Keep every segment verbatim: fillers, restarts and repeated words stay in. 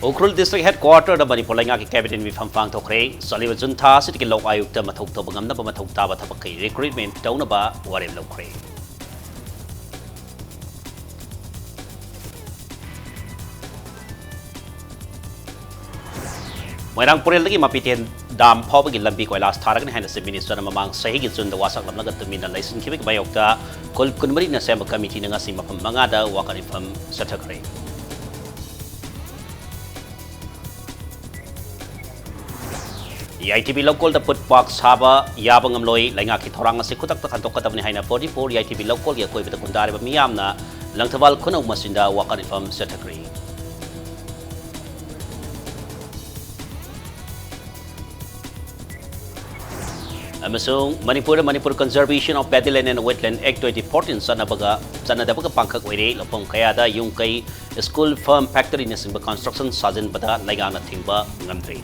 Ukhrul district ꯍꯦꯗꯀ꯭ꯋꯥꯇꯔꯗ Manipur ꯂꯩꯉꯥꯛꯀꯤ cabinet ꯃꯤꯐꯝ ꯄꯥꯡꯊꯣꯛꯈ꯭ꯔꯦ꯫ ꯆꯠꯂꯤꯕ ꯖꯨꯟ ꯊꯥ ꯑꯁꯤꯗꯒꯤ ꯂꯣꯛ ꯑꯥꯌꯨꯛꯇ ꯃꯊꯧ ꯇꯧꯕ ꯉꯝꯅꯕ ꯃꯊꯧ ꯇꯥꯕ ꯊꯕꯛꯀꯤ ꯔꯤꯀ꯭ꯔꯨꯏꯠꯃꯦꯟ ꯇꯧꯅꯕ ꯋꯥꯔꯦꯞ ꯂꯧꯈ꯭ꯔꯦ꯫ ꯃꯣꯏꯔꯥꯡ ꯄꯨꯔꯦꯜꯗꯒꯤ ꯃꯄꯤꯇꯦꯟ ꯗꯥꯝ ꯐꯥꯎꯕꯒꯤ ꯂꯝꯕꯤ ꯀꯣꯏꯂꯥꯁ ꯊꯥꯔꯒꯅꯤ ꯍꯥꯏꯅ ꯆꯤꯐ ꯃꯤꯅꯤꯁꯇꯔꯅ ꯃꯃꯥꯡ ꯆꯍꯤꯒꯤ ꯖꯨꯟꯗ ꯋꯥꯁꯛꯂꯝꯂꯒ ꯇꯨꯃꯤꯟꯅ ꯂꯩꯁꯤꯟꯈꯤꯕꯒꯤ ꯃꯥꯌꯣꯛꯇ ꯈꯨꯜ ꯀꯨꯟꯃꯔꯤꯅ ꯁꯦꯝꯕ ꯀꯃꯤꯇꯤꯅ ꯉꯁꯤ ꯃꯐꯝ ꯃꯉꯥꯗ ꯋꯥꯀꯠ ꯃꯤꯐꯝ ꯆꯠꯊꯈ꯭ꯔꯦ꯫ ꯌꯥꯏꯊꯤꯕꯤ ꯂꯧꯀꯣꯜꯗ ꯄꯨꯠ ꯄꯥꯛ ꯁꯥꯕ ꯌꯥꯕ ꯉꯝꯂꯣꯏ꯫ ꯂꯩꯉꯥꯛꯀꯤ ꯊꯧꯔꯥꯡ ꯑꯁꯤ ꯈꯨꯗꯛꯇ ꯍꯟꯗꯣꯛꯀꯗꯕꯅꯤ ꯍꯥꯏꯅ forty four ꯌꯥꯏꯊꯤꯕꯤ ꯂꯧꯀꯣꯜꯒꯤ ꯑꯀꯣꯏꯕꯗ ꯈꯨꯟꯗꯥꯔꯤꯕ ꯃꯤꯌꯥꯝꯅ ꯂꯪꯊꯕꯥꯜ ꯈꯨꯅꯧ ꯃꯆꯤꯟꯗ ꯋꯥꯀꯠ ꯃꯤꯐꯝ ꯆꯠꯊꯈ꯭ꯔꯤ꯫ ꯑꯃꯁꯨꯡ ꯃꯅꯤꯄꯨꯔꯗ Manipur Conservation of Paddy Land and Wetland Act twenty fourteen ꯆꯠꯅꯕꯒ, ꯆꯠꯅꯗꯕꯒ ꯄꯥꯡꯈꯛ ꯑꯣꯏꯔꯦ꯫ ꯂꯧꯐꯝ ꯀꯌꯥꯗ ꯌꯨꯝ ꯀꯩ, ꯁ꯭ꯀꯨꯜ, ꯐꯥꯔꯝ, ꯐꯦꯛꯇꯔꯤꯅꯆꯤꯡꯕ ꯀꯟꯁꯇ꯭ꯔꯛꯁꯟ ꯁꯥꯖꯤꯟꯕꯗ ꯂꯩꯉꯥꯛꯅ ꯊꯤꯡꯕ ꯉꯝꯗ꯭ꯔꯤ꯫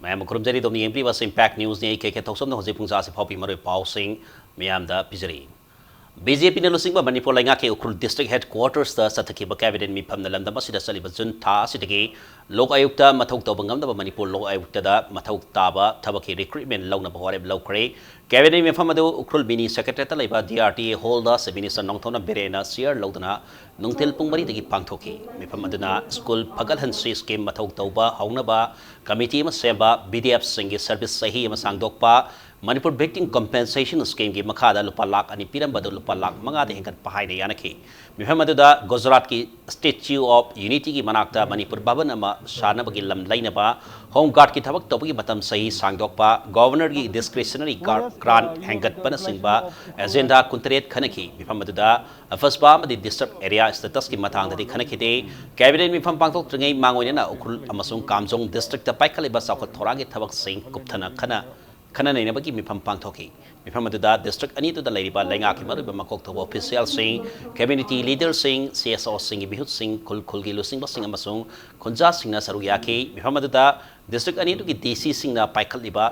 ꯃꯌꯥꯝꯕꯨ ꯈꯨꯔꯨꯝꯖꯔꯤ, ꯑꯗꯣꯝꯅ ꯌꯦꯡꯕꯤꯔꯤꯕ ꯑꯁꯤ ꯏꯝꯄꯦꯛ ꯅ꯭ꯌꯨꯁꯅꯤ꯫ ꯑꯩ ꯀꯦ ꯀꯦ ꯊꯣꯛꯆꯣꯝꯅ ꯍꯧꯖꯤꯛ ꯄꯨꯡ ꯆꯥꯁꯤ ꯐꯥꯎꯕꯤ ꯃꯔꯨꯑꯣꯏꯕ ꯄꯥꯎꯁꯤꯡ ꯃꯤꯌꯥꯝꯗ ꯄꯤꯖꯔꯤ꯫ ꯕꯤ ꯖꯦ ꯄꯤꯅ ꯂꯨꯆꯤꯡꯕ ꯃꯅꯤꯄꯨꯔ ꯂꯩꯉꯥꯛꯀꯤ ꯎꯈ꯭ꯔꯨꯜ ꯗꯤꯁꯇ꯭ꯔꯤꯛ ꯍꯦꯗꯀ꯭ꯋꯥꯇꯔꯁꯇ ꯆꯠꯊꯈꯤꯕ ꯀꯦꯕꯤꯅꯦꯠ ꯃꯤꯐꯝꯅ ꯂꯝꯗꯝ ꯑꯁꯤꯗ ꯆꯠꯂꯤꯕ ꯖꯨꯟ ꯊꯥ ꯑꯁꯤꯗꯒꯤ ꯂꯣꯛ ꯑꯥꯌꯨꯛꯇ ꯃꯊꯧ ꯇꯧꯕ ꯉꯝꯅꯕ ꯃꯅꯤꯄꯨꯔ ꯂꯣꯛ ꯑꯥꯌꯨꯛꯇꯗ ꯃꯊꯧ ꯇꯥꯕ ꯊꯕꯛꯀꯤ ꯔꯤꯀ꯭ꯔꯨꯏꯠꯃꯦꯟ ꯂꯧꯅꯕ ꯋꯥꯔꯦꯞ ꯂꯧꯈ꯭ꯔꯦ꯫ ꯀꯦꯕꯤꯅꯦꯠ ꯃꯤꯐꯝ ꯑꯗꯨ ꯎꯈ꯭ꯔꯨꯜ ꯃꯤꯅꯤ ꯁꯦꯀ꯭ꯔꯦꯇꯔꯤꯌꯦꯠꯇ ꯂꯩꯕ ꯗꯤ ꯑꯥꯔ ꯇꯤ ꯑꯦ ꯍꯣꯜꯗ ꯆꯤꯐ ꯃꯤꯅꯤꯁꯇꯔ ꯅꯣꯡꯊꯣꯝꯕꯝ ꯕꯤꯔꯦꯟꯅ ꯆꯤꯌꯔ ꯂꯧꯗꯨꯅ ꯅꯨꯡꯊꯤꯜ ꯄꯨꯡ ꯃꯔꯤꯗꯒꯤ ꯄꯥꯡꯊꯣꯛꯈꯤ꯫ ꯃꯤꯐꯝ ꯑꯗꯨꯅ ꯁ꯭ꯀꯨꯜ ꯐꯒꯠꯍꯟꯁꯤ ꯁ꯭ꯀꯤꯝ ꯃꯊꯧ ꯇꯧꯕ ꯍꯧꯅꯕ ꯀꯃꯤꯇꯤ ꯑꯃ ꯁꯦꯝꯕ, ꯕꯤ ꯗꯤ ꯑꯦꯐꯁꯤꯡꯒꯤ ꯁꯔꯚꯤꯁ ꯆꯍꯤ ꯑꯃ ꯁꯥꯡꯗꯣꯛꯄ, ꯃꯅꯤꯄꯨꯔ ꯚꯤꯛꯇꯤꯝ ꯀꯝꯄꯦꯟꯁꯦꯁꯟ ꯁ꯭ꯀꯤꯝꯒꯤ ꯃꯈꯥꯗ ꯂꯨꯄꯥ ꯂꯥꯈ ꯑꯅꯤ ꯄꯤꯔꯝꯕꯗꯨ ꯂꯨꯄꯥ ꯂꯥꯈ ꯃꯉꯥꯗ ꯍꯦꯟꯒꯠꯄ ꯍꯥꯏꯅ ꯌꯥꯅꯈꯤ꯫ ꯃꯤꯐꯝ ꯑꯗꯨꯗ ꯒꯨꯖꯔꯥꯠꯀꯤ ꯁ꯭ꯇꯦꯆꯨ ꯑꯣꯐ ꯌꯨꯅꯤꯇꯤꯒꯤ ꯃꯅꯥꯛꯇ ꯃꯅꯤꯄꯨꯔ ꯚꯕꯟ ꯑꯃ ꯁꯥꯅꯕꯒꯤ ꯂꯝ ꯂꯩꯅꯕ, ꯍꯣꯝ ꯒꯥꯔꯗꯀꯤ ꯊꯕꯛ ꯇꯧꯕꯒꯤ ꯃꯇꯝ ꯆꯍꯤ ꯁꯥꯡꯗꯣꯛꯄ, ꯒꯣꯚꯔꯅꯔꯒꯤ ꯗꯤꯁꯀ꯭ꯔꯤꯁꯅꯔꯤ ꯒ꯭ꯔꯥꯟꯠ ꯍꯦꯟꯒꯠꯄꯅꯆꯤꯡꯕ ꯑꯦꯖꯦꯟꯗꯥ ꯀꯨꯟꯇꯔꯦꯠ ꯈꯟꯅꯈꯤ꯫ ꯃꯤꯐꯝ ꯑꯗꯨꯗ ꯑꯐꯁꯄꯥ ꯑꯃꯗꯤ ꯗꯤꯁꯇꯔꯕ ꯑꯦꯔꯤꯌꯥ ꯁ꯭ꯇꯦꯇꯁꯀꯤ ꯃꯇꯥꯡꯗꯗꯤ ꯈꯟꯅꯈꯤꯗꯦ꯫ ꯀꯦꯕꯤꯅꯦꯠ ꯃꯤꯐꯝ ꯄꯥꯡꯊꯣꯛꯇ꯭ꯔꯤꯉꯩ ꯃꯥꯡꯑꯣꯏꯅꯅ ꯎꯈ꯭ꯔꯨꯜ ꯑꯃꯁꯨꯡ ꯀꯥꯝꯖꯣꯡ ꯗꯤꯁꯇ꯭ꯔꯤꯛꯇ ꯄꯥꯏꯈꯠꯂꯤꯕ ꯆꯥꯎꯈꯠ ꯊꯧꯔꯥꯡꯒꯤ ꯊꯕꯛꯁꯤꯡ ꯀꯨꯞꯊꯅ ꯈꯟꯅ ꯈꯟꯅ ꯅꯩꯅꯕꯒꯤ ꯃꯤꯐꯝ ꯄꯥꯡꯊꯣꯛꯈꯤ꯫ ꯃꯤꯐꯝ ꯑꯗꯨꯗ ꯗꯤꯁꯇ꯭ꯔꯤꯛ ꯑꯅꯤꯗꯨꯗ ꯂꯩꯔꯤꯕ ꯂꯩꯉꯥꯛꯀꯤ ꯃꯔꯨꯑꯣꯏꯕ ꯃꯀꯣꯛ ꯊꯣꯡꯕ ꯑꯣꯐꯤꯁꯤꯌꯦꯜꯁꯤꯡ, ꯀꯝꯃ꯭ꯌꯨꯅꯤꯇꯤ ꯂꯤꯗꯔꯁꯤꯡ, ꯁꯤ ꯑꯦꯁ ꯑꯣꯁꯤꯡꯒꯤ ꯃꯤꯍꯨꯠꯁꯤꯡ, ꯈꯨꯜ ꯈꯨꯜꯒꯤ ꯂꯨꯆꯤꯡꯕꯁꯤꯡ ꯑꯃꯁꯨꯡ ꯈꯨꯟꯖꯥꯁꯤꯡꯅ ꯁꯔꯨꯛ ꯌꯥꯈꯤ꯫ ꯃꯤꯐꯝ ꯑꯗꯨꯗ ꯗꯤꯁꯇ꯭ꯔꯤꯛ ꯑꯅꯤꯗꯨꯒꯤ ꯗꯤ ꯁꯤꯁꯤꯡꯅ ꯄꯥꯏꯈꯠꯂꯤꯕ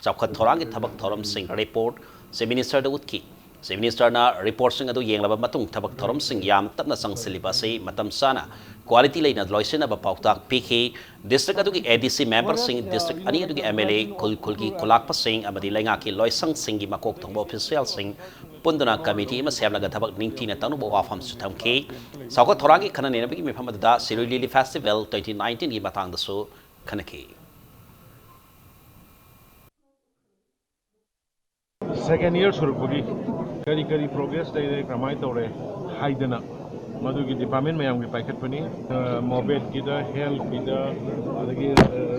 ꯆꯥꯎꯈꯠ ꯊꯧꯔꯥꯡꯒꯤ ꯊꯕꯛ ꯊꯧꯔꯝꯁꯤꯡ ꯔꯤꯄꯣꯔꯠ ꯆꯤꯐ ꯃꯤꯅꯤꯁꯇꯔꯗ ꯎꯠꯈꯤ꯫ Chief Minister ꯅ report ꯁꯤꯡ ꯑꯗꯨ ꯌꯦꯡꯂꯕ ꯃꯇꯨꯡ ꯊꯕꯛ ꯊꯧꯔꯝꯁꯤꯡ ꯌꯥꯝꯅ ꯇꯞꯅ ꯆꯪꯁꯤꯜꯂꯤꯕ ꯑꯁꯤ ꯃꯇꯝ ꯆꯥꯅ quality ꯂꯩꯅ ꯂꯣꯏꯁꯤꯟꯅꯕ ꯄꯥꯎꯇꯥꯛ ꯄꯤꯈꯤ꯫ District ꯑꯗꯨꯒꯤ A D C member ꯁꯤꯡ district ꯑꯅꯤ ꯑꯗꯨꯒꯤ M L A, ꯈꯨꯜ ꯈꯨꯜꯒꯤ ꯈꯨꯂꯥꯛꯄꯁꯤꯡ ꯑꯃꯗꯤ ꯂꯩꯉꯥꯛꯀꯤ ꯂꯣꯏꯁꯪꯁꯤꯡꯒꯤ ꯃꯀꯣꯛ ꯊꯣꯡꯕ official ꯁꯤꯡ ꯄꯨꯟꯗꯨꯅ committee ꯑꯃ ꯁꯦꯝꯂꯒ ꯊꯕꯛ ꯅꯤꯡꯊꯤꯅ ꯇꯧꯅꯕ ꯋꯥꯐꯝꯁꯨ ꯊꯝꯈꯤ꯫ ꯆꯥꯎꯈꯠ ꯊꯧꯔꯥꯡꯒꯤ ꯈꯟꯅ ꯅꯩꯅꯕꯒꯤ ꯃꯤꯐꯝ ꯑꯗꯨꯗ Shirui Lily Festival twenty nineteen ꯒꯤ ꯃꯇꯥꯡꯗꯁꯨ ꯈꯟꯅꯈꯤ꯫ Second year ꯁꯨꯔꯛꯄꯒꯤ ꯀꯔꯤ ꯀꯔꯤ progress ꯂꯩꯔꯦ, ꯀꯔꯝꯍꯥꯏꯅ ꯇꯧꯔꯦ ꯍꯥꯏꯗꯅ ꯃꯗꯨꯒꯤ department ꯃꯌꯥꯝꯒꯤ ꯄꯥꯏꯈꯠꯄꯅꯤ꯫ ꯃꯣꯕꯦꯠꯀꯤꯗ, healthꯀꯤꯗ, ꯑꯗꯒꯤ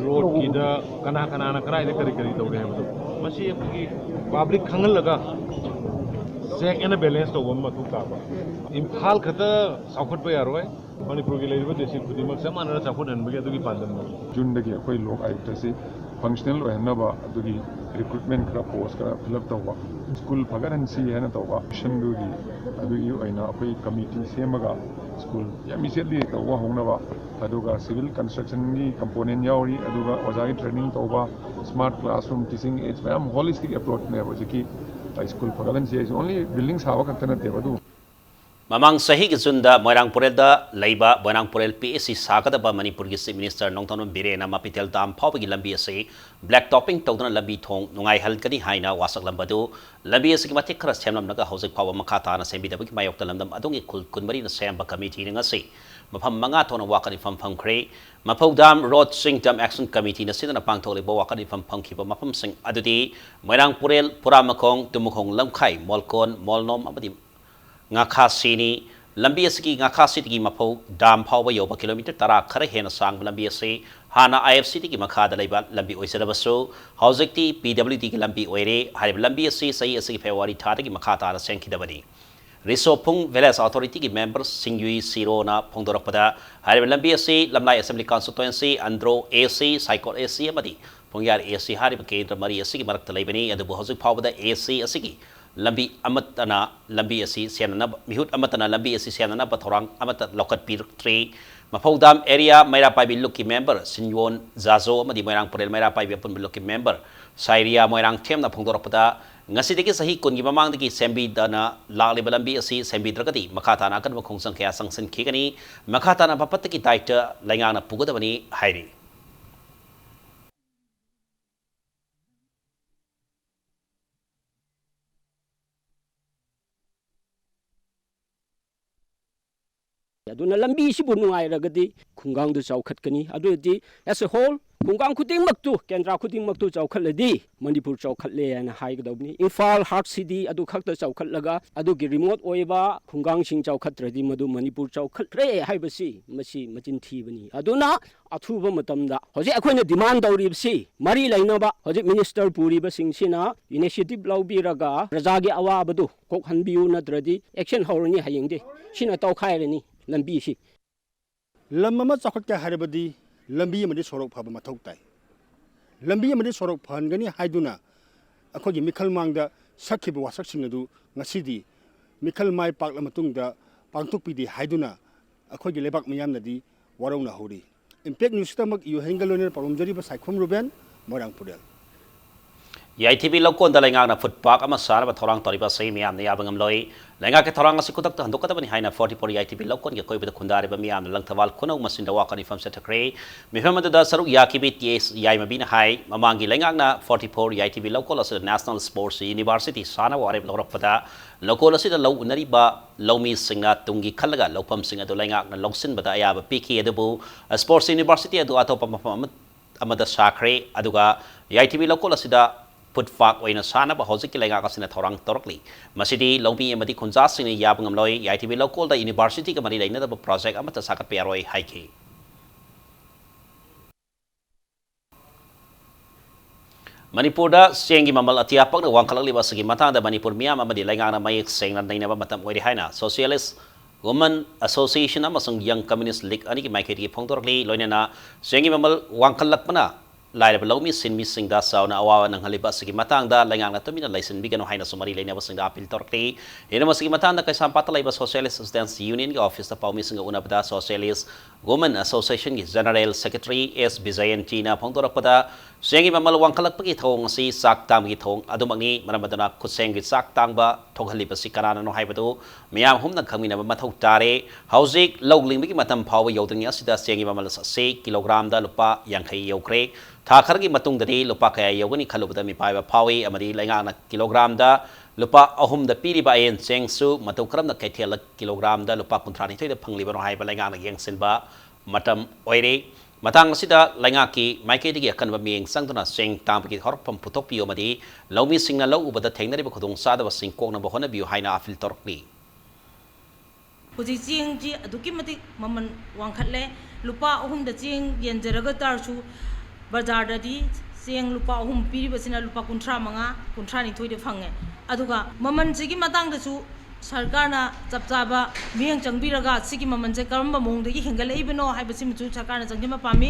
roadꯀꯤꯗ ꯀꯅꯥ ꯀꯅꯥꯅ ꯀꯗꯥꯏꯗ ꯀꯔꯤ ꯀꯔꯤ ꯇꯧꯔꯦ ꯍꯥꯏꯕꯗꯣ ꯃꯁꯤ ꯑꯩꯈꯣꯏꯒꯤ public ꯈꯪꯍꯜꯂꯒ check and balance ꯇꯧꯕ ꯑꯃ ꯃꯊꯧ ꯇꯥꯕ꯫ ꯏꯝꯐꯥꯜ ꯈꯛꯇ ꯆꯥꯎꯈꯠꯄ ꯌꯥꯔꯣꯏ꯫ ꯃꯅꯤꯄꯨꯔꯒꯤ ꯂꯩꯔꯤꯕ district ꯈꯨꯗꯤꯡꯃꯛ ꯆꯞ ꯃꯥꯟꯅꯅ ꯆꯥꯎꯈꯠꯍꯟꯕꯒꯤ ꯑꯗꯨꯒꯤ ꯄꯥꯟꯗꯝꯅꯤ꯫ Juneꯗꯒꯤ ꯑꯩꯈꯣꯏ ꯂꯣꯛ ꯑꯥꯌꯨꯛꯇꯁꯤ functional ꯑꯣꯏꯍꯟꯅꯕ ꯑꯗꯨꯒꯤ recruitment ꯈꯔ post ꯈꯔ fill up ꯇꯧꯕ, school ꯐꯒꯠꯍꯟꯁꯤ ꯍꯥꯏꯅ ꯇꯧꯕ missionꯗꯨꯒꯤ ꯑꯗꯨꯒꯤ ꯑꯣꯏꯅ ꯑꯩꯈꯣꯏ committee ꯁꯦꯝꯃꯒ school ꯌꯥꯝ immediately ꯇꯧꯕ ꯍꯧꯅꯕ, ꯑꯗꯨꯒ civil constructionꯒꯤ component ꯌꯥꯎꯔꯤ, ꯑꯗꯨꯒ ꯑꯣꯖꯥꯒꯤ training ꯇꯧꯕ, smart classroom, teaching aids ꯃꯌꯥꯝ holistic approachꯅꯦꯕ ꯍꯧꯖꯤꯛꯀꯤ school ꯐꯒꯠꯍꯟꯁꯤ ꯍꯥꯏꯁꯦ꯫ Only building ꯁꯥꯕ ꯈꯛꯇ ꯅꯠꯇꯦꯕ ꯑꯗꯨ꯫ ꯃꯃꯥꯡ ꯆꯍꯤꯒꯤ Juneꯗ ꯃꯣꯏꯔꯥꯡ ꯄꯨꯔꯦꯜꯗ ꯂꯩꯕ ꯃꯣꯏꯔꯥꯡ ꯄꯨꯔꯦꯜ P H C ꯁꯥꯒꯗꯕ ꯃꯅꯤꯄꯨꯔꯒꯤ Chief Minister ꯅꯣꯡꯊꯣꯝꯕꯝ ꯕꯤꯔꯦꯟꯅ ꯃꯄꯤꯇꯦꯜ dam ꯐꯥꯎꯕꯒꯤ ꯂꯝꯕꯤ ꯑꯁꯤ black topping ꯇꯧꯗꯨꯅ ꯂꯝꯕꯤ ꯊꯣꯡ ꯅꯨꯡꯉꯥꯏꯍꯜꯒꯅꯤ ꯍꯥꯏꯅ ꯋꯥꯁꯛꯂꯝꯕꯗꯨ ꯂꯝꯕꯤ ꯑꯁꯤꯒꯤ ꯃꯇꯦꯛ ꯈꯔ ꯁꯦꯝꯂꯝꯂꯒ ꯍꯧꯖꯤꯛ ꯐꯥꯎꯕ ꯃꯈꯥ ꯇꯥꯅ ꯁꯦꯝꯕꯤꯗꯕꯒꯤ ꯃꯥꯌꯣꯛꯇ ꯂꯝꯗꯝ ꯑꯗꯨꯒꯤ ꯈꯨꯜ ꯀꯨꯟꯃꯔꯤꯅ ꯁꯦꯝꯕ committeeꯅ ꯉꯁꯤ ꯃꯐꯝ ꯃꯉꯥ ꯊꯣꯛꯅ ꯋꯥꯀꯠ ꯏꯐꯝ ꯐꯝꯈ꯭ꯔꯦ꯫ ꯃꯐꯧ dam road ꯆꯤꯡ dam action committeeꯅ ꯁꯤꯟꯗꯨꯅ ꯄꯥꯡꯊꯣꯛꯂꯤꯕ ꯋꯥꯀꯠ ꯏꯐꯝ ꯐꯝꯈꯤꯕ ꯃꯐꯝꯁꯤꯡ ꯑꯗꯨꯗꯤ ꯃꯣꯏꯔꯥꯡ ꯄꯨꯔꯦꯜ, ꯄꯨꯔꯥꯃꯈꯣꯡ, ꯇꯨꯝꯃꯈꯣꯡ ꯂꯝꯈꯥꯏ, ꯃꯣꯜꯀꯣꯟ, ꯃꯣꯜꯅꯣꯝ ꯑꯃꯗꯤ ꯉꯥꯈꯥꯁꯤꯅꯤ꯫ ꯂꯝꯕꯤ ꯑꯁꯤꯒꯤ ꯉꯥꯈꯥꯁꯤꯗꯒꯤ ꯃꯐꯧ dam ꯐꯥꯎꯕ ꯌꯧꯕ kilometre ꯇꯔꯥ ꯈꯔ ꯍꯦꯟꯅ ꯁꯥꯡꯕ ꯂꯝꯕꯤ ꯑꯁꯤ ꯍꯥꯟꯅ I F Cꯗꯒꯤ ꯃꯈꯥꯗ ꯂꯩꯕ ꯂꯝꯕꯤ ꯑꯣꯏꯖꯔꯕꯁꯨ ꯍꯧꯖꯤꯛꯇꯤ P W Dꯒꯤ ꯂꯝꯕꯤ ꯑꯣꯏꯔꯦ꯫ ꯍꯥꯏꯔꯤꯕ ꯂꯝꯕꯤ ꯑꯁꯤ ꯆꯍꯤ ꯑꯁꯤꯒꯤ February ꯊꯥꯗꯒꯤ ꯃꯈꯥ ꯇꯥꯅ ꯁꯦꯝꯈꯤꯗꯕꯅꯤ꯫ ꯔꯤꯁꯣꯐꯨꯡ Village Authorityꯒꯤ member ꯁꯤꯡꯌꯨꯏ ꯁꯤꯔꯣꯅ ꯐꯣꯡꯗꯣꯔꯛꯄꯗ ꯍꯥꯏꯔꯤꯕ ꯂꯝꯕꯤ ꯑꯁꯤ ꯂꯝꯂꯥꯏ Assembly Constituency, Andro A C, ꯁꯥꯏꯀꯣꯠ A C ꯑꯃꯗꯤ ꯄꯨꯡꯌꯥꯔ A C ꯍꯥꯏꯔꯤꯕ ꯀꯦꯟꯗ꯭ꯔ ꯃꯔꯤ ꯑꯁꯤꯒꯤ ꯃꯔꯛꯇ ꯂꯩꯕꯅꯤ꯫ ꯑꯗꯨꯕꯨ ꯍꯧꯖꯤꯛ ꯐꯥꯎꯕꯗ A C ꯑꯁꯤꯒꯤ ꯂꯝꯕꯤ ꯑꯃꯠꯇꯅ ꯂꯝꯕꯤ ꯑꯁꯤ ꯁꯦꯝꯅꯅꯕ, ꯃꯤꯍꯨꯠ ꯑꯃꯠꯇꯅ ꯂꯝꯕꯤ ꯑꯁꯤ ꯁꯦꯝꯅꯅꯕ ꯊꯧꯔꯥꯡ ꯑꯃꯠꯇ ꯂꯧꯈꯠꯄꯤꯔꯛꯇ꯭ꯔꯤ꯫ ꯃꯐꯧ dam area ꯃꯩꯔꯥ ꯄꯥꯏꯕꯤ ꯂꯨꯞꯀꯤ member ꯁꯤꯟꯌꯣꯟ ꯖꯥꯖꯣ ꯑꯃꯗꯤ ꯃꯣꯏꯔꯥꯡ ꯄꯨꯔꯦꯜ ꯃꯩꯔꯥ ꯄꯥꯏꯕꯤ ꯑꯄꯨꯟꯕ ꯂꯨꯞꯀꯤ member ꯁꯥꯏꯔꯤꯌꯥ ꯃꯣꯏꯔꯥꯡꯊꯦꯝꯅ ꯐꯣꯡꯗꯣꯔꯛꯄꯗ ꯉꯁꯤꯗꯒꯤ ꯆꯍꯤ ꯀꯨꯟꯒꯤ ꯃꯃꯥꯡꯗꯒꯤ ꯁꯦꯝꯕꯤꯗꯅ ꯂꯥꯛꯂꯤꯕ ꯂꯝꯕꯤ ꯑꯁꯤ ꯁꯦꯝꯕꯤꯗ꯭ꯔꯒꯗꯤ ꯃꯈꯥ ꯇꯥꯅ ꯑꯀꯟꯕ ꯈꯣꯡꯖꯪ ꯀꯌꯥ ꯆꯪꯁꯤꯟꯈꯤꯒꯅꯤ꯫ ꯃꯈꯥ ꯇꯥꯅ ꯕꯥꯄꯠꯇꯒꯤ ꯗꯥꯏꯇ ꯂꯩꯉꯥꯛꯅ ꯄꯨꯒꯗꯕꯅꯤ ꯍꯥꯏꯔꯤ꯫ ꯑꯗꯨꯅ ꯂꯝꯕꯤꯁꯤꯕꯨ ꯅꯨꯡꯉꯥꯏꯔꯒꯗꯤ ꯈꯨꯡꯒꯪꯗꯨ ꯆꯥꯎꯈꯠꯀꯅꯤ꯫ ꯑꯗꯨ ꯑꯣꯏꯔꯗꯤ as a whole ꯈꯨꯡꯒꯪ ꯈꯨꯗꯤꯡꯃꯛꯇꯨ, ꯀꯦꯟꯗ꯭ꯔ ꯈꯨꯗꯤꯡꯃꯛꯇꯨ ꯆꯥꯎꯈꯠꯂꯗꯤ ꯃꯅꯤꯄꯨꯔ ꯆꯥꯎꯈꯠꯂꯦ ꯍꯥꯏꯅ ꯍꯥꯏꯒꯗꯧꯕꯅꯤ꯫ ꯏꯝꯐꯥꯜ heart city ꯑꯗꯨ ꯈꯛꯇ ꯆꯥꯎꯈꯠꯂꯒ ꯑꯗꯨꯒꯤ remote ꯑꯣꯏꯕ ꯈꯨꯡꯒꯪꯁꯤꯡ ꯆꯥꯎꯈꯠꯇ꯭ꯔꯗꯤ ꯃꯗꯨ ꯃꯅꯤꯄꯨꯔ ꯆꯥꯎꯈꯠꯈ꯭ꯔꯦ ꯍꯥꯏꯕꯁꯤ ꯃꯁꯤ ꯃꯆꯤꯟ ꯊꯤꯕꯅꯤ꯫ ꯑꯗꯨꯅ ꯑꯊꯨꯕ ꯃꯇꯝꯗ ꯍꯧꯖꯤꯛ ꯑꯩꯈꯣꯏꯅ demand ꯇꯧꯔꯤꯕꯁꯤ ꯃꯔꯤ ꯂꯩꯅꯕ ꯍꯧꯖꯤꯛ minister ꯄꯨꯔꯤꯕꯁꯤꯡꯁꯤꯅ initiative ꯂꯧꯕꯤꯔꯒ ꯄ꯭ꯔꯖꯥꯒꯤ ꯑꯋꯥꯕꯗꯨ ꯀꯣꯛꯍꯟꯕꯤꯌꯨ, ꯅꯠꯇ꯭ꯔꯗꯤ action ꯍꯧꯔꯅꯤ ꯍꯌꯦꯡꯗꯤ꯫ ꯁꯤꯅ ꯇꯧꯈꯥꯏꯔꯅꯤ ꯂꯝꯕꯤꯁꯤ꯫ ꯂꯝ ꯑꯃ ꯆꯥꯎꯈꯠꯀꯦ ꯍꯥꯏꯔꯕꯗꯤ ꯂꯝꯕꯤ ꯑꯃꯗꯤ ꯁꯣꯔꯣꯛ ꯐꯕ ꯃꯊꯧ ꯇꯥꯏ꯫ ꯂꯝꯕꯤ ꯑꯃꯗꯤ ꯁꯣꯔꯣꯛ ꯐꯍꯟꯒꯅꯤ ꯍꯥꯏꯗꯨꯅ ꯑꯩꯈꯣꯏꯒꯤ ꯃꯤꯈꯜ ꯃꯥꯡꯗ ꯁꯛꯈꯤꯕ ꯋꯥꯁꯛꯁꯤꯡ ꯑꯗꯨ ꯉꯁꯤꯗꯤ ꯃꯤꯈꯜ ꯃꯥꯏ ꯄꯥꯛꯂ ꯃꯇꯨꯡꯗ ꯄꯥꯡꯊꯣꯛꯄꯤꯗꯦ ꯍꯥꯏꯗꯨꯅ ꯑꯩꯈꯣꯏꯒꯤ ꯂꯩꯕꯥꯛ ꯃꯤꯌꯥꯝꯅꯗꯤ ꯋꯥꯔꯧꯅꯍꯧꯔꯤ꯫ Impact Newsꯀꯤꯗꯃꯛ ꯏꯌꯨ ꯍꯦꯟꯒ ꯂꯣꯏꯅꯅ ꯄꯥꯎꯗꯝꯖꯔꯤꯕ ꯁꯥꯏꯈꯣꯝ ꯔꯨꯕꯦꯟ, ꯃꯣꯏꯔꯥꯡ ꯄꯨꯔꯦꯜ꯫ ꯌꯥꯏꯊꯤꯕꯤ ꯂꯧꯀꯣꯟꯗ ꯂꯩꯉꯥꯛꯅ ꯐꯨꯠ ꯄꯥꯛ ꯑꯃ ꯁꯥꯅꯕ ꯊꯧꯔꯥꯡ ꯇꯧꯔꯤꯕ ꯑꯁꯤ ꯃꯤꯌꯥꯝꯅ ꯌꯥꯕ ꯉꯝꯂꯣꯏ꯫ ꯂꯩꯉꯥꯛꯀꯤ ꯊꯧꯔꯥꯡ ꯑꯁꯤ ꯈꯨꯗꯛꯇ ꯍꯟꯗꯣꯛꯀꯗꯕꯅꯤ ꯍꯥꯏꯅ forty four ꯌꯥꯏꯊꯤꯕꯤ ꯂꯧꯀꯣꯟꯒꯤ ꯑꯀꯣꯏꯕꯗ ꯈꯨꯟꯗꯥꯔꯤꯕ ꯃꯤꯌꯥꯝꯅ ꯂꯪꯊꯕꯥꯜ ꯈꯨꯅꯧ ꯃꯆꯤꯟꯗ ꯋꯥꯀꯠ ꯃꯤꯐꯝ ꯆꯠꯊꯈ꯭ꯔꯦ꯫ ꯃꯤꯐꯝ ꯑꯗꯨꯗ ꯁꯔꯨꯛ ꯌꯥꯈꯤꯕꯤ ꯇꯤ ꯑꯦꯁ ꯌꯥꯏꯃꯕꯤꯅ ꯍꯥꯏ, ꯃꯃꯥꯡꯒꯤ ꯂꯩꯉꯥꯛꯅ forty four ꯌꯥꯏꯊꯤꯕꯤ ꯂꯧꯀꯣꯜ ꯑꯁꯤꯗ National Sports University ꯁꯥꯅꯕ ꯋꯥꯔꯦꯞ ꯂꯧꯔꯛꯄꯗ ꯂꯧꯀꯣꯜ ꯑꯁꯤꯗ ꯂꯧ ꯎꯅꯔꯤꯕ ꯂꯧꯃꯤꯁꯤꯡꯅ ꯇꯨꯡꯒꯤ ꯈꯜꯂꯒ ꯂꯧꯐꯝꯁꯤꯡ ꯑꯗꯨ ꯂꯩꯉꯥꯛꯅ ꯂꯧꯁꯤꯟꯕꯗ ꯑꯌꯥꯕ ꯄꯤꯈꯤ꯫ ꯑꯗꯨꯕꯨ Sports University ꯑꯗꯨ ꯑꯇꯣꯞꯄ ꯃꯐꯝ ꯑꯃ ꯑꯃꯗ ꯁꯥꯈ꯭ꯔꯦ꯫ ꯑꯗꯨꯒ ꯌꯥꯏꯊꯤꯕꯤ ꯂꯧꯀꯣꯜ ꯑꯁꯤꯗ ꯐꯨꯠ ꯄꯥꯛ ꯑꯣꯏꯅ ꯁꯥꯅꯕ ꯍꯧꯖꯤꯛꯀꯤ ꯂꯩꯉꯥꯛ ꯑꯁꯤꯅ ꯊꯧꯔꯥꯡ ꯇꯧꯔꯛꯂꯤ꯫ ꯃꯁꯤꯗꯤ ꯂꯧꯃꯤ ꯑꯃꯗꯤ ꯈꯨꯟꯖꯥꯁꯤꯡꯅ ꯌꯥꯕ ꯉꯝꯂꯣꯏ꯫ ꯌꯥꯏꯊꯤꯕꯤ ꯂꯧꯀꯣꯜꯗ universityꯒ ꯃꯔꯤ ꯂꯩꯅꯗꯕ project ꯑꯃꯠꯇ ꯁꯥꯒꯠꯄ ꯌꯥꯔꯣꯏ ꯍꯥꯏꯈꯤ꯫ ꯃꯅꯤꯄꯨꯔꯗ ꯆꯦꯡꯒꯤ ꯃꯃꯜ ꯑꯇꯤꯌꯥ ꯄꯛꯅ ꯋꯥꯡꯈꯠꯂꯛꯂꯤꯕ ꯑꯁꯤꯒꯤ ꯃꯇꯥꯡꯗ ꯃꯅꯤꯄꯨꯔ ꯃꯤꯌꯥꯝ ꯑꯃꯗꯤ ꯂꯩꯉꯥꯛꯅ ꯃꯌꯦꯛ ꯁꯦꯡꯅ ꯅꯩꯅꯕ ꯃꯇꯝ ꯑꯣꯏꯔꯦ ꯍꯥꯏꯅ Socialist Women Association ꯑꯃꯁꯨꯡ Young Communist League ꯑꯅꯤꯒꯤ ꯃꯥꯏꯀꯩꯗꯒꯤ ꯐꯣꯡꯗꯣꯔꯛꯂꯤ꯫ ꯂꯣꯏꯅꯅ ꯆꯦꯡꯒꯤ ꯃꯃꯜ ꯋꯥꯡꯈꯠꯂꯛꯄꯅ ꯂꯥꯏꯔꯕ ꯂꯧꯃꯤ ꯁꯤꯟꯃꯤꯁꯤꯡꯗ ꯆꯥꯎꯅ ꯑꯋꯥꯕ ꯅꯪꯍꯜꯂꯤꯕ ꯑꯁꯤꯒꯤ ꯃꯇꯥꯡꯗ ꯂꯩꯉꯥꯛꯅ ꯇꯨꯃꯤꯟꯅ ꯂꯩꯁꯤꯟꯕꯤꯒꯅꯨ ꯍꯥꯏꯅꯁꯨ ꯃꯔꯤ ꯂꯩꯅꯕꯁꯤꯡꯗ appeal ꯇꯧꯔꯛꯂꯤ꯫ ꯍꯤꯔꯝ ꯑꯁꯤꯒꯤ ꯃꯇꯥꯡꯗ ꯀꯩꯁꯥꯝꯄꯥꯠꯇ ꯂꯩꯕ Socialist Students Unionꯒꯤ officeꯇ ꯄꯥꯎꯃꯤꯁꯤꯡꯒ ꯎꯅꯕꯗ Socialist Women Associationꯒꯤ General Secretary ꯑꯦꯁ ꯕꯤꯖꯌꯟꯇꯤꯅ ꯐꯣꯡꯗꯣꯔꯛꯄꯗ, ꯆꯦꯡꯒꯤ ꯃꯃꯜ ꯋꯥꯡꯈꯠꯂꯛꯄꯒꯤ ꯊꯧꯑꯣꯡ ꯑꯁꯤ ꯆꯥꯛ ꯇꯥꯡꯕꯒꯤ ꯊꯧꯑꯣꯡ ꯑꯗꯨꯃꯛꯅꯤ꯫ ꯃꯔꯝ ꯑꯗꯨꯅ ꯈꯨꯠꯁꯦꯝꯒꯤ ꯆꯥꯛ ꯇꯥꯡꯕ ꯊꯣꯛꯍꯜꯂꯤꯕꯁꯤ ꯀꯅꯥꯅꯅꯣ ꯍꯥꯏꯕꯗꯨ ꯃꯤꯌꯥꯝ ꯍꯨꯝꯅ ꯈꯪꯃꯤꯟꯅꯕ ꯃꯊꯧ ꯇꯥꯔꯦ꯫ ꯍꯧꯖꯤꯛ ꯂꯧ ꯂꯤꯡꯕꯒꯤ ꯃꯇꯝ ꯐꯥꯎꯕ ꯌꯧꯗ꯭ꯔꯤꯉꯩ ꯑꯁꯤꯗ ꯆꯦꯡꯒꯤ ꯃꯃꯜ ꯑꯁꯤ ꯀꯤꯂꯣꯒ꯭ꯔꯥꯝꯗ ꯂꯨꯄꯥ ꯌꯥꯡꯈꯩ ꯌꯧꯈ꯭ꯔꯦ꯫ ꯊꯥ ꯈꯔꯒꯤ ꯃꯇꯨꯡꯗꯗꯤ ꯂꯨꯄꯥ ꯀꯌꯥ ꯌꯧꯒꯅꯤ ꯈꯜꯂꯨꯕꯗ ꯃꯤꯄꯥꯏꯕ ꯐꯥꯎꯏ ꯑꯃꯗꯤ ꯂꯩꯉꯥꯛꯅ ꯀꯤꯂꯣꯒ꯭ꯔꯥꯝꯗ ꯂꯨꯄꯥ ꯑꯍꯨꯝꯗ ꯄꯤꯔꯤꯕ ꯑꯌꯦꯟ ꯆꯦꯡꯁꯨ ꯃꯇꯧ ꯀꯔꯝꯅ ꯀꯩꯊꯦꯜꯗ ꯀꯤꯂꯣꯒ꯭ꯔꯥꯝꯗ ꯂꯨꯄꯥ ꯀꯨꯟꯊ꯭ꯔꯥ ꯅꯤꯊꯣꯏꯗ ꯐꯪꯂꯤꯕꯅꯣ ꯍꯥꯏꯕ ꯂꯩꯉꯥꯛꯅ ꯌꯦꯡꯁꯤꯟꯕ ꯃꯇꯝ ꯑꯣꯏꯔꯦ꯫ ꯃꯇꯥꯡ ꯑꯁꯤꯗ ꯂꯩꯉꯥꯛꯀꯤ ꯃꯥꯏꯀꯩꯗꯒꯤ ꯑꯀꯟꯕ ꯃꯤꯠꯌꯦꯡ ꯆꯪꯗꯨꯅ ꯆꯦꯡ ꯇꯥꯡꯕꯒꯤ ꯍꯧꯔꯛꯐꯝ ꯄꯨꯊꯣꯛꯄꯤꯌꯨ ꯑꯃꯗꯤ ꯂꯧꯃꯤꯁꯤꯡꯅ ꯂꯧ ꯎꯕꯗ ꯊꯦꯡꯅꯔꯤꯕ ꯈꯨꯗꯣꯡꯆꯥꯗꯕꯁꯤꯡ ꯀꯣꯛꯅꯕ ꯍꯣꯠꯅꯕꯤꯌꯨ ꯍꯥꯏꯅ ꯑꯄꯤꯜ ꯇꯧꯔꯛꯂꯤ꯫ ꯍꯧꯖꯤꯛ ꯆꯦꯡꯁꯤ ꯑꯗꯨꯛꯀꯤ ꯃꯇꯤꯛ ꯃꯃꯜ ꯋꯥꯡꯈꯠꯂꯦ꯫ ꯂꯨꯄꯥ ꯑꯍꯨꯝꯗ ꯆꯦꯡ ꯌꯦꯟꯖꯔꯒ ꯇꯥꯔꯁꯨ, ꯕꯖꯥꯔꯗꯗꯤ ꯆꯦꯡ ꯂꯨꯄꯥ ꯑꯍꯨꯝ ꯄꯤꯔꯤꯕꯁꯤꯅ ꯂꯨꯄꯥ ꯀꯨꯟꯊ꯭ꯔꯥ ꯃꯉꯥ, ꯀꯨꯟꯊ꯭ꯔꯥ ꯅꯤꯊꯣꯏꯗ ꯐꯪꯉꯦ꯫ ꯑꯗꯨꯒ ꯃꯃꯜꯁꯤꯒꯤ ꯃꯇꯥꯡꯗꯁꯨ ꯁꯔꯀꯥꯔꯅ ꯆꯞ ꯆꯥꯕ ꯃꯤꯠꯌꯦꯡ ꯆꯪꯕꯤꯔꯒ, ꯁꯤꯒꯤ ꯃꯃꯜꯁꯦ ꯀꯔꯝꯕ ꯃꯑꯣꯡꯗꯒꯤ ꯍꯦꯟꯒꯠꯂꯛꯏꯕꯅꯣ ꯍꯥꯏꯕꯁꯤꯃꯁꯨ ꯁꯔꯀꯥꯔꯅ ꯆꯪꯁꯤꯟꯕ ꯄꯥꯝꯃꯤ꯫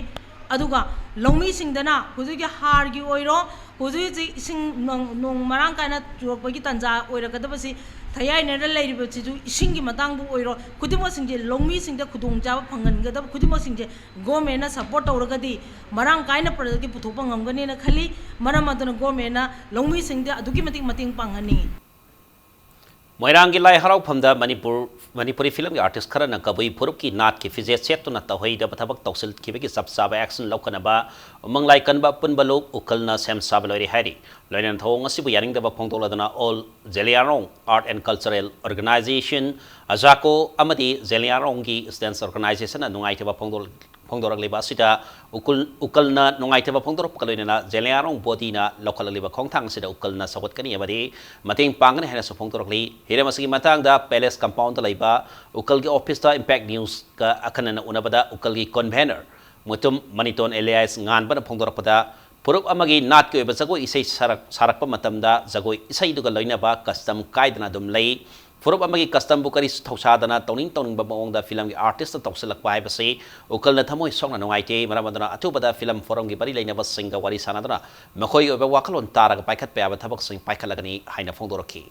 ꯑꯗꯨꯒ ꯂꯧꯃꯤꯁꯤꯡꯗꯅ ꯍꯧꯖꯤꯛꯀꯤ ꯍꯥꯔꯒꯤ ꯑꯣꯏꯔꯣ, ꯍꯧꯖꯤꯛ ꯍꯧꯖꯤꯛ ꯏꯁꯤꯡ ꯅꯣꯡ, ꯅꯣꯡ ꯃꯔꯥꯡ ꯀꯥꯏꯅ ꯆꯨꯔꯛꯄꯒꯤ ꯇꯥꯟꯖꯥ ꯑꯣꯏꯔꯛꯀꯗꯕꯁꯤ ꯊꯌꯥꯏꯅꯔ ꯂꯩꯔꯤꯕꯁꯤꯁꯨ ꯏꯁꯤꯡꯒꯤ ꯃꯇꯥꯡꯕꯨ ꯑꯣꯏꯔꯣ, ꯈꯨꯗꯤꯡꯃꯛꯁꯤꯡꯁꯦ ꯂꯧꯃꯤꯁꯤꯡꯗ ꯈꯨꯗꯣꯡꯆꯥꯕ ꯐꯪꯍꯟꯒꯗꯕ ꯈꯨꯗꯤꯡꯃꯛꯁꯤꯡꯁꯦ ꯒꯣꯔꯃꯦꯟꯅ ꯁꯞꯄꯣꯔꯠ ꯇꯧꯔꯒꯗꯤ ꯃꯔꯥꯡ ꯀꯥꯏꯅ ꯄ꯭ꯔꯗꯛꯇꯤ ꯄꯨꯊꯣꯛꯄ ꯉꯝꯒꯅꯤꯅ ꯈꯜꯂꯤ꯫ ꯃꯔꯝ ꯑꯗꯨꯅ ꯒꯣꯔꯃꯦꯟꯅ ꯂꯧꯃꯤꯁꯤꯡꯗ ꯑꯗꯨꯛꯀꯤ ꯃꯇꯤꯛ ꯃꯇꯦꯡ ꯄꯥꯡꯍꯟꯅꯤꯡꯉꯤ꯫ ꯃꯣꯏꯔꯥꯡꯒꯤ ꯂꯥꯏ ꯍꯔꯥꯎꯐꯝꯗ ꯃꯅꯤꯄꯨꯔ, ꯃꯅꯤꯄꯨꯔꯤ ꯐꯤꯂꯝꯒꯤ ꯑꯥꯔꯇꯤꯁ ꯈꯔꯅ ꯀꯕꯨꯏ ꯐꯨꯔꯨꯞꯀꯤ ꯅꯥꯠꯀꯤ ꯐꯤꯖꯦꯠ ꯁꯦꯠꯇꯨꯅ ꯇꯧꯍꯩꯗꯕ ꯊꯕꯛ ꯇꯧꯁꯤꯟꯈꯤꯕꯒꯤ ꯆꯞ ꯆꯥꯕ ꯑꯦꯛꯁꯟ ꯂꯧꯈꯠꯅꯕ ꯎꯃꯪ ꯂꯥꯏ ꯀꯟꯕ ꯑꯄꯨꯟꯕ ꯂꯨꯞ ꯎꯀꯜꯅ ꯁꯦꯝ ꯁꯥꯕ ꯂꯣꯏꯔꯦ ꯍꯥꯏꯔꯤ꯫ ꯂꯣꯏꯅꯅ ꯊꯧꯑꯣꯡ ꯑꯁꯤꯕꯨ ꯌꯥꯅꯤꯡꯗꯕ ꯐꯣꯡꯗꯣꯛꯂꯗꯨꯅ All Zeliangrong Art and Cultural Organization, ꯑꯖꯥꯀꯣ, ꯑꯃꯗꯤ ꯖꯦꯂꯤꯌꯥꯡꯔꯣꯡꯒꯤ Students Organizationꯅ ꯅꯨꯡꯉꯥꯏꯇꯕ ꯐꯣꯡꯗꯣꯛ-, ꯐꯣꯡꯗꯣꯔꯛꯂꯤꯕ ꯑꯁꯤꯗ ꯎꯀꯨꯜ, ꯎꯀꯜꯅ ꯅꯨꯡꯉꯥꯏꯇꯕ ꯐꯣꯡꯗꯣꯔꯛꯄꯒ ꯂꯣꯏꯅꯅ ꯖꯦꯂꯤꯌꯥꯡꯔꯣꯡ ꯕꯣꯗꯤꯅ ꯂꯧꯈꯠꯂꯛꯂꯤꯕ ꯈꯣꯡꯊꯥꯡ ꯑꯁꯤꯗ ꯎꯀꯜꯅ ꯁꯧꯒꯠꯀꯅꯤ ꯑꯃꯗꯤ ꯃꯇꯦꯡ ꯄꯥꯡꯒꯅꯤ ꯍꯥꯏꯅꯁꯨ ꯐꯣꯡꯗꯣꯔꯛꯂꯤ꯫ ꯍꯤꯔꯝ ꯑꯁꯤꯒꯤ ꯃꯇꯥꯡꯗ Palace Compoundꯗ ꯂꯩꯕ ꯎꯀꯜꯒꯤ ꯑꯣꯐꯤꯁꯇ Impact Newsꯀ ꯑꯈꯟꯅꯅ ꯎꯅꯕꯗ ꯎꯀꯜꯒꯤ convener ꯃꯨꯇꯨꯝ ꯃꯅꯤꯇꯣꯟ alias ꯉꯥꯟꯕꯅ ꯐꯣꯡꯗꯣꯔꯛꯄꯗ, ꯐꯨꯔꯨꯞ ꯑꯃꯒꯤ ꯅꯥꯠꯀꯤ ꯑꯣꯏꯕ ꯖꯒꯣꯏ ꯏꯁꯩ ꯁꯥꯔꯛ-, ꯁꯥꯔꯛꯄ ꯃꯇꯝꯗ ꯖꯒꯣꯏ ꯏꯁꯩꯗꯨꯒ ꯂꯣꯏꯅꯕ custom ꯀꯥꯏꯗꯅ ꯑꯗꯨꯝ ꯂꯩ꯫ ꯐꯨꯔꯨꯞ ꯑꯃꯒꯤ customꯕꯨ ꯀꯔꯤꯁꯨ ꯊꯧꯁꯥꯗꯅ ꯇꯧꯅꯤꯡ ꯇꯧꯅꯤꯡꯕ ꯃꯑꯣꯡꯗ ꯐꯤꯂꯝꯒꯤ ꯑꯥꯔꯇꯤꯁꯇ ꯇꯧꯁꯤꯜꯂꯛꯄ ꯍꯥꯏꯕꯁꯤ ꯎꯀꯜꯅ ꯊꯃꯣꯏ ꯁꯣꯛꯅ ꯅꯨꯡꯉꯥꯏꯇꯦ꯫ ꯃꯔꯝ ꯑꯗꯨꯅ ꯑꯊꯨꯕꯗ ꯐꯤꯂꯝ ꯐꯣꯔꯝꯒꯤ ꯃꯔꯤ ꯂꯩꯅꯕꯁꯤꯡꯒ ꯋꯥꯔꯤ ꯁꯥꯟꯅꯗꯨꯅ ꯃꯈꯣꯏꯒꯤ ꯑꯣꯏꯕ ꯋꯥꯈꯜꯂꯣꯟ ꯇꯥꯔꯒ ꯄꯥꯏꯈꯠꯄ ꯌꯥꯕ ꯊꯕꯛꯁꯤꯡ ꯄꯥꯏꯈꯠꯂꯒꯅꯤ ꯍꯥꯏꯅ ꯐꯣꯡꯗꯣꯔꯛꯈꯤ꯫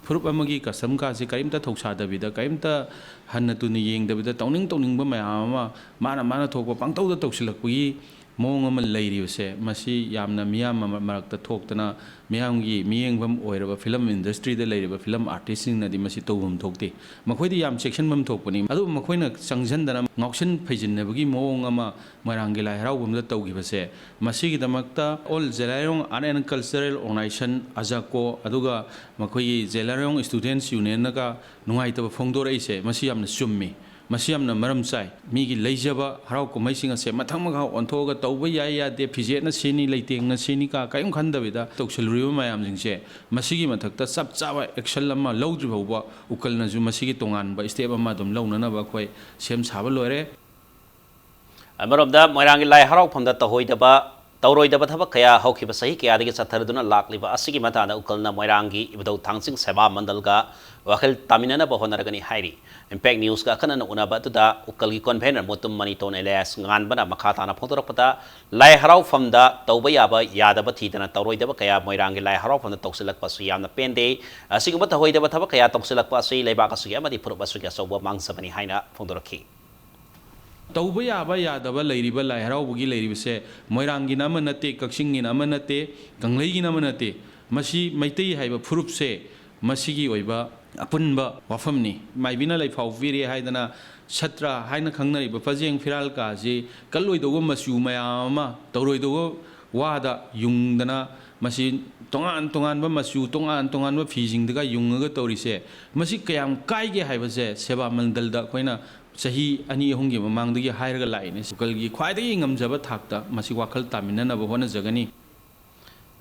ꯐꯨꯔꯨꯞ ꯑꯃꯒꯤ ꯀꯁꯇꯝ ꯀꯥꯁꯦ ꯀꯔꯤꯝꯇ ꯊꯧꯁꯥꯗꯕꯤꯗ, ꯀꯔꯤꯝꯇ ꯍꯟꯅ ꯇꯨꯅ ꯌꯦꯡꯗꯕꯤꯗ, ꯇꯧꯅꯤꯡ ꯇꯧꯅꯤꯡꯕ ꯃꯌꯥꯝ ꯑꯃ ꯃꯥꯅ ꯃꯥꯅ ꯊꯣꯛꯄ ꯄꯪꯇꯧꯗ ꯇꯧꯁꯤꯜꯂꯛꯄꯒꯤ ꯃꯑꯣꯡ ꯑꯃ ꯂꯩꯔꯤꯕꯁꯦ, ꯃꯁꯤ ꯌꯥꯝꯅ ꯃꯤꯌꯥꯝ ꯃ-, ꯃꯔꯛꯇ ꯊꯣꯛꯇꯅ ꯃꯤꯌꯥꯝꯒꯤ ꯃꯤꯠꯌꯦꯡꯐꯝ ꯑꯣꯏꯔꯕ ꯐꯤꯂꯝ ꯏꯟꯗꯁꯇ꯭ꯔꯤꯗ ꯂꯩꯔꯤꯕ ꯐꯤꯂꯝ ꯑꯥꯔꯇꯤꯁꯁꯤꯡꯅꯗꯤ ꯃꯁꯤ ꯇꯧꯐꯝ ꯊꯣꯛꯇꯦ꯫ ꯃꯈꯣꯏꯗꯤ ꯌꯥꯝ ꯆꯦꯛꯁꯤꯟꯐꯝ ꯊꯣꯛꯄꯅꯤ꯫ ꯑꯗꯨꯕꯨ ꯃꯈꯣꯏꯅ ꯆꯪꯁꯤꯟꯗꯅ ꯉꯥꯎꯁꯤꯟ ꯐꯩꯖꯤꯟꯅꯕꯒꯤ ꯃꯑꯣꯡ ꯑꯃ ꯃꯣꯏꯔꯥꯡꯒꯤ ꯂꯥꯏ ꯍꯔꯥꯎꯐꯝꯗ ꯇꯧꯈꯤꯕꯁꯦ, ꯃꯁꯤꯒꯤꯗꯃꯛꯇ All Zeliangrong Art and Cultural Organization, ꯑꯖꯥꯀꯣ, ꯑꯗꯨꯒ ꯃꯈꯣꯏꯒꯤ Zeliangrong Students Unionꯅꯒ ꯅꯨꯡꯉꯥꯏꯇꯕ ꯐꯣꯡꯗꯣꯔꯛꯏꯁꯦ, ꯃꯁꯤ ꯌꯥꯝꯅ ꯆꯨꯝꯃꯤ꯫ ꯃꯁꯤ ꯌꯥꯝꯅ ꯃꯔꯝ ꯆꯥꯏ꯫ ꯃꯤꯒꯤ ꯂꯩꯖꯕ ꯍꯔꯥꯎ ꯀꯨꯝꯍꯩꯁꯤꯡ ꯑꯁꯦ ꯃꯊꯪ ꯃꯈꯥ ꯑꯣꯟꯊꯣꯛꯑꯒ ꯇꯧꯕ ꯌꯥꯏ ꯌꯥꯗꯦ, ꯐꯤꯖꯦꯠꯅ ꯁꯤꯅꯤ, ꯂꯩꯇꯦꯡꯅ ꯁꯤꯅꯤ ꯀ ꯀꯔꯤꯝ ꯈꯟꯗꯕꯤꯗ ꯇꯧꯁꯤꯜꯂꯨꯔꯤꯕ ꯃꯌꯥꯝꯁꯤꯡꯁꯦ, ꯃꯁꯤꯒꯤ ꯃꯊꯛꯇ ꯆꯞ ꯆꯥꯕ action ꯑꯃ ꯂꯧꯗ꯭ꯔꯤ ꯐꯥꯎꯕ ꯎꯀꯜꯅꯁꯨ ꯃꯁꯤꯒꯤ ꯇꯣꯉꯥꯟꯕ step ꯑꯃ ꯑꯗꯨꯝ ꯂꯧꯅꯅꯕ ꯑꯩꯈꯣꯏ ꯁꯦꯝ ꯁꯥꯕ ꯂꯣꯏꯔꯦ꯫ ꯑꯃꯔꯣꯝꯗ ꯃꯣꯏꯔꯥꯡꯒꯤ ꯂꯥꯏ ꯍꯔꯥꯎꯐꯝꯗ ꯇꯧꯍꯣꯏꯗꯕ, ꯇꯧꯔꯣꯏꯗꯕ ꯊꯕꯛ ꯀꯌꯥ ꯍꯧꯈꯤꯕ ꯆꯍꯤ ꯀꯌꯥꯗꯒꯤ ꯆꯠꯊꯗꯨꯅ ꯂꯥꯛꯂꯤꯕ ꯑꯁꯤꯒꯤ ꯃꯇꯥꯡꯗ ꯎꯀꯜꯅ ꯃꯣꯏꯔꯥꯡꯒꯤ ꯏꯕꯨꯙꯧ ꯊꯥꯡꯆꯤꯡ ꯁꯦꯕꯥ ꯃꯟꯗꯜꯒ ꯋꯥꯈꯜ ꯇꯥꯃꯤꯟꯅꯅꯕ ꯍꯣꯠꯅꯔꯒꯅꯤ ꯍꯥꯏꯔꯤ꯫ Impact Newsꯀ ꯑꯈꯟꯅꯅ ꯎꯅꯕ ꯑꯗꯨꯗ ꯎꯀꯜꯒꯤ convener ꯃꯣꯇꯨꯝ ꯃꯅꯤꯇꯣꯟ ꯑꯦꯂꯤꯌꯥꯁ ꯉꯥꯟꯕꯅ ꯃꯈꯥ ꯇꯥꯅ ꯐꯣꯡꯗꯣꯔꯛꯄꯗ, ꯂꯥꯏ ꯍꯔꯥꯎꯐꯝꯗ ꯇꯧꯕ ꯌꯥꯕ ꯌꯥꯗꯕ ꯊꯤꯗꯅ ꯇꯧꯔꯣꯏꯗꯕ ꯀꯌꯥ ꯃꯣꯏꯔꯥꯡꯒꯤ ꯂꯥꯏ ꯍꯔꯥꯎꯐꯝꯗ ꯇꯧꯁꯤꯜꯂꯛꯄ ꯑꯁꯤ ꯌꯥꯝꯅ ꯄꯦꯟꯗꯦ꯫ ꯑꯁꯤꯒꯨꯝꯕ ꯇꯧꯍꯣꯏꯗꯕ ꯊꯕꯛ ꯀꯌꯥ ꯇꯧꯁꯤꯜꯂꯛꯄ ꯑꯁꯤ ꯂꯩꯕꯥꯛ ꯑꯁꯤꯒꯤ ꯑꯃꯗꯤ ꯐꯨꯔꯨꯞ ꯑꯁꯤꯒꯤ ꯑꯆꯧꯕ ꯃꯥꯡꯖꯕꯅꯤ ꯍꯥꯏꯅ ꯐꯣꯡꯗꯣꯔꯛꯈꯤ꯫ ꯇꯧꯕ ꯌꯥꯕ ꯌꯥꯗꯕ ꯂꯩꯔꯤꯕ ꯂꯥꯏ ꯍꯔꯥꯎꯕꯒꯤ ꯂꯩꯔꯤꯕꯁꯦ ꯃꯣꯏꯔꯥꯡꯒꯤꯅ ꯑꯃ ꯅꯠꯇꯦ, ꯀꯛꯆꯤꯡꯒꯤꯅ ꯑꯃ ꯅꯠꯇꯦ, ꯀꯪꯂꯩꯒꯤꯅ ꯑꯃ ꯅꯠꯇꯦ꯫ ꯃꯁꯤ ꯃꯩꯇꯩ ꯍꯥꯏꯕ ꯐꯨꯔꯨꯞꯁꯦ ꯃꯁꯤꯒꯤ ꯑꯣꯏꯕ ꯑꯄꯨꯟꯕ ꯋꯥꯐꯝꯅꯤ꯫ ꯃꯥꯏꯕꯤꯅ ꯂꯩꯐꯥꯎ ꯄꯤꯔꯦ ꯍꯥꯏꯗꯅ ꯁꯠꯇ꯭ꯔ ꯍꯥꯏꯅ ꯈꯪꯅꯔꯤꯕ ꯄꯖꯦꯡ ꯐꯤꯔꯥꯜ ꯀꯥꯁꯤ ꯀꯜꯂꯣꯏꯗꯧꯕ ꯃꯆꯨ ꯃꯌꯥꯝ ꯑꯃ, ꯇꯧꯔꯣꯏꯗꯧꯕ ꯋꯥꯗ ꯌꯨꯡꯗꯅ, ꯃꯁꯤ ꯇꯣꯉꯥꯟ ꯇꯣꯉꯥꯟꯕ ꯃꯆꯨ, ꯇꯣꯉꯥꯟ ꯇꯣꯉꯥꯟꯕ ꯐꯤꯁꯤꯡꯗꯒ ꯌꯨꯡꯉꯒ ꯇꯧꯔꯤꯁꯦ, ꯃꯁꯤ ꯀꯌꯥꯝ ꯀꯥꯏꯒꯦ ꯍꯥꯏꯕꯁꯦ ꯁꯦꯕꯥ ꯃꯟꯗꯜꯗ ꯑꯩꯈꯣꯏꯅ ꯆꯍꯤ ꯑꯅꯤ ꯑꯍꯨꯝꯒꯤ ꯃꯃꯥꯡꯗꯒꯤ ꯍꯥꯏꯔꯒ ꯂꯥꯛꯏꯅꯦ꯫ ꯎꯀꯜꯒꯤ ꯈ꯭ꯋꯥꯏꯗꯒꯤ ꯉꯝꯖꯕ ꯊꯥꯛꯇ ꯃꯁꯤ ꯋꯥꯈꯜ ꯇꯥꯃꯤꯟꯅꯅꯕ ꯍꯣꯠꯅꯖꯒꯅꯤ꯫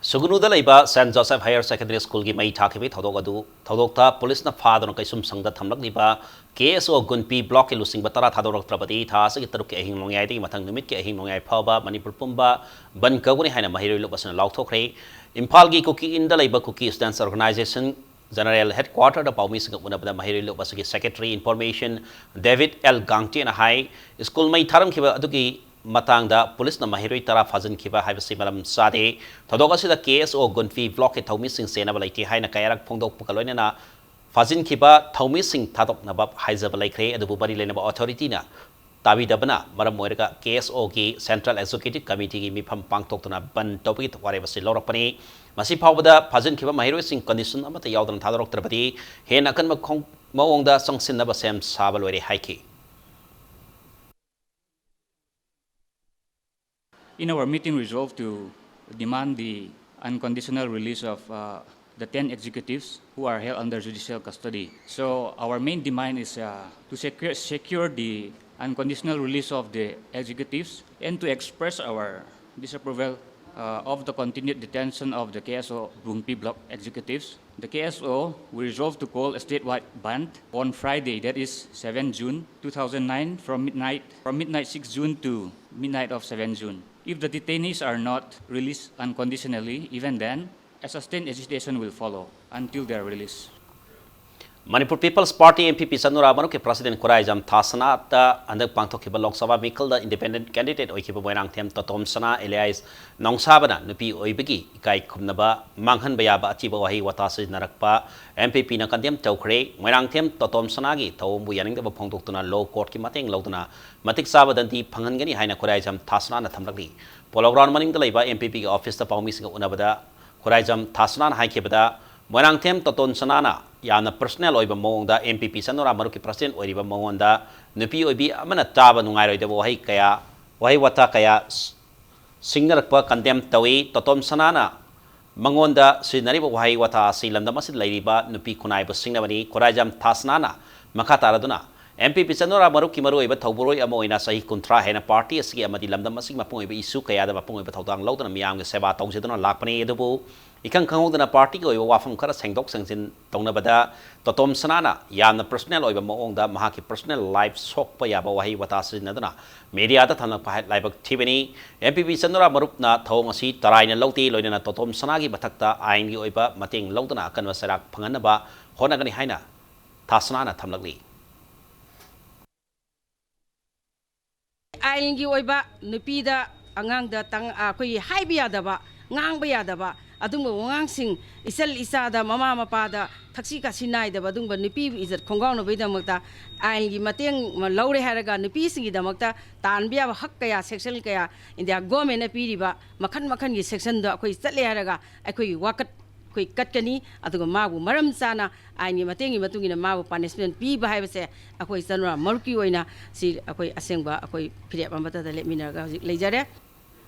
ꯁꯨꯒꯅꯨꯗ ꯂꯩꯕ Saint Joseph Higher Secondary Schoolꯒꯤ ꯃꯩ ꯊꯥꯈꯤꯕꯒꯤ ꯊꯧꯗꯣꯛ ꯑꯗꯨ, ꯊꯧꯗꯣꯛꯇ ꯄꯨꯂꯤꯁꯅ ꯐꯥꯗꯨꯅ ꯀꯩꯁꯨꯝꯁꯪꯗ ꯊꯝꯂꯛꯂꯤꯕ K S O ꯒꯨꯟꯄꯤ blockꯀꯤ ꯂꯨꯆꯤꯡꯕ ꯇꯔꯥ ꯊꯥꯗꯣꯔꯛꯇ꯭ꯔꯕꯗꯤ ꯊꯥ ꯑꯁꯤꯒꯤ ꯇꯔꯨꯛꯀꯤ ꯑꯍꯤꯡ ꯅꯣꯡꯌꯥꯏꯗꯒꯤ ꯃꯊꯪ ꯅꯨꯃꯤꯠꯀꯤ ꯑꯍꯤꯡ ꯅꯣꯡꯌꯥꯏ ꯐꯥꯎꯕ ꯃꯅꯤꯄꯨꯔ ꯄꯨꯝꯕ ꯕꯟꯗ ꯀꯧꯒꯅꯤ ꯍꯥꯏꯅ ꯃꯍꯩꯔꯣꯏ ꯂꯨꯞ ꯑꯁꯤꯅ ꯂꯥꯎꯊꯣꯛꯈ꯭ꯔꯦ꯫ ꯏꯝꯐꯥꯜꯒꯤ ꯀꯨꯀꯤ ꯏꯟꯗ ꯂꯩꯕ ꯀꯨꯀꯤ Students Organization General Headquarterꯗ ꯄꯥꯎꯃꯤꯁꯤꯡꯒ ꯎꯅꯕꯗ ꯃꯍꯩꯔꯣꯏ ꯂꯨꯞ ꯑꯁꯤꯒꯤ Secretary Information David L Gangteꯅ ꯍꯥꯏ, ꯁ꯭ꯀꯨꯜ ꯃꯩ ꯊꯥꯔꯝꯈꯤꯕ ꯑꯗꯨꯒꯤ ꯃꯇꯥꯡꯗ ꯄꯨꯂꯤꯁꯅ ꯃꯍꯩꯔꯣꯏ ꯇꯔꯥ ꯐꯥꯖꯤꯟꯈꯤꯕ ꯍꯥꯏꯕꯁꯤ ꯃꯔꯝ ꯆꯥꯗꯦ꯫ ꯊꯧꯗꯣꯛ ꯑꯁꯤꯗ ꯀꯦ ꯑꯦꯁ ꯑꯣ ꯒꯨꯟꯐꯤ ꯕ꯭ꯂꯣꯛꯀꯤ ꯊꯧꯃꯤꯁꯤꯡ ꯆꯦꯟꯅꯕ ꯂꯩꯇꯦ ꯍꯥꯏꯅ ꯀꯌꯥꯔꯛ ꯐꯣꯡꯗꯣꯛꯄꯒ ꯂꯣꯏꯅꯅ ꯐꯥꯖꯤꯟꯈꯤꯕ ꯊꯧꯃꯤꯁꯤꯡ ꯊꯥꯗꯣꯛꯅꯕ ꯍꯥꯏꯖꯕ ꯂꯩꯈ꯭ꯔꯦ, ꯑꯗꯨꯕꯨ ꯃꯔꯤ ꯂꯩꯅꯕ ꯑꯣꯊꯣꯔꯤꯇꯤꯅ ꯇꯥꯕꯤꯗꯕꯅ ꯃꯔꯝ ꯑꯣꯏꯔꯒ ꯀꯦ ꯑꯦꯁ ꯑꯣꯒꯤ Central Executive Committeeꯒꯤ ꯃꯤꯐꯝ ꯄꯥꯡꯊꯣꯛꯇꯨꯅ ꯕꯟ ꯇꯧꯕꯒꯤ ꯋꯥꯔꯦꯞ ꯑꯁꯤ ꯂꯧꯔꯛꯄꯅꯤ꯫ ꯉꯁꯤ ꯐꯥꯎꯕꯗ ꯐꯥꯖꯤꯟꯈꯤꯕ ꯃꯍꯩꯔꯣꯏꯁꯤꯡ condition ꯑꯃꯠꯇ ꯌꯥꯎꯗꯅ ꯊꯥꯗꯣꯔꯛꯇ꯭ꯔꯕꯗꯤ ꯍꯦꯟꯅ ꯑꯀꯟꯕ ꯈꯣꯡ-, ꯃꯑꯣꯡꯗ ꯆꯪꯁꯤꯟꯅꯕ ꯁꯦꯝ ꯁꯥꯕ ꯂꯣꯏꯔꯦ ꯍꯥꯏꯈꯤ꯫ In our meeting, resolved to demand the unconditional release of, uh, the ten executives who are held under judicial custody. So our main demand is, uh, to secure, secure the unconditional release of the executives and to express our disapproval, uh, of the continued detention of the K S O Gungpi block executives. The K S O will resolve to call a statewide bandh on Friday, that is seven June two thousand nine, from midnight, from midnight six June to midnight of seven June. If the detainees are not released unconditionally, even then, a sustained agitation will follow until their release. Manipur People's Party, M P P, ꯆꯅꯨꯔꯥ ꯃꯔꯨꯞꯀꯤ president Khuraijam ꯊꯥꯁꯅꯥꯗ ꯍꯟꯗꯛ ꯄꯥꯡꯊꯣꯛꯈꯤꯕ Lok Sabha ꯃꯤꯈꯜꯗ independent candidate ꯑꯣꯏꯈꯤꯕ ꯃꯣꯏꯔꯥꯡꯊꯦꯝ ꯇꯣꯇꯣꯝ ꯁꯅꯥ alias ꯅꯣꯡꯁꯥꯕꯅ ꯅꯨꯄꯤ ꯑꯣꯏꯕꯒꯤ ꯏꯀꯥꯏ ꯈꯨꯝꯅꯕ ꯃꯥꯡꯍꯟꯕ ꯌꯥꯕ ꯑꯊꯤꯕ ꯋꯥꯍꯩ ꯋꯥꯇꯥ ꯁꯤꯖꯤꯟꯅꯔꯛꯄ M P Pꯅ condemn ꯇꯧꯈ꯭ꯔꯦ꯫ ꯃꯣꯏꯔꯥꯡꯊꯦꯝ ꯇꯣꯇꯣꯝ ꯁꯅꯥꯒꯤ ꯊꯧꯑꯣꯡꯕꯨ ꯌꯥꯅꯤꯡꯗꯕ ꯐꯣꯡꯗꯣꯛꯇꯨꯅ law courtꯀꯤ ꯃꯇꯦꯡ ꯂꯧꯗꯨꯅ ꯃꯇꯤꯛ ꯆꯥꯕ ꯗꯟꯗꯤ ꯐꯪꯍꯟꯒꯅꯤ ꯍꯥꯏꯅ ꯈꯨꯔꯥꯏꯖꯝ ꯊꯥꯁꯅꯥꯅ ꯊꯝꯂꯛꯂꯤ꯫ Polo ground ꯃꯅꯤꯡꯗ ꯂꯩꯕ M P Pꯒꯤ officeꯇ ꯄꯥꯎꯃꯤꯁꯤꯡꯒ ꯎꯅꯕꯗ ꯈꯨꯔꯥꯏꯖꯝ ꯊꯥꯁꯅꯥꯅ ꯍꯥꯏꯈꯤꯕꯗ, ꯃꯣꯏꯔꯥꯡꯊꯦꯝ ꯇꯣꯇꯣꯟ ꯁꯅꯥꯅ ꯌꯥꯝꯅ personal ꯑꯣꯏꯕ ꯃꯑꯣꯡꯗ M P P ꯆꯅꯨꯔꯥ ꯃꯔꯨꯞꯀꯤ president ꯑꯣꯏꯔꯤꯕ ꯃꯉꯣꯟꯗ ꯅꯨꯄꯤ ꯑꯣꯏꯕꯤ ꯑꯃꯅ ꯇꯥꯕ ꯅꯨꯡꯉꯥꯏꯔꯣꯏꯗꯕ ꯋꯥꯍꯩ ꯀꯌꯥ, ꯋꯥꯍꯩ ꯋꯥꯇꯥ ꯀꯌꯥ ꯁ-, ꯁꯤꯡꯅꯔꯛꯄ condemn ꯇꯧꯏ꯫ ꯇꯣꯇꯣꯝ ꯁꯅꯥꯅ ꯃꯉꯣꯟꯗ ꯁꯤꯖꯤꯟꯅꯔꯤꯕ ꯋꯥꯍꯩ ꯋꯥꯇꯥ ꯑꯁꯤ ꯂꯝꯗꯝ ꯑꯁꯤꯗ ꯂꯩꯔꯤꯕ ꯅꯨꯄꯤ ꯈꯨꯟꯅꯥꯏꯕꯨ ꯁꯤꯡꯅꯕꯅꯤ꯫ ꯈꯨꯔꯥꯏꯖꯝ ꯊꯥꯁꯅꯥꯅ ꯃꯈꯥ ꯇꯥꯔꯗꯨꯅ, M P P ꯆꯅꯨꯔꯥ ꯃꯔꯨꯞꯀꯤ ꯃꯔꯨꯑꯣꯏꯕ ꯊꯧꯕꯨꯔꯣꯏ ꯑꯃ ꯑꯣꯏꯅ ꯆꯍꯤ ꯀꯨꯟꯊ꯭ꯔꯥ ꯍꯦꯟꯅ party ꯑꯁꯤꯒꯤ ꯑꯃꯗꯤ ꯂꯝꯗꯝ ꯑꯁꯤꯒꯤ ꯃꯄꯨꯡ ꯑꯣꯏꯕ issue ꯀꯌꯥꯗ ꯃꯄꯨꯡ ꯑꯣꯏꯕ ꯊꯧꯗꯥꯡ ꯂꯧꯗꯨꯅ ꯃꯤꯌꯥꯝꯒꯤ ꯁꯦꯕꯥ ꯇꯧꯖꯗꯨꯅ ꯂꯥꯛꯄꯅꯤ꯫ ꯑꯗꯨꯕꯨ ꯏꯈꯪ ꯈꯪꯍꯧꯗꯅ partyꯒꯤ ꯑꯣꯏꯕ ꯋꯥꯐꯝ ꯈꯔ ꯁꯦꯡꯗꯣꯛ ꯁꯦꯡꯖꯤꯟ ꯇꯧꯅꯕꯗ ꯇꯣꯇꯣꯝ ꯁꯅꯥꯅ ꯌꯥꯝꯅ personal ꯑꯣꯏꯕ ꯃꯑꯣꯡꯗ ꯃꯍꯥꯛꯀꯤ personal life ꯁꯣꯛꯄ ꯌꯥꯕ ꯋꯥꯍꯩ ꯋꯥꯇꯥ ꯁꯤꯖꯤꯟꯅꯗꯨꯅ mediaꯗ ꯊꯝꯂꯛꯄ ꯍꯥꯏ-, ꯂꯥꯏꯕꯛ ꯊꯤꯕꯅꯤ꯫ M P P ꯆꯅꯨꯔꯥ ꯃꯔꯨꯞꯅ ꯊꯧꯑꯣꯡ ꯑꯁꯤ ꯇꯔꯥꯏꯅ ꯂꯧꯗꯦ, ꯂꯣꯏꯅꯅ ꯇꯣꯇꯣꯝ ꯁꯅꯥꯒꯤ ꯃꯊꯛꯇ ꯑꯥꯏꯟꯒꯤ ꯑꯣꯏꯕ ꯃꯇꯦꯡ ꯂꯧꯗꯨꯅ ꯑꯀꯟꯕ ꯆꯩꯔꯥꯛ ꯐꯪꯍꯟꯅꯕ ꯍꯣꯠꯅꯒꯅꯤ ꯍꯥꯏꯅ ꯊꯥꯁꯅꯥꯅ ꯊꯝꯂꯛꯂꯤ꯫ ꯑꯥꯏꯟꯒꯤ ꯑꯣꯏꯕ ꯅꯨꯄꯤꯗ, ꯑꯉꯥꯡꯗ ꯇꯪ-, ꯑꯩꯈꯣꯏꯒꯤ ꯍꯥꯏꯕ ꯌꯥꯗꯕ, ꯉꯥꯡꯕ ꯌꯥꯗꯕ ꯑꯗꯨꯒꯨꯝꯕ ꯋꯥꯉꯥꯡꯁꯤꯡ, ꯏꯆꯜ ꯏꯆꯥꯗ, ꯃꯃꯥ ꯃꯄꯥꯗ ꯊꯛꯁꯤ ꯈꯥꯁꯤ ꯅꯥꯏꯗꯕ ꯑꯗꯨꯒꯨꯝꯕ ꯅꯨꯄꯤꯕꯨ ꯏꯖꯠ ꯈꯣꯡꯒꯥꯎꯅꯕꯒꯤꯗꯃꯛꯇ ꯑꯥꯏꯟꯒꯤ ꯃꯇꯦꯡ ꯂꯧꯔꯦ ꯍꯥꯏꯔꯒ ꯅꯨꯄꯤꯁꯤꯡꯒꯤꯗꯃꯛꯇ ꯇꯥꯟꯕ ꯌꯥꯕ ꯍꯛ ꯀꯌꯥ, ꯁꯦꯛꯁꯟ ꯀꯌꯥ ꯏꯟꯗꯤꯌꯥ ꯒꯣꯔꯃꯦꯟꯅ ꯄꯤꯔꯤꯕ ꯃꯈꯜ ꯃꯈꯜꯒꯤ ꯁꯦꯛꯁꯟꯗꯣ ꯑꯩꯈꯣꯏ ꯆꯠꯂꯦ ꯍꯥꯏꯔꯒ ꯑꯩꯈꯣꯏꯒꯤ ꯋꯥꯀꯠ ꯑꯩꯈꯣꯏ ꯀꯠꯀꯅꯤ꯫ ꯑꯗꯨꯒ ꯃꯥꯕꯨ ꯃꯔꯝ ꯆꯥꯅ ꯑꯥꯏꯟꯒꯤ ꯃꯇꯦꯡꯒꯤ ꯃꯇꯨꯡ ꯏꯟꯅ ꯃꯥꯕꯨ ꯄꯅꯤꯁꯃꯦꯟ ꯄꯤꯕ ꯍꯥꯏꯕꯁꯦ ꯑꯩꯈꯣꯏ ꯆꯅꯨꯔꯥ ꯃꯔꯨꯞꯀꯤ ꯑꯣꯏꯅ ꯁꯤ ꯑꯩꯈꯣꯏ ꯑꯁꯦꯡꯕ ꯑꯩꯈꯣꯏ ꯐꯤꯔꯦꯞ ꯑꯃꯠꯇꯗ ꯂꯦꯞꯃꯤꯟꯅꯔꯒ ꯍꯧꯖꯤꯛ ꯂꯩꯖꯔꯦ꯫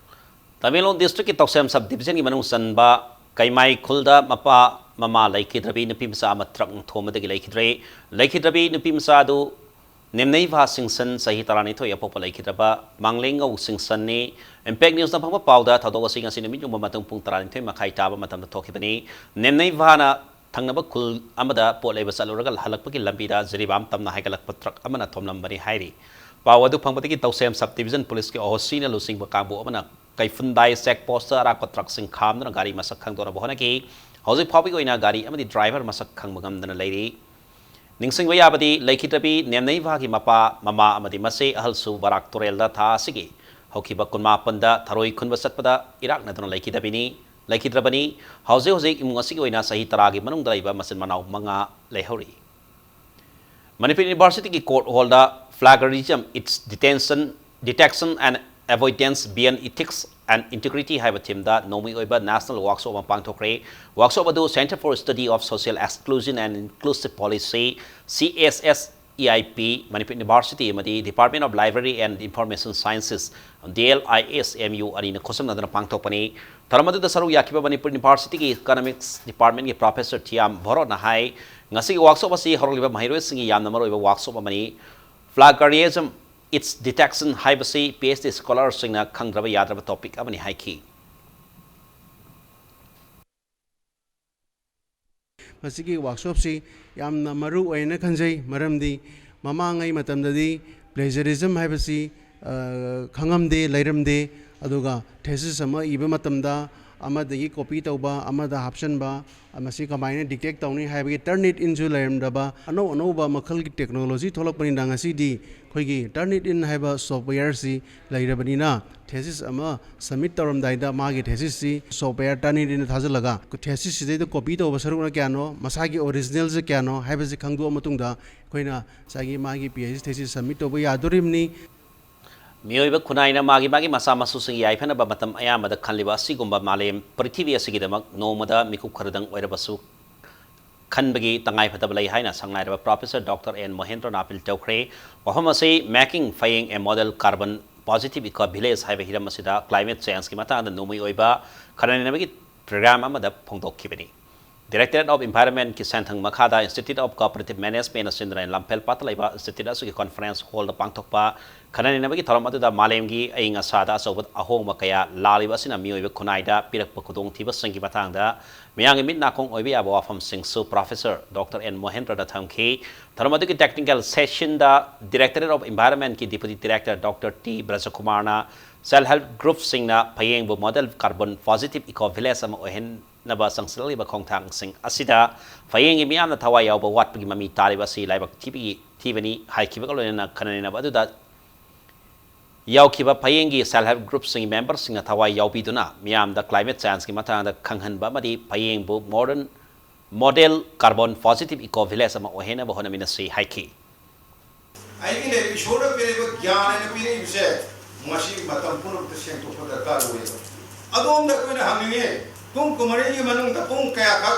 ꯇꯃꯦꯡꯂꯣꯡ ꯗꯤꯁꯇ꯭ꯔꯤꯛꯀꯤ ꯇꯧꯁꯦꯝ ꯁꯕ ꯗꯤꯕꯤꯖꯟꯒꯤ ꯃꯅꯨꯡ ꯆꯟꯕ ꯀꯩꯃꯥꯏ ꯈꯨꯜꯗ ꯃꯄꯥ ꯃꯃꯥ ꯂꯩꯈꯤꯗ꯭ꯔꯕꯤ ꯅꯨꯄꯤ ꯃꯆꯥ ꯑꯃ ꯇ꯭ꯔꯛꯅ ꯊꯣꯝꯕꯗꯒꯤ ꯂꯩꯈꯤꯗ꯭ꯔꯦ꯫ ꯂꯩꯈꯤꯗ꯭ꯔꯕꯤ ꯅꯨꯄꯤ ꯃꯆꯥ ꯑꯗꯨ ꯅꯦꯝꯅꯩꯚꯥ ꯁꯤꯡꯁꯟ, ꯆꯍꯤ ꯇꯔꯥꯅꯤꯊꯣꯏ, ꯑꯄꯣꯛꯄ ꯂꯩꯈꯤꯗ꯭ꯔꯕ ꯃꯥꯡꯂꯦꯡꯉꯧ ꯁꯤꯡꯁꯟꯅꯤ꯫ ꯏꯝꯄꯦꯛ ꯅ꯭ꯌꯨꯁꯅ ꯐꯪꯕ ꯄꯥꯎꯗ ꯊꯧꯗꯣꯛ ꯑꯁꯤ ꯉꯁꯤ ꯅꯨꯃꯤꯠ ꯌꯨꯡꯕ ꯃꯇꯨꯡ ꯄꯨꯡ ꯇꯔꯥꯅꯤꯊꯣꯏ ꯃꯈꯥꯏ ꯇꯥꯕ ꯃꯇꯝꯗ ꯊꯣꯛꯈꯤꯕꯅꯤ꯫ ꯅꯦꯝꯅꯩꯚꯥꯅ ꯊꯪꯅꯕ ꯈꯨꯜ ꯑꯃꯗ ꯄꯣꯠ ꯂꯩꯕ ꯆꯠꯂꯨꯔꯒ ꯍꯜꯂꯛꯄꯒꯤ ꯂꯝꯕꯤꯗ ꯖꯤꯔꯤꯕꯥꯝ ꯇꯝꯅ ꯍꯥꯏꯒꯠꯂꯛꯄ ꯇ꯭ꯔꯛ ꯑꯃꯅ ꯊꯣꯝꯂꯝꯕꯅꯤ ꯍꯥꯏꯔꯤ꯫ ꯄꯥꯎ ꯑꯗꯨ ꯐꯪꯕꯗꯒꯤ ꯇꯧꯁꯦꯝ ꯁꯕ ꯗꯤꯕꯤꯖꯟ ꯄꯨꯂꯤꯁꯀꯤ ꯑꯣ ꯁꯤꯅ ꯂꯨꯆꯤꯡꯕ ꯀꯥꯡꯕꯨ ꯑꯃꯅ ꯀꯩꯐꯨꯟꯗꯥꯏ ꯆꯦꯛ ꯄꯣꯁꯇ ꯑꯔꯥꯛꯄ ꯇ꯭ꯔꯛꯁꯤꯡ ꯈꯥꯝꯗꯨꯅ ꯒꯥꯔꯤ ꯃꯁꯛ ꯈꯪꯗꯣꯛꯅꯕ ꯍꯣꯠꯅꯈꯤ꯫ ꯍꯧꯖꯤꯛ ꯐꯥꯎꯕꯒꯤ ꯑꯣꯏꯅ ꯒꯥꯔꯤ ꯑꯃꯗꯤ ꯗ꯭ꯔꯥꯏꯚꯔ ꯃꯁꯛ ꯈꯪꯕ ꯉꯝꯗꯅ ꯂꯩꯔꯤ꯫ ꯅꯤꯡꯁꯤꯡꯕ ꯌꯥꯕꯗꯤ, ꯂꯩꯈꯤꯗ꯭ꯔꯕꯤ ꯅꯦꯝꯅꯩꯚꯥꯒꯤ ꯃꯄꯥ, ꯃꯃꯥ ꯑꯃꯗꯤ ꯃꯆꯦ ꯑꯍꯜꯁꯨ ꯕꯔꯥꯛ ꯇꯨꯔꯦꯜꯗ ꯊꯥ ꯑꯁꯤꯒꯤ ꯍꯧꯈꯤꯕ ꯀꯨꯟꯃꯥꯄꯟꯗ ꯊꯔꯣꯏ ꯈꯨꯟꯕ ꯆꯠꯄꯗ ꯏꯔꯥꯛꯅꯗꯨꯅ ꯂꯩꯈꯤꯗꯕꯤꯅꯤ, ꯂꯩꯈꯤꯗ꯭ꯔꯕꯅꯤ꯫ ꯍꯧꯖꯤꯛ ꯍꯧꯖꯤꯛ ꯏꯃꯨꯡ ꯑꯁꯤꯒꯤ ꯑꯣꯏꯅ ꯆꯍꯤ ꯇꯔꯥꯒꯤ ꯃꯅꯨꯡꯗ ꯂꯩꯕ ꯃꯆꯤꯟ ꯃꯅꯥꯎ ꯃꯉꯥ ꯂꯩꯍꯧꯔꯤ꯫ ꯃꯅꯤꯄꯨꯔ ꯌꯨꯅꯤꯚꯔꯁꯤꯇꯤꯒꯤ ꯀꯣꯔꯠ ꯍꯣꯜꯗ Plagiarism, Its Detection, Detection and Avoidance Beyond Ethics and Integrity ꯍꯥꯏꯕ ꯊꯤꯝꯗ ꯅꯣꯡꯃꯒꯤ ꯑꯣꯏꯕ ꯅꯦꯁꯅꯦꯜ ꯋꯥꯔꯛꯁꯣꯞ ꯑꯃ ꯄꯥꯡꯊꯣꯛꯈ꯭ꯔꯦ꯫ ꯋꯥꯔꯛꯁꯣꯞ ꯑꯗꯨ Centre for Study of Social Exclusion and Inclusive Policy, C S S E I P, Manipur university ꯑꯃꯗꯤ Department of Library and Information Sciences, D L I S M U ꯑꯅꯤꯅ ꯈꯨꯠꯁꯝꯅꯗꯨꯅ ꯄꯥꯡꯊꯣꯛꯄꯅꯤ꯫ ꯊꯧꯔꯝ ꯑꯗꯨꯗ ꯁꯔꯨꯛ ꯌꯥꯈꯤꯕ ꯃꯅꯤꯄꯨꯔ ꯌꯨꯅꯤꯚꯔꯁꯤꯇꯤꯒꯤ economics ꯗꯤꯄꯥꯔꯠꯃꯦꯟꯒꯤ professor ꯊꯤꯌꯥꯝ ꯚꯣꯔꯣꯠꯅ ꯍꯥꯏ, ꯉꯁꯤꯒꯤ workshop ꯑꯁꯤ ꯍꯧꯔꯛꯂꯤꯕ ꯃꯍꯩꯔꯣꯏꯁꯤꯡꯒꯤ ꯌꯥꯝꯅ ꯃꯔꯨꯑꯣꯏꯕ ꯋꯥꯔꯛꯁꯣꯞ ꯑꯃꯅꯤ꯫ Plagiarism, Its Detection ꯍꯥꯏꯕꯁꯤ ꯄꯤ ꯑꯩꯆ ꯗꯤ ꯁ꯭ꯀꯣꯂꯔꯁꯤꯡꯅ ꯈꯪꯗ꯭ꯔꯕ ꯌꯥꯗ꯭ꯔꯕ ꯇꯣꯄꯤꯛ ꯑꯃꯅꯤ ꯍꯥꯏꯈꯤ꯫ ꯃꯁꯤꯒꯤ ꯋꯥꯔꯛꯁꯣꯞꯁꯤ ꯌꯥꯝꯅ ꯃꯔꯨ ꯑꯣꯏꯅ ꯈꯟꯖꯩ, ꯃꯔꯝꯗꯤ ꯃꯃꯥꯡꯉꯩ ꯃꯇꯝꯗꯗꯤ plagiarism ꯍꯥꯏꯕꯁꯤ, ꯑ, ꯈꯪꯉꯝꯗꯦ, ꯂꯩꯔꯝꯗꯦ꯫ ꯑꯗꯨꯒ thesis ꯑꯃ ꯏꯕ ꯃꯇꯝꯗ ꯑꯃꯗꯒꯤ copy ꯇꯧꯕ, ꯑꯃꯗ ꯍꯥꯞꯆꯤꯟꯕ, ꯃꯁꯤ ꯀꯃꯥꯏꯅ detect ꯇꯧꯅꯤ ꯍꯥꯏꯕꯒꯤ Turnitin ꯁꯨ ꯂꯩꯔꯝꯗꯕ, ꯑꯅꯧ ꯑꯅꯧꯕ ꯃꯈꯜꯒꯤ technology ꯊꯣꯛꯂꯛꯄꯅꯤꯅ ꯉꯁꯤꯗꯤ ꯑꯩꯈꯣꯏꯒꯤ Turnitin ꯍꯥꯏꯕ software ꯁꯤ ꯂꯩꯔꯕꯅꯤꯅ thesis ꯑꯃ submit ꯇꯧꯔꯝꯗꯥꯏꯗ ꯃꯥꯒꯤ thesis ꯁꯤ software Turnitin ꯗ ꯊꯥꯖꯤꯜꯂꯒ thesis ꯁꯤꯗꯩꯗ copy ꯇꯧꯕ ꯁꯔꯨꯛꯅ ꯀꯌꯥꯅꯣ, ꯃꯁꯥꯒꯤ original ꯁꯦ ꯀꯌꯥꯅꯣ ꯍꯥꯏꯕꯁꯤ ꯈꯪꯗꯣꯛꯑ ꯃꯇꯨꯡꯗ ꯑꯩꯈꯣꯏꯅ ꯉꯁꯥꯏꯒꯤ ꯃꯥꯒꯤ PhD thesis submit ꯇꯧꯕ ꯌꯥꯗꯣꯔꯤꯕꯅꯤ꯫ ꯃꯤꯑꯣꯏꯕ ꯈꯨꯟꯅꯥꯏꯅ ꯃꯥꯒꯤ ꯃꯥꯒꯤ ꯃꯆꯥ ꯃꯁꯨꯁꯤꯡꯒꯤ ꯌꯥꯏꯐꯅꯕ ꯃꯇꯝ ꯑꯌꯥꯝꯕꯗ ꯈꯜꯂꯤꯕ ꯑꯁꯤꯒꯨꯝꯕ ꯃꯥꯂꯦꯝ ꯄ꯭ꯔꯤꯊꯤꯕꯤ ꯑꯁꯤꯒꯤꯗꯃꯛ ꯅꯣꯡꯃꯗ ꯃꯤꯀꯨꯞ ꯈꯔꯗꯪ ꯑꯣꯏꯔꯕꯁꯨ ꯈꯟꯕꯒꯤ ꯇꯉꯥꯏꯐꯗꯕ ꯂꯩ ꯍꯥꯏꯅ ꯁꯪꯉꯥꯏꯔꯕ Professor Doctor N ꯃꯣꯍꯦꯟꯗ꯭ꯔꯅ ꯑꯥꯄꯤꯜ ꯇꯧꯈ꯭ꯔꯦ꯫ ꯋꯥꯐꯝ ꯑꯁꯤ Making Phayeng a Model Carbon Positive Eco Village ꯍꯥꯏꯕ ꯍꯤꯔꯝ ꯑꯁꯤꯗ climate change ꯀꯤ ꯃꯇꯥꯡꯗ ꯅꯣꯡꯃꯩ ꯑꯣꯏꯕ ꯈꯟꯅ ꯅꯩꯅꯕꯒꯤ program ꯑꯃꯗ ꯐꯣꯡꯗꯣꯛꯈꯤꯕꯅꯤ꯫ Directorate of Environment ꯀꯤ ꯁꯦꯟꯊꯪ ꯃꯈꯥꯗ Institute of Cooperative Management ꯑꯁꯤꯅ ꯂꯝꯐꯦꯜ ꯄꯥꯠꯇ ꯂꯩꯕ institute ꯑꯁꯤꯒꯤ conference hall ꯗ ꯄꯥꯡꯊꯣꯛꯄ ꯈꯟꯅ ꯅꯩꯅꯕꯒꯤ ꯊꯧꯔꯝ ꯑꯗꯨꯗ ꯃꯥꯂꯦꯝꯒꯤ ꯑꯏꯪ ꯑꯁꯥꯗ ꯑꯆꯧꯕ ꯑꯍꯣꯡꯕ ꯀꯌꯥ ꯂꯥꯛꯂꯤꯕ ꯑꯁꯤꯅ ꯃꯤꯑꯣꯏꯕ ꯈꯨꯟꯅꯥꯏꯗ ꯄꯤꯔꯛꯄ ꯈꯨꯗꯣꯡꯊꯤꯕꯁꯤꯡꯒꯤ ꯃꯇꯥꯡꯗ ꯃꯤꯌꯥꯝꯒꯤ ꯃꯤꯠ ꯅꯥꯀꯣꯡ ꯑꯣꯏꯕ ꯌꯥꯕ ꯋꯥꯐꯝꯁꯤꯡꯁꯨ Professor Doctor N ꯃꯣꯍꯦꯟꯗ꯭ꯔꯅ ꯊꯝꯈꯤ꯫ ꯊꯧꯔꯝ ꯑꯗꯨꯒꯤ technical session ꯗ Directorate of Environment ꯀꯤ Deputy Director Doctor ꯇꯤ ꯕ꯭ꯔꯖꯀꯨꯃꯥꯔꯅ self help group ꯁꯤꯡꯅ ꯐꯌꯦꯡꯕꯨ model carbon positive eco village ꯑꯃ ꯑꯣꯏꯍꯟꯅꯕ ꯆꯪꯁꯤꯜꯂꯛꯂꯤꯕ ꯈꯣꯡꯊꯥꯡꯁꯤꯡ ꯑꯁꯤꯗ ꯐꯌꯦꯡꯒꯤ ꯃꯤꯌꯥꯝꯅ ꯊꯋꯥꯏ ꯌꯥꯎꯕ ꯋꯥꯠꯄꯒꯤ ꯃꯃꯤ ꯇꯥꯔꯤꯕ ꯑꯁꯤ ꯂꯥꯏꯕꯛ ꯊꯤꯕꯒꯤ ꯊꯤꯕꯅꯤ ꯍꯥꯏꯈꯤꯕꯒ ꯂꯣꯏꯅꯅ ꯈꯟꯅ ꯅꯩꯅꯕ ꯑꯗꯨꯗ ꯌꯥꯎꯈꯤꯕ ꯐꯌꯦꯡꯒꯤ self help group ꯁꯤꯡꯒꯤ member ꯁꯤꯡꯅ ꯊꯋꯥꯏ ꯌꯥꯎꯕꯤꯗꯨꯅ ꯃꯤꯌꯥꯝꯗ climate change ꯀꯤ ꯃꯇꯥꯡꯗ ꯈꯪꯍꯟꯕ ꯑꯃꯗꯤ ꯐꯌꯦꯡꯕꯨ modern model carbon positive eco village ꯑꯃ ꯑꯣꯏꯍꯟꯅꯕ ꯍꯣꯠꯅꯃꯤꯟꯅꯁꯤ ꯍꯥꯏꯈꯤ꯫ ꯑꯩꯒꯤ ꯂꯩꯔꯤꯕ ꯏꯁꯣꯔꯅ ꯄꯤꯔꯛꯏꯕ ꯒ꯭ꯌꯥꯟ ꯍꯥꯏꯅ ꯄꯤꯔꯛꯏꯕꯁꯦ ꯃꯁꯤ ꯃꯇꯝ ꯄꯨꯝꯅꯃꯛꯇ ꯁꯦꯡꯗꯣꯛꯄ ꯗꯔꯀꯥꯔ ꯑꯣꯏꯌꯦꯕ꯫ ꯑꯗꯣꯝꯗ ꯑꯩꯈꯣꯏꯅ ꯍꯪꯅꯤꯡꯉꯤ, ꯄꯨꯡ ꯀꯨꯟꯃꯔꯤꯒꯤ ꯃꯅꯨꯡꯗ ꯄꯨꯡ ꯀꯌꯥꯈꯛ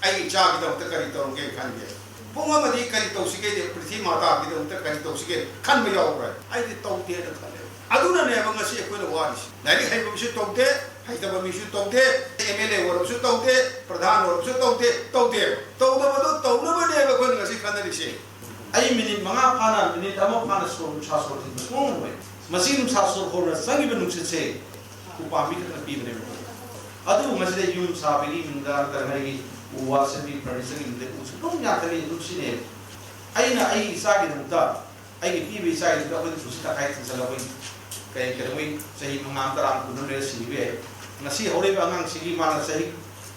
ꯑꯩꯒꯤ ꯏꯆꯥꯒꯤꯗꯃꯛꯇ ꯀꯔꯤ ꯇꯧꯔꯝꯒꯦ ꯈꯟꯒꯦ? ꯄꯨꯡ ꯑꯃꯗꯤ ꯀꯔꯤ ꯇꯧꯁꯤꯒꯦ? ꯄ꯭ꯔꯤꯊꯤ ꯃꯥꯇꯥꯒꯤꯗꯃꯛꯇ ꯀꯔꯤ ꯇꯧꯁꯤꯒꯦ ꯈꯟꯕ ꯌꯥꯎꯕ꯭ꯔꯥ? ꯑꯩꯗꯤ ꯇꯧꯗꯦꯅ ꯈꯜꯂꯦꯕ꯫ ꯑꯗꯨꯅꯅꯦꯕ ꯉꯁꯤ ꯑꯩꯈꯣꯏꯅ ꯋꯥꯔꯤꯁꯤ꯫ ꯂꯥꯏꯔꯤꯛ ꯍꯩꯕ ꯃꯤꯁꯨ ꯇꯧꯗꯦ, ꯍꯩꯇꯕ ꯃꯤꯁꯨ ꯇꯧꯗꯦ, MLA ꯑꯣꯏꯔꯕꯁꯨ ꯇꯧꯗꯦ, ꯄ꯭ꯔꯙꯥꯟ ꯑꯣꯏꯔꯕꯁꯨ ꯇꯧꯗꯦ, ꯇꯧꯗꯦꯕ꯫ ꯇꯧꯗꯕꯗꯣ ꯇꯧꯅꯕꯅꯦꯕ ꯑꯩꯈꯣꯏꯅ ꯉꯁꯤ ꯈꯟꯅꯔꯤꯁꯦ꯫ ꯑꯩ ꯃꯤꯅꯤꯠ ꯃꯉꯥ ꯐꯥꯅ, ꯃꯤꯅꯤꯠ ꯑꯃ ꯐꯥꯅ ꯁꯣꯔ, ꯅꯨꯡꯁꯥ ꯁꯣꯔ ꯊꯤꯟꯕ ꯁꯨꯡꯉꯝ ꯉꯝꯃꯣꯏ꯫ ꯃꯁꯤ ꯅꯨꯡꯁꯥ ꯁꯣꯔ ꯍꯣꯟꯅ ꯆꯪꯉꯤꯕ ꯅꯨꯡꯁꯤꯠꯁꯦ ꯎꯄꯥꯝꯕꯤ ꯈꯛꯇ ꯄꯤꯕꯅꯦꯕ꯫ ꯑꯗꯨꯕꯨ ꯃꯁꯤꯗ ꯌꯨꯝ ꯁꯥꯕꯒꯤ ꯏꯃꯨꯡꯗ ꯅꯠꯇ꯭ꯔꯒ ꯑꯩꯒꯤ ꯎ ꯋꯥ ꯁꯦꯝꯕꯒꯤ furniture ꯒꯤ ꯏꯃꯨꯡꯗ ꯎꯁꯨ ꯑꯗꯨꯝ ꯌꯥꯟꯊꯠꯂꯤ, ꯑꯗꯨꯝ ꯁꯤꯖꯤꯟꯅꯩ꯫ ꯑꯩꯅ ꯑꯩꯒꯤ ꯏꯆꯥꯒꯤꯗꯃꯛꯇ, ꯑꯩꯒꯤ ꯄꯤꯕ ꯏꯆꯥꯒꯤꯗꯃꯛꯇ ꯑꯩꯈꯣꯏꯅ ꯄꯨꯟꯁꯤ ꯇꯪꯈꯥꯏ ꯊꯤꯡꯖꯤꯜꯂꯒ ꯑꯩꯈꯣꯏ ꯀꯩ ꯀꯩꯗꯧꯉꯩ ꯆꯍꯤ ꯃꯉꯥ ꯇꯔꯥ ꯀꯨꯟ ꯑꯃ ꯂꯩꯔ ꯁꯤꯕ ꯌꯥꯏ꯫ ꯉꯁꯤ ꯍꯧꯔꯛꯏꯕ ꯑꯉꯥꯡꯁꯤꯒꯤ ꯃꯥꯅ ꯆꯍꯤ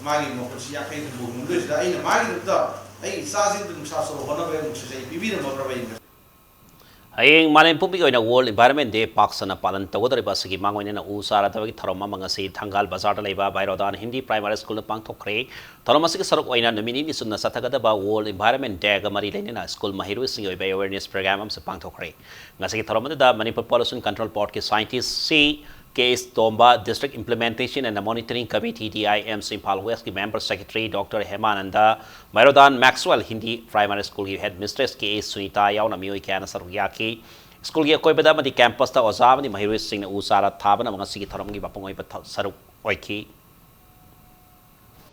ꯃꯥꯒꯤ ꯃꯄꯨꯟꯁꯤ ꯌꯥꯡꯈꯩ ꯍꯨꯝꯐꯨ ꯍꯨꯝꯗꯣꯏꯁꯤꯗ ꯑꯩꯅ ꯃꯥꯒꯤꯗꯃꯛꯇ ꯑꯩ ꯏꯆꯥꯁꯤꯡꯗ ꯅꯨꯡꯁꯥ ꯁꯣꯔ ꯍꯣꯠꯅꯕ ꯑꯩ ꯅꯨꯡꯁꯤꯖꯩ ꯄꯤꯕꯤꯔꯝꯃꯕ꯭ꯔꯕ ꯑꯩꯅ ꯍꯌꯦꯡ ꯃꯥꯂꯦꯝ ꯄꯨꯝꯕꯒꯤ ꯑꯣꯏꯅ World Environment Day ꯄꯥꯛ ꯁꯟꯅ ꯄꯥꯂꯟ ꯇꯧꯒꯗꯧꯔꯤꯕ ꯑꯁꯤꯒꯤ ꯃꯥꯡꯑꯣꯏꯅꯅ ꯎ ꯆꯥꯔ ꯊꯥꯕꯒꯤ ꯊꯧꯔꯝ ꯑꯃ ꯉꯁꯤ ꯊꯪꯒꯥꯜ ꯕꯖꯥꯔꯗ ꯂꯩꯕ ꯚꯥꯏꯔꯣꯗꯥꯟ ꯍꯤꯟꯗꯤ ꯄ꯭ꯔꯥꯏꯃꯥꯔꯤ ꯁ꯭ꯀꯨꯜꯗ ꯄꯥꯡꯊꯣꯛꯈ꯭ꯔꯦ꯫ ꯊꯧꯔꯝ ꯑꯁꯤꯒꯤ ꯁꯔꯨꯛ ꯑꯣꯏꯅ ꯅꯨꯃꯤꯠ ꯅꯤꯅꯤ ꯆꯨꯞꯅ ꯆꯠꯊꯒꯗꯕ World Environment Day ꯒ ꯃꯔꯤ ꯂꯩꯅꯅ ꯁ꯭ꯀꯨꯜ ꯃꯍꯩꯔꯣꯏꯁꯤꯡꯒꯤ ꯑꯣꯏꯕ awareness program ꯑꯃꯁꯨ ꯄꯥꯡꯊꯣꯛꯈ꯭ꯔꯦ꯫ ꯉꯁꯤꯒꯤ ꯊꯧꯔꯝ ꯑꯗꯨꯗ Manipur Pollution Control Board ꯀꯤ scientist C K S Tomba, District Implementation and Monitoring Committee D I M C Imphal West ꯀꯤ member secretary Doctor Hemananda, Bhairodan Maxwell Hindi primary ꯁ꯭ꯀꯨꯜꯒꯤ head mistress K S Sunita ꯌꯥꯎꯅ ꯃꯤꯑꯣꯏ ꯀꯌꯥꯅ ꯁꯔꯨꯛ ꯌꯥꯈꯤ꯫ ꯁ꯭ꯀꯨꯜꯒꯤ ꯑꯀꯣꯏꯕꯗ ꯑꯃꯗꯤ campus ꯇ ꯑꯣꯖꯥ ꯑꯃꯗꯤ ꯃꯍꯩꯔꯣꯏꯁꯤꯡꯅ ꯎ ꯆꯥꯔ ꯊꯥꯕꯅ ꯉꯁꯤꯒꯤ ꯊꯧꯔꯝꯒꯤ ꯃꯄꯨꯡ ꯑꯣꯏꯕ ꯊ-, ꯁꯔꯨꯛ ꯑꯣꯏꯈꯤ꯫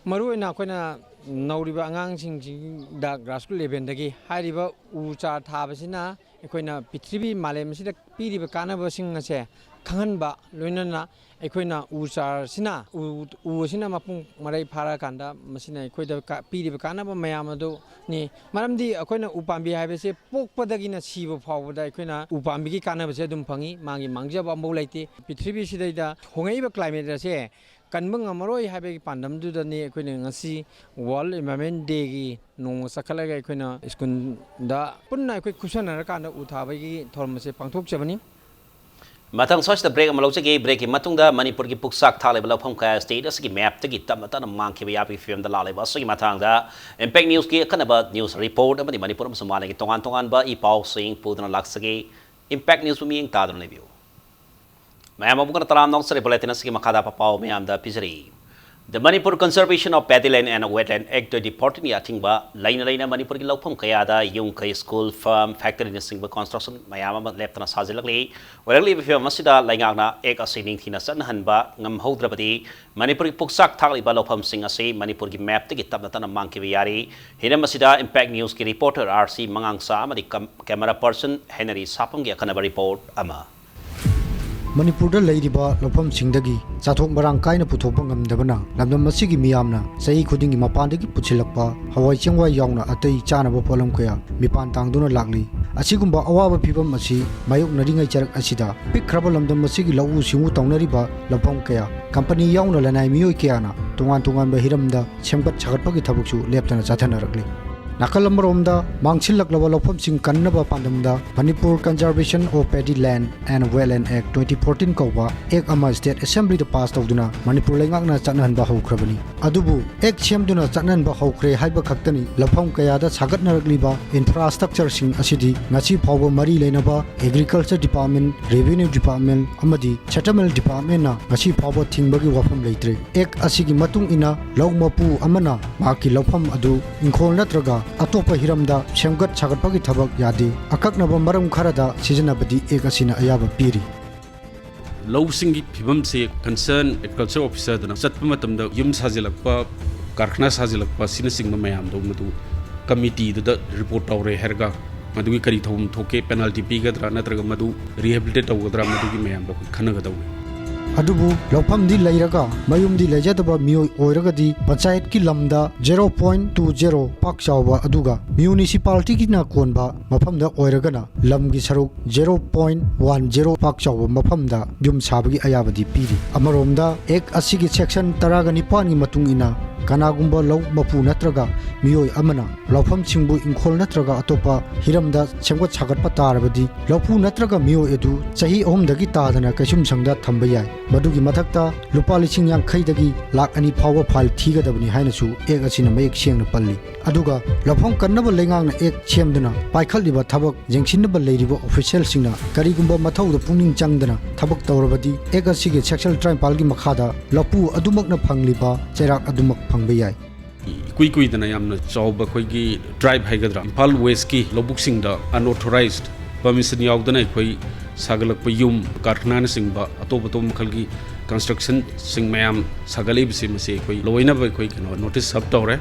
ꯃꯔꯨꯑꯣꯏꯅ ꯑꯩꯈꯣꯏꯅ ꯅꯧꯔꯤꯕ ꯑꯉꯥꯡꯁꯤꯡꯁꯤꯗ grassroots level ꯗꯒꯤ ꯍꯥꯏꯔꯤꯕ ꯎ ꯆꯥꯔ ꯊꯥꯕꯁꯤꯅ ꯑꯩꯈꯣꯏꯅ ꯄ꯭ꯔꯤꯊꯤꯕꯤ ꯃꯥꯂꯦꯝ ꯑꯁꯤꯗ ꯄꯤꯔꯤꯕ ꯀꯥꯟꯅꯕꯁꯤꯡ ꯑꯁꯦ ꯈꯪꯍꯟꯕ, ꯂꯣꯏꯅꯅ ꯑꯩꯈꯣꯏꯅ ꯎ ꯆꯥꯔꯁꯤꯅ, ꯎ, ꯎ ꯑꯁꯤꯅ ꯃꯄꯨꯡ ꯃꯔꯩ ꯐꯥꯔꯀꯥꯟꯗ ꯃꯁꯤꯅ ꯑꯩꯈꯣꯏꯗ ꯀꯥ-, ꯄꯤꯔꯤꯕ ꯀꯥꯟꯅꯕ ꯃꯌꯥꯝ ꯑꯗꯨꯅꯤ꯫ ꯃꯔꯝꯗꯤ ꯑꯩꯈꯣꯏꯅ ꯎ ꯄꯥꯝꯕꯤ ꯍꯥꯏꯕꯁꯦ ꯄꯣꯛꯄꯗꯒꯤꯅ ꯁꯤꯕ ꯐꯥꯎꯕꯗ ꯑꯩꯈꯣꯏꯅ ꯎ ꯄꯥꯝꯕꯤꯒꯤ ꯀꯥꯟꯅꯕꯁꯦ ꯑꯗꯨꯝ ꯐꯪꯉꯤ, ꯃꯥꯒꯤ ꯃꯥꯡꯖꯕ ꯑꯃꯐꯥꯎ ꯂꯩꯇꯦ꯫ ꯄ꯭ꯔꯤꯊꯤꯕꯤꯁꯤꯗꯩꯗ ꯍꯣꯡꯉꯛꯏꯕ climate ꯑꯁꯦ ꯀꯟꯕ ꯉꯝꯃꯔꯣꯏ ꯍꯥꯏꯕꯒꯤ ꯄꯥꯟꯗꯝꯗꯨꯗꯅꯤ ꯑꯩꯈꯣꯏꯅ ꯉꯁꯤ World Environment Day ꯒꯤ ꯅꯣꯡꯃ ꯆꯈꯠꯂꯒ ꯑꯩꯈꯣꯏꯅ ꯁ꯭ꯀꯨꯜꯗ ꯄꯨꯟꯅ ꯑꯩꯈꯣꯏ ꯈꯨꯠꯁꯝꯅꯔꯀꯥꯟꯗ ꯎ ꯊꯥꯕꯒꯤ ꯊꯧꯔꯝ ꯑꯁꯦ ꯄꯥꯡꯊꯣꯛꯆꯕꯅꯤ꯫ ꯃꯊꯪ ꯁ꯭ꯋꯥꯏꯁꯤꯗ break ꯑꯃ ꯂꯧꯖꯒꯦ꯫ Break ꯀꯤ ꯃꯇꯨꯡꯗ ꯃꯅꯤꯄꯨꯔꯒꯤ ꯄꯨꯛꯆꯥꯛ ꯊꯥꯛꯂꯤꯕ ꯂꯧꯐꯝ ꯀꯌꯥ state ꯑꯁꯤꯒꯤ map ꯇꯒꯤ ꯇꯞꯅ ꯇꯞꯅ ꯃꯥꯡꯈꯤꯕ ꯌꯥꯕꯒꯤ ꯐꯤꯕꯝꯗ ꯂꯥꯛꯂꯤꯕ ꯑꯁꯤꯒꯤ ꯃꯇꯥꯡꯗ Impact News ꯀꯤ ꯑꯈꯟꯅꯕ news report ꯑꯃꯗꯤ ꯃꯅꯤꯄꯨꯔ ꯑꯃꯁꯨꯡ ꯃꯥꯂꯦꯝꯒꯤ ꯇꯣꯉꯥꯟ ꯇꯣꯉꯥꯟꯕ ꯏ ꯄꯥꯎꯁꯤꯡ ꯄꯨꯗꯨꯅ ꯂꯥꯛꯆꯒꯦ꯫ Impact News ꯕꯨ ꯃꯤꯠꯌꯦꯡ ꯇꯥꯗꯨꯅ ꯂꯩꯕꯤꯌꯨ꯫ ꯃꯌꯥꯝ ꯑꯃꯨꯛ ꯍꯟꯅ ꯇꯔꯥꯝꯅ ꯑꯣꯛꯆꯔꯤ꯫ Bulletin ꯑꯁꯤꯒꯤ ꯃꯈꯥꯗ ꯄꯥꯎ ꯃꯌꯥꯝꯗ ꯄꯤꯖꯔꯤ꯫ The Manipur Conservation of Paddy Land and Wetland Act twenty fourteen ꯒꯤ ꯑꯊꯤꯡꯕ ꯂꯩꯅ ꯂꯩꯅ ꯃꯅꯤꯄꯨꯔꯒꯤ ꯂꯧꯐꯝ ꯀꯌꯥꯗ ꯌꯨꯝ ꯀꯩ, school, farm, factory ꯅꯆꯤꯡꯕ construction ꯃꯌꯥꯝ ꯑꯃ ꯂꯦꯞꯇꯅ ꯁꯥꯖꯤꯜꯂꯛꯂꯤ꯫ ꯑꯣꯏꯔꯛꯂꯤꯕ ꯐꯤꯕꯝ ꯑꯁꯤꯗ ꯂꯩꯉꯥꯛꯅ act ꯑꯁꯤ ꯅꯤꯡꯊꯤꯅ ꯆꯠꯅꯍꯟꯕ ꯉꯝꯍꯧꯗ꯭ꯔꯕꯗꯤ ꯃꯅꯤꯄꯨꯔꯒꯤ ꯄꯨꯛꯆꯥꯛ ꯊꯥꯛꯂꯤꯕ ꯂꯧꯐꯝꯁꯤꯡ ꯑꯁꯤ ꯃꯅꯤꯄꯨꯔꯒꯤ map ꯇꯒꯤ ꯇꯞꯅ ꯇꯞꯅ ꯃꯥꯡꯈꯤꯕ ꯌꯥꯔꯤ꯫ ꯍꯤꯔꯝ ꯑꯁꯤꯗ Impact News ꯀꯤ reporter R C ꯃꯉꯥꯡꯆꯥ ꯑꯃꯗꯤ cam-, camera person Henry ꯁꯥꯄꯝꯒꯤ ꯑꯈꯟꯅꯕ report ꯑꯃ꯫ ꯃꯅꯤꯄꯨꯔꯗ ꯂꯩꯔꯤꯕ ꯂꯧꯐꯝꯁꯤꯡꯗꯒꯤ ꯆꯥꯊꯣꯛ ꯃꯔꯥꯡ ꯀꯥꯏꯅ ꯄꯨꯊꯣꯛꯄ ꯉꯝꯗꯕꯅ ꯂꯝꯗꯝ ꯑꯁꯤꯒꯤ ꯃꯤꯌꯥꯝꯅ ꯆꯍꯤ ꯈꯨꯗꯤꯡꯒꯤ ꯃꯄꯥꯟꯗꯒꯤ ꯄꯨꯁꯤꯜꯂꯛꯄ ꯍꯋꯥꯏ ꯆꯦꯡꯋꯥꯏ ꯌꯥꯎꯅ ꯑꯇꯩ ꯆꯥꯅꯕ ꯄꯣꯠꯂꯝ ꯀꯌꯥ ꯃꯤꯄꯥꯟ ꯇꯥꯡꯗꯨꯅ ꯂꯥꯛꯂꯤ꯫ ꯑꯁꯤꯒꯨꯝꯕ ꯑꯋꯥꯕ ꯐꯤꯚꯝ ꯑꯁꯤ ꯃꯥꯌꯣꯛꯅꯔꯤꯉꯩ ꯆꯔꯛ ꯑꯁꯤꯗ ꯄꯤꯛꯈ꯭ꯔꯕ ꯂꯝꯗꯝ ꯑꯁꯤꯒꯤ ꯂꯧꯎ ꯁꯤꯡꯎ ꯇꯧꯅꯔꯤꯕ ꯂꯧꯐꯝ ꯀꯌꯥ, ꯀꯝꯄꯅꯤ ꯌꯥꯎꯅ ꯂꯅꯥꯏ ꯃꯤꯑꯣꯏ ꯀꯌꯥꯅ ꯇꯣꯉꯥꯟ ꯇꯣꯉꯥꯟꯕ ꯍꯤꯔꯝꯗ ꯁꯦꯝꯒꯠ ꯁꯥꯒꯠꯄꯒꯤ ꯊꯕꯛꯁꯨ ꯂꯦꯞꯇꯅ ꯆꯠꯊꯅꯔꯛꯂꯤ꯫ ꯅꯥꯀꯜ ꯑꯃꯔꯣꯝꯗ, ꯃꯥꯡꯁꯤꯜꯂꯛꯂꯕ ꯂꯧꯐꯝꯁꯤꯡ ꯀꯟꯅꯕ ꯄꯥꯟꯗꯝꯗ Manipur Conservation of Paddy Land and Wetland Act twenty fourteen ꯀꯧꯕ ꯑꯦꯛ ꯑꯃ ꯁ꯭ꯇꯦꯠ ꯑꯦꯁꯦꯝꯕ꯭ꯂꯤꯗ ꯄꯥꯁ ꯇꯧꯗꯨꯅ ꯃꯅꯤꯄꯨꯔ ꯂꯩꯉꯥꯛꯅ ꯆꯠꯅꯍꯟꯕ ꯍꯧꯈ꯭ꯔꯕꯅꯤ꯫ ꯑꯗꯨꯕꯨ ꯑꯦꯛ ꯁꯦꯝꯗꯨꯅ ꯆꯠꯅꯍꯟꯕ ꯍꯧꯈ꯭ꯔꯦ ꯍꯥꯏꯕ ꯈꯛꯇꯅꯤ ꯂꯧꯐꯝ ꯀꯌꯥꯗ ꯁꯥꯒꯠꯅꯔꯛꯂꯤꯕ ꯏꯟꯐ꯭ꯔꯥꯁ꯭ꯇ꯭ꯔꯛꯆꯔꯁꯤꯡ ꯑꯁꯤꯗꯤ ꯉꯁꯤ ꯐꯥꯎꯕ ꯃꯔꯤ ꯂꯩꯅꯕ Agriculture Department, Revenue Department ꯑꯃꯗꯤ Settlement Departmentꯅ ꯉꯁꯤ ꯐꯥꯎꯕ ꯊꯤꯡꯕꯒꯤ ꯋꯥꯐꯝ ꯂꯩꯇ꯭ꯔꯤ꯫ ꯑꯦꯛ ꯑꯁꯤꯒꯤ ꯃꯇꯨꯡ ꯏꯟꯅ ꯂꯧ ꯃꯄꯨ ꯑꯃꯅ ꯃꯍꯥꯛꯀꯤ ꯂꯧꯐꯝ ꯑꯗꯨ ꯏꯪꯈꯣꯜ ꯅꯠꯇ꯭ꯔꯒ ꯑꯇꯣꯞꯄ ꯍꯤꯔꯝꯗ ꯁꯦꯝꯒꯠ ꯁꯥꯒꯠꯄꯒꯤ ꯊꯕꯛ ꯌꯥꯗꯦ꯫ ꯑꯀꯛꯅꯕ ꯃꯔꯝ ꯈꯔꯗ ꯁꯤꯖꯤꯟꯅꯕꯗꯤ ꯑꯦꯛ ꯑꯁꯤꯅ ꯑꯌꯥꯕ ꯄꯤꯔꯤ꯫ ꯂꯧꯁꯤꯡꯒꯤ ꯐꯤꯕꯝꯁꯦ concern agriculture officerꯗꯅ ꯆꯠꯄ ꯃꯇꯝꯗ ꯌꯨꯝ ꯁꯥꯖꯤꯜꯂꯛꯄ, ꯀꯔꯈꯅꯥ ꯁꯥꯖꯤꯜꯂꯛꯄ ꯑꯁꯤꯅꯆꯤꯡꯕ ꯃꯌꯥꯝꯗꯣ ꯃꯗꯨ ꯀꯃꯤꯇꯤꯗꯨꯗ ꯔꯤꯄꯣꯔꯠ ꯇꯧꯔꯦ ꯍꯥꯏꯔꯒ ꯃꯗꯨꯒꯤ ꯀꯔꯤ ꯊꯧꯐꯝ ꯊꯣꯛꯀꯦ, penalty ꯄꯤꯒꯗ꯭ꯔꯥ ꯅꯠꯇ꯭ꯔꯒ ꯃꯗꯨ rehabilitate ꯇꯧꯒꯗ꯭ꯔꯥ, ꯃꯗꯨꯒꯤ ꯃꯌꯥꯝꯗꯣ ꯑꯩꯈꯣꯏ ꯈꯟꯅꯒꯗꯧꯅꯤ꯫ ꯑꯗꯨꯕꯨ ꯂꯧꯐꯝꯗꯤ ꯂꯩꯔꯒ ꯃꯌꯨꯝꯗꯤ ꯂꯩꯖꯗꯕ ꯃꯤꯑꯣꯏ ꯑꯣꯏꯔꯒꯗꯤ ꯄꯟꯆꯥꯌꯠꯀꯤ ꯂꯝꯗ zero point two zero ꯄꯥꯛ ꯆꯥꯎꯕ ꯑꯗꯨꯒ municipalityꯒꯤꯅ ꯀꯣꯟꯕ ꯃꯐꯝꯗ ꯑꯣꯏꯔꯒꯅ ꯂꯝꯒꯤ ꯁꯔꯨꯛ zero point one zero ꯄꯥꯛ ꯆꯥꯎꯕ ꯃꯐꯝꯗ ꯌꯨꯝ ꯁꯥꯕꯒꯤ ꯑꯌꯥꯕꯗꯤ ꯄꯤꯔꯤ꯫ ꯑꯃꯔꯣꯝꯗ, ꯑꯦꯛ ꯑꯁꯤꯒꯤ section ꯇꯔꯥꯒ ꯅꯤꯄꯥꯟꯒꯤ ꯃꯇꯨꯡ ꯏꯟꯅ, ꯀꯅꯥꯒꯨꯝꯕ ꯂꯧ ꯃꯄꯨ ꯅꯠꯇ꯭ꯔꯒ ꯃꯤꯑꯣꯏ ꯑꯃꯅ ꯂꯧꯐꯝꯁꯤꯡꯕꯨ ꯏꯪꯈꯣꯜ ꯅꯠꯇ꯭ꯔꯒ ꯑꯇꯣꯞꯄ ꯍꯤꯔꯝꯗ ꯁꯦꯝꯒꯠ ꯁꯥꯒꯠꯄ ꯇꯥꯔꯕꯗꯤ, ꯂꯧꯐꯝ ꯅꯠꯇ꯭ꯔꯒ ꯃꯤꯑꯣꯏ ꯑꯗꯨ ꯆꯍꯤ ꯑꯍꯨꯝꯗꯒꯤ ꯇꯥꯗꯅ ꯀꯩꯁꯨꯝꯁꯪꯗ ꯊꯝꯕ ꯌꯥꯏ꯫ ꯃꯗꯨꯒꯤ ꯃꯊꯛꯇ ꯂꯨꯄꯥ ꯂꯤꯁꯤꯡ ꯌꯥꯡꯈꯩꯗꯒꯤ ꯂꯥꯈ ꯑꯅꯤ ꯐꯥꯎꯕ fine ꯊꯤꯒꯗꯕꯅꯤ ꯍꯥꯏꯅꯁꯨ ꯑꯦꯛ ꯑꯁꯤꯅ ꯃꯌꯦꯛ ꯁꯦꯡꯅ ꯄꯜꯂꯤ꯫ ꯑꯗꯨꯒ ꯂꯧꯐꯝ ꯀꯟꯅꯕ ꯂꯩꯉꯥꯛꯅ ꯑꯦꯛ ꯁꯦꯝꯗꯨꯅ ꯄꯥꯏꯈꯠꯂꯤꯕ ꯊꯕꯛ ꯌꯦꯡꯁꯤꯟꯅꯕ ꯂꯩꯔꯤꯕ officialꯁꯤꯡꯅ ꯀꯔꯤꯒꯨꯝꯕ ꯃꯊꯧꯗ ꯄꯨꯛꯅꯤꯡ ꯆꯪꯗꯅ ꯊꯕꯛ ꯇꯧꯔꯕꯗꯤ, ꯑꯦꯛ ꯑꯁꯤꯒꯤ section ꯇꯔꯥꯅꯤꯄꯥꯜꯒꯤ ꯃꯈꯥꯗ ꯂꯧꯄꯨ ꯑꯗꯨꯃꯛꯅ ꯐꯪꯂꯤꯕ ꯆꯩꯔꯥꯛ ꯑꯗꯨꯃꯛ ꯐꯪꯕ ꯌꯥꯏ꯫ ꯏꯀꯨꯏ ꯀꯨꯏꯗꯅ ꯌꯥꯝꯅ ꯆꯥꯎꯕ ꯑꯩꯈꯣꯏꯒꯤ tribe ꯍꯥꯏꯒꯗ꯭ꯔꯥ, ꯏꯝꯐꯥꯜ Westꯀꯤ ꯂꯧꯕꯨꯛꯁꯤꯡꯗ unauthorized permission ꯌꯥꯎꯗꯅ ꯑꯩꯈꯣꯏ ꯁꯥꯒꯠꯂꯛꯄ ꯌꯨꯝ, ꯀꯔꯈꯅꯥꯅꯆꯤꯡꯕ ꯑꯇꯣꯞ ꯑꯇꯣꯞꯄ ꯃꯈꯜꯒꯤ constructionꯁꯤꯡ ꯃꯌꯥꯝ ꯁꯥꯒꯠꯂꯛꯏꯕꯁꯤ, ꯃꯁꯤ ꯑꯩꯈꯣꯏ ꯂꯣꯏꯅꯕ ꯑꯩꯈꯣꯏ ꯀꯩꯅꯣ notice serve ꯇꯧꯔꯦ꯫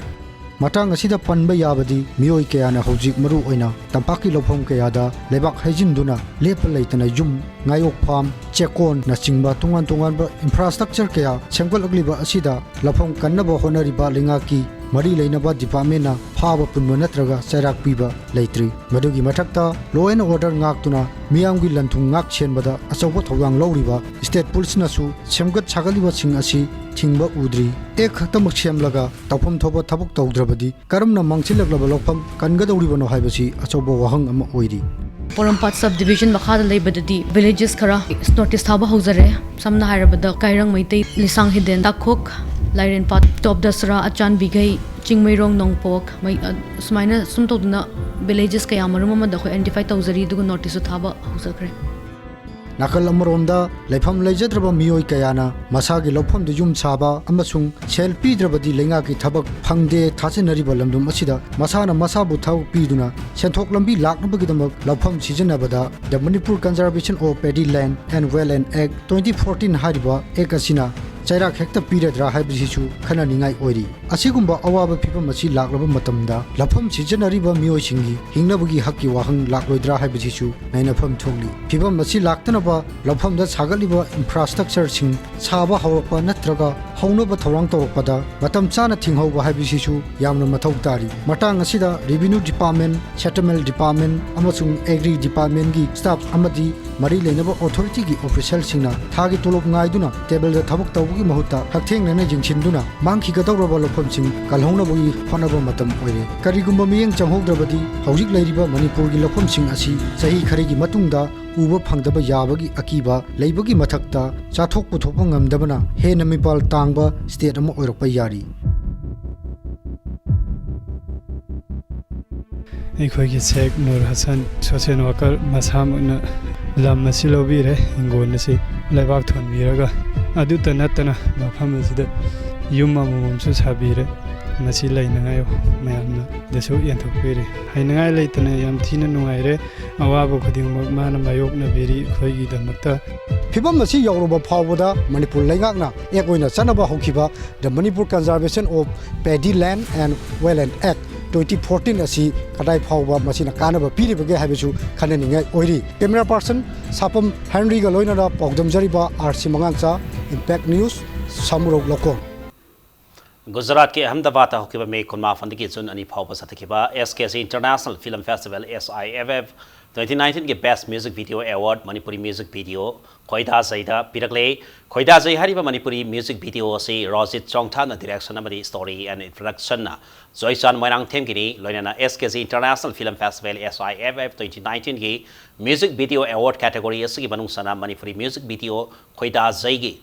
ꯃꯇꯥꯡ ꯑꯁꯤꯗ ꯄꯟꯕ ꯌꯥꯕꯗꯤ, ꯃꯤꯑꯣꯏ ꯀꯌꯥꯅ ꯍꯧꯖꯤꯛ ꯃꯔꯨ ꯑꯣꯏꯅ ꯇꯝꯄꯥꯛꯀꯤ ꯂꯧꯐꯝ ꯀꯌꯥꯗ ꯂꯩꯕꯥꯛ ꯍꯩꯖꯤꯟꯗꯨꯅ ꯂꯦꯞꯄ ꯂꯩꯇꯅ ꯌꯨꯝ, ꯉꯥꯌꯣꯛ ꯐꯥꯝ, ꯆꯦꯛꯀꯣꯟꯅꯆꯤꯡꯕ ꯇꯣꯉꯥꯟ ꯇꯣꯉꯥꯟꯕ infrastructure ꯀꯌꯥ ꯁꯦꯝꯒꯠꯂꯛꯂꯤꯕ ꯑꯁꯤꯗ ꯂꯧꯐꯝ ꯀꯟꯅꯕ ꯍꯣꯠꯅꯔꯤꯕ ꯂꯩꯉꯥꯛꯀꯤ ꯃꯔꯤ ꯂꯩꯅꯕ departmentꯅ ꯐꯥꯕ ꯄꯨꯟꯕ ꯅꯠꯇ꯭ꯔꯒ ꯆꯩꯔꯥꯛ ꯄꯤꯕ ꯂꯩꯇ꯭ꯔꯤ꯫ ꯃꯗꯨꯒꯤ ꯃꯊꯛꯇ, law and order ꯉꯥꯛꯇꯨꯅ ꯃꯤꯌꯥꯝꯒꯤ ꯂꯟ ꯊꯨꯝ ꯉꯥꯛ ꯁꯦꯟꯕꯗ ꯑꯆꯧꯕ ꯊꯧꯗꯥꯡ ꯂꯧꯔꯤꯕ state policeꯅꯁꯨ ꯁꯦꯝꯒꯠ ꯁꯥꯒꯠꯂꯤꯕꯁꯤꯡ ꯑꯁꯤ ꯊꯤꯡꯕ ꯎꯗ꯭ꯔꯤ꯫ Act ꯈꯛꯇꯃꯛ ꯁꯦꯝꯂꯒ ꯇꯧꯐꯝ ꯊꯣꯛꯄ ꯊꯕꯛ ꯇꯧꯗ꯭ꯔꯕꯗꯤ ꯀꯔꯝꯅ ꯃꯥꯡꯁꯤꯜꯂꯛꯂꯕ ꯂꯧꯐꯝ ꯀꯟꯒꯗꯧꯔꯤꯕꯅꯣ ꯍꯥꯏꯕꯁꯤ ꯑꯆꯧꯕ ꯋꯥꯍꯪ ꯑꯃ ꯑꯣꯏꯔꯤ꯫ ꯄꯣꯔꯣꯝꯄꯥꯠ sub division ꯃꯈꯥꯗ ꯂꯩꯕꯗꯗꯤ villages ꯈꯔ notice ꯊꯥꯕ ꯍꯧꯖꯔꯦ꯫ ꯁꯝꯅ ꯍꯥꯏꯔꯕꯗ, ꯀꯥꯏꯔꯪ ꯃꯩꯇꯩ, ꯂꯤꯁꯥꯡ ꯍꯤꯗꯦꯟ, ꯇꯥꯈꯣꯛ, ꯂꯥꯏꯔꯦꯟꯄꯥꯠ, ꯇꯣꯞ ꯗꯁꯔꯥ, ꯑꯆꯥꯟꯕꯤꯈꯩ, ꯆꯤꯡꯃꯩꯔꯣꯡ, ꯅꯣꯡꯄꯣꯛ, ꯃꯩ-, ꯑ, ꯁꯨꯃꯥꯏꯅ ꯁꯨꯝ ꯇꯧꯗꯅ villages ꯀꯌꯥ ꯃꯔꯨꯝ ꯑꯃꯗ ꯑꯩꯈꯣꯏ identify ꯇꯧꯖꯔꯤ, ꯑꯗꯨꯒ noticeꯁꯨ ꯊꯥꯕ ꯍꯧꯖꯈ꯭ꯔꯦ꯫ ꯅꯥꯀꯜ ꯑꯃꯔꯣꯝꯗ, ꯂꯩꯐꯝ ꯂꯩꯖꯗ꯭ꯔꯕ ꯃꯤꯑꯣꯏ ꯀꯌꯥꯅ ꯃꯁꯥꯒꯤ ꯂꯧꯐꯝꯗ ꯌꯨꯝ ꯁꯥꯕ ꯑꯃꯁꯨꯡ ꯁꯦꯜ ꯄꯤꯗ꯭ꯔꯕꯗꯤ ꯂꯩꯉꯥꯛꯀꯤ ꯊꯕꯛ ꯐꯪꯗꯦ ꯊꯥꯖꯅꯔꯤꯕ ꯂꯝꯗꯝ ꯑꯁꯤꯗ ꯃꯁꯥꯅ ꯃꯁꯥꯕꯨ ꯊꯕꯛ ꯄꯤꯗꯨꯅ ꯁꯦꯟꯊꯣꯛ ꯂꯝꯕꯤ ꯂꯥꯛꯅꯕꯒꯤꯗꯃꯛ ꯂꯧꯐꯝ ꯁꯤꯖꯤꯟꯅꯕꯗ The Manipur Conservation of Paddy Land and Wetland Act twenty fourteen ꯍꯥꯏꯔꯤꯕ act ꯑꯁꯤꯅ ꯆꯩꯔꯥꯛ ꯍꯦꯛꯇ ꯄꯤꯔꯗ꯭ꯔꯥ ꯍꯥꯏꯕꯁꯤꯁꯨ ꯈꯟꯅꯅꯤꯡꯉꯥꯏ ꯑꯣꯏꯔꯤ꯫ ꯑꯁꯤꯒꯨꯝꯕ ꯑꯋꯥꯕ ꯐꯤꯕꯝ ꯑꯁꯤ ꯂꯥꯛꯂꯕ ꯃꯇꯝꯗ ꯂꯧꯐꯝ ꯁꯤꯖꯤꯟꯅꯔꯤꯕ ꯃꯤꯑꯣꯏꯁꯤꯡꯒꯤ ꯍꯤꯡꯅꯕꯒꯤ ꯍꯛꯀꯤ ꯋꯥꯍꯪ ꯂꯥꯛꯂꯣꯏꯗ꯭ꯔꯥ ꯍꯥꯏꯕꯁꯤꯁꯨ ꯅꯩꯅꯐꯝ ꯊꯣꯛꯂꯤ꯫ ꯐꯤꯕꯝ ꯑꯁꯤ ꯂꯥꯛꯇꯅꯕ ꯂꯧꯐꯝꯗ ꯁꯥꯒꯠꯂꯤꯕ infrastructureꯁꯤꯡ ꯁꯥꯕ ꯍꯧꯔꯛꯄ ꯅꯠꯇ꯭ꯔꯒ ꯍꯧꯅꯕ ꯊꯧꯔꯥꯡ ꯇꯧꯔꯛꯄꯗ ꯃꯇꯝ ꯆꯥꯅ ꯊꯤꯡꯍꯧꯕ ꯍꯥꯏꯕꯁꯤꯁꯨ ꯌꯥꯝꯅ ꯃꯊꯧ ꯇꯥꯔꯤ꯫ ꯃꯇꯥꯡ ꯑꯁꯤꯗ Revenue Department, Settlement Department ꯑꯃꯁꯨꯡ Agri Departmentꯀꯤ staff ꯑꯃꯗꯤ ꯃꯔꯤ ꯂꯩꯅꯕ authorityꯒꯤ officialꯁꯤꯡꯅ ꯊꯥꯒꯤ ꯇꯣꯂꯣꯞ ꯉꯥꯏꯗꯨꯅ tableꯗ ꯊꯕꯛ ꯇꯧꯕꯒꯤ ꯃꯍꯨꯠꯇ ꯍꯛꯊꯦꯡꯅꯅ ꯌꯦꯡꯁꯤꯟꯗꯨꯅ ꯃꯥꯡꯈꯤꯒꯗꯧꯔꯕ ꯂꯧꯐꯝꯁꯤꯡ ꯀꯜꯍꯧꯅꯕꯒꯤ ꯍꯣꯠꯅꯕ ꯃꯇꯝ ꯑꯣꯏꯔꯦ꯫ ꯀꯔꯤꯒꯨꯝꯕ ꯃꯤꯠꯌꯦꯡ ꯆꯪꯍꯧꯗ꯭ꯔꯕꯗꯤ ꯍꯧꯖꯤꯛ ꯂꯩꯔꯤꯕ ꯃꯅꯤꯄꯨꯔꯒꯤ ꯂꯧꯐꯝꯁꯤꯡ ꯑꯁꯤ ꯆꯍꯤ ꯈꯔꯒꯤ ꯃꯇꯨꯡꯗ ꯎꯕ ꯐꯪꯗꯕ ꯌꯥꯕꯒꯤ ꯑꯀꯤꯕ ꯂꯩꯕꯒꯤ ꯃꯊꯛꯇ, ꯆꯥꯊꯣꯛ ꯄꯨꯊꯣꯛꯄ ꯉꯝꯗꯕꯅ ꯍꯦꯟꯅ ꯃꯤꯄꯥꯜ ꯇꯥꯡꯕ state ꯑꯃ ꯑꯣꯏꯔꯛꯄ ꯌꯥꯔꯤ꯫ ꯑꯩꯈꯣꯏꯒꯤ ꯁꯦꯈ ꯅꯨꯔ ꯍꯁꯟ, social worker, ꯃꯁꯥꯃꯛꯅ ꯂꯝ ꯑꯁꯤ ꯂꯧꯕꯤꯔꯦ, ꯍꯤꯡꯒꯣꯜ ꯑꯁꯤ ꯂꯩꯕꯥꯛ ꯊꯣꯟꯕꯤꯔꯒ꯫ ꯑꯗꯨꯇ ꯅꯠꯇꯅ ꯃꯐꯝ ꯑꯁꯤꯗ ꯌꯨꯝ ꯑꯃꯃꯝꯁꯨ ꯁꯥꯕꯤꯔꯦ꯫ ꯃꯁꯤ ꯂꯩꯅꯉꯥꯏ ꯃꯌꯥꯝꯅ ꯗꯁꯨ ꯌꯦꯟꯊꯣꯛꯄꯤꯔꯤ꯫ ꯍꯥꯏꯅꯉꯥꯏ ꯂꯩꯇꯅ ꯌꯥꯝ ꯊꯤꯅ ꯅꯨꯡꯉꯥꯏꯔꯦ꯫ ꯑꯋꯥꯕ ꯈꯨꯗꯤꯡꯃꯛ ꯃꯥꯅ ꯃꯥꯌꯣꯛꯅꯕꯤꯔꯤ ꯑꯩꯈꯣꯏꯒꯤꯗꯃꯛꯇ꯫ ꯐꯤꯕꯝ ꯑꯁꯤ ꯌꯧꯔꯕ ꯐꯥꯎꯕꯗ ꯃꯅꯤꯄꯨꯔ ꯂꯩꯉꯥꯛꯅ ꯑꯦꯛ ꯑꯣꯏꯅ ꯆꯠꯅꯕ ꯍꯧꯈꯤꯕ The Manipur Conservation of Paddy Land and Wetland Act twenty fourteen ꯑꯁꯤ ꯀꯗꯥꯏ ꯐꯥꯎꯕ ꯃꯁꯤꯅ ꯀꯥꯟꯅꯕ ꯄꯤꯔꯤꯕꯒꯦ ꯍꯥꯏꯕꯁꯨ ꯈꯟꯅꯅꯤꯡꯉꯥꯏ ꯑꯣꯏꯔꯤ꯫ Camera person ꯁꯥꯄꯝ ꯍꯦꯟꯔꯤꯒ ꯂꯣꯏꯅꯅ ꯄꯥꯎꯗꯝꯖꯔꯤꯕ ꯑꯥꯔ ꯁꯤ ꯃꯉꯥꯡꯆꯥ, Impact News, ꯁꯥꯃꯨꯔꯧ ꯂꯧꯀꯣꯟ꯫ ꯒꯨꯖꯔꯥꯠꯀꯤ ꯑꯍꯃꯗꯕꯥꯗꯇ ꯍꯧꯈꯤꯕ ꯃꯦ ꯀꯨꯟꯃꯥꯄꯟꯗꯒꯤ ꯖꯨꯟ ꯑꯅꯤ ꯐꯥꯎꯕ ꯆꯠꯊꯈꯤꯕ S K C International Film Festival, S I F F twenty nineteenꯒꯤ Best Music Video Award Manipuri music video ꯈꯣꯏꯗꯥꯖꯩꯗ ꯄꯤꯔꯛꯂꯦ꯫ ꯈꯣꯏꯗꯥꯖꯩ ꯍꯥꯏꯔꯤꯕ ꯃꯅꯤꯄꯨꯔꯤ music video ꯑꯁꯤ ꯔꯣꯖꯤꯠ ꯆꯣꯡꯊꯥꯝꯅ direction ꯑꯃꯗꯤ story and productionꯅ ꯖꯣꯏꯆꯥꯟ ꯃꯣꯏꯔꯥꯡꯊꯦꯝꯒꯤꯅꯤ꯫ ꯂꯣꯏꯅꯅ S K C International Film Festival, S I F F twenty nineteenꯒꯤ music video award category ꯑꯁꯤꯒꯤ ꯃꯅꯨꯡ ꯆꯟꯅ Manipuri music video ꯈꯣꯏꯗꯥꯖꯩꯒꯤ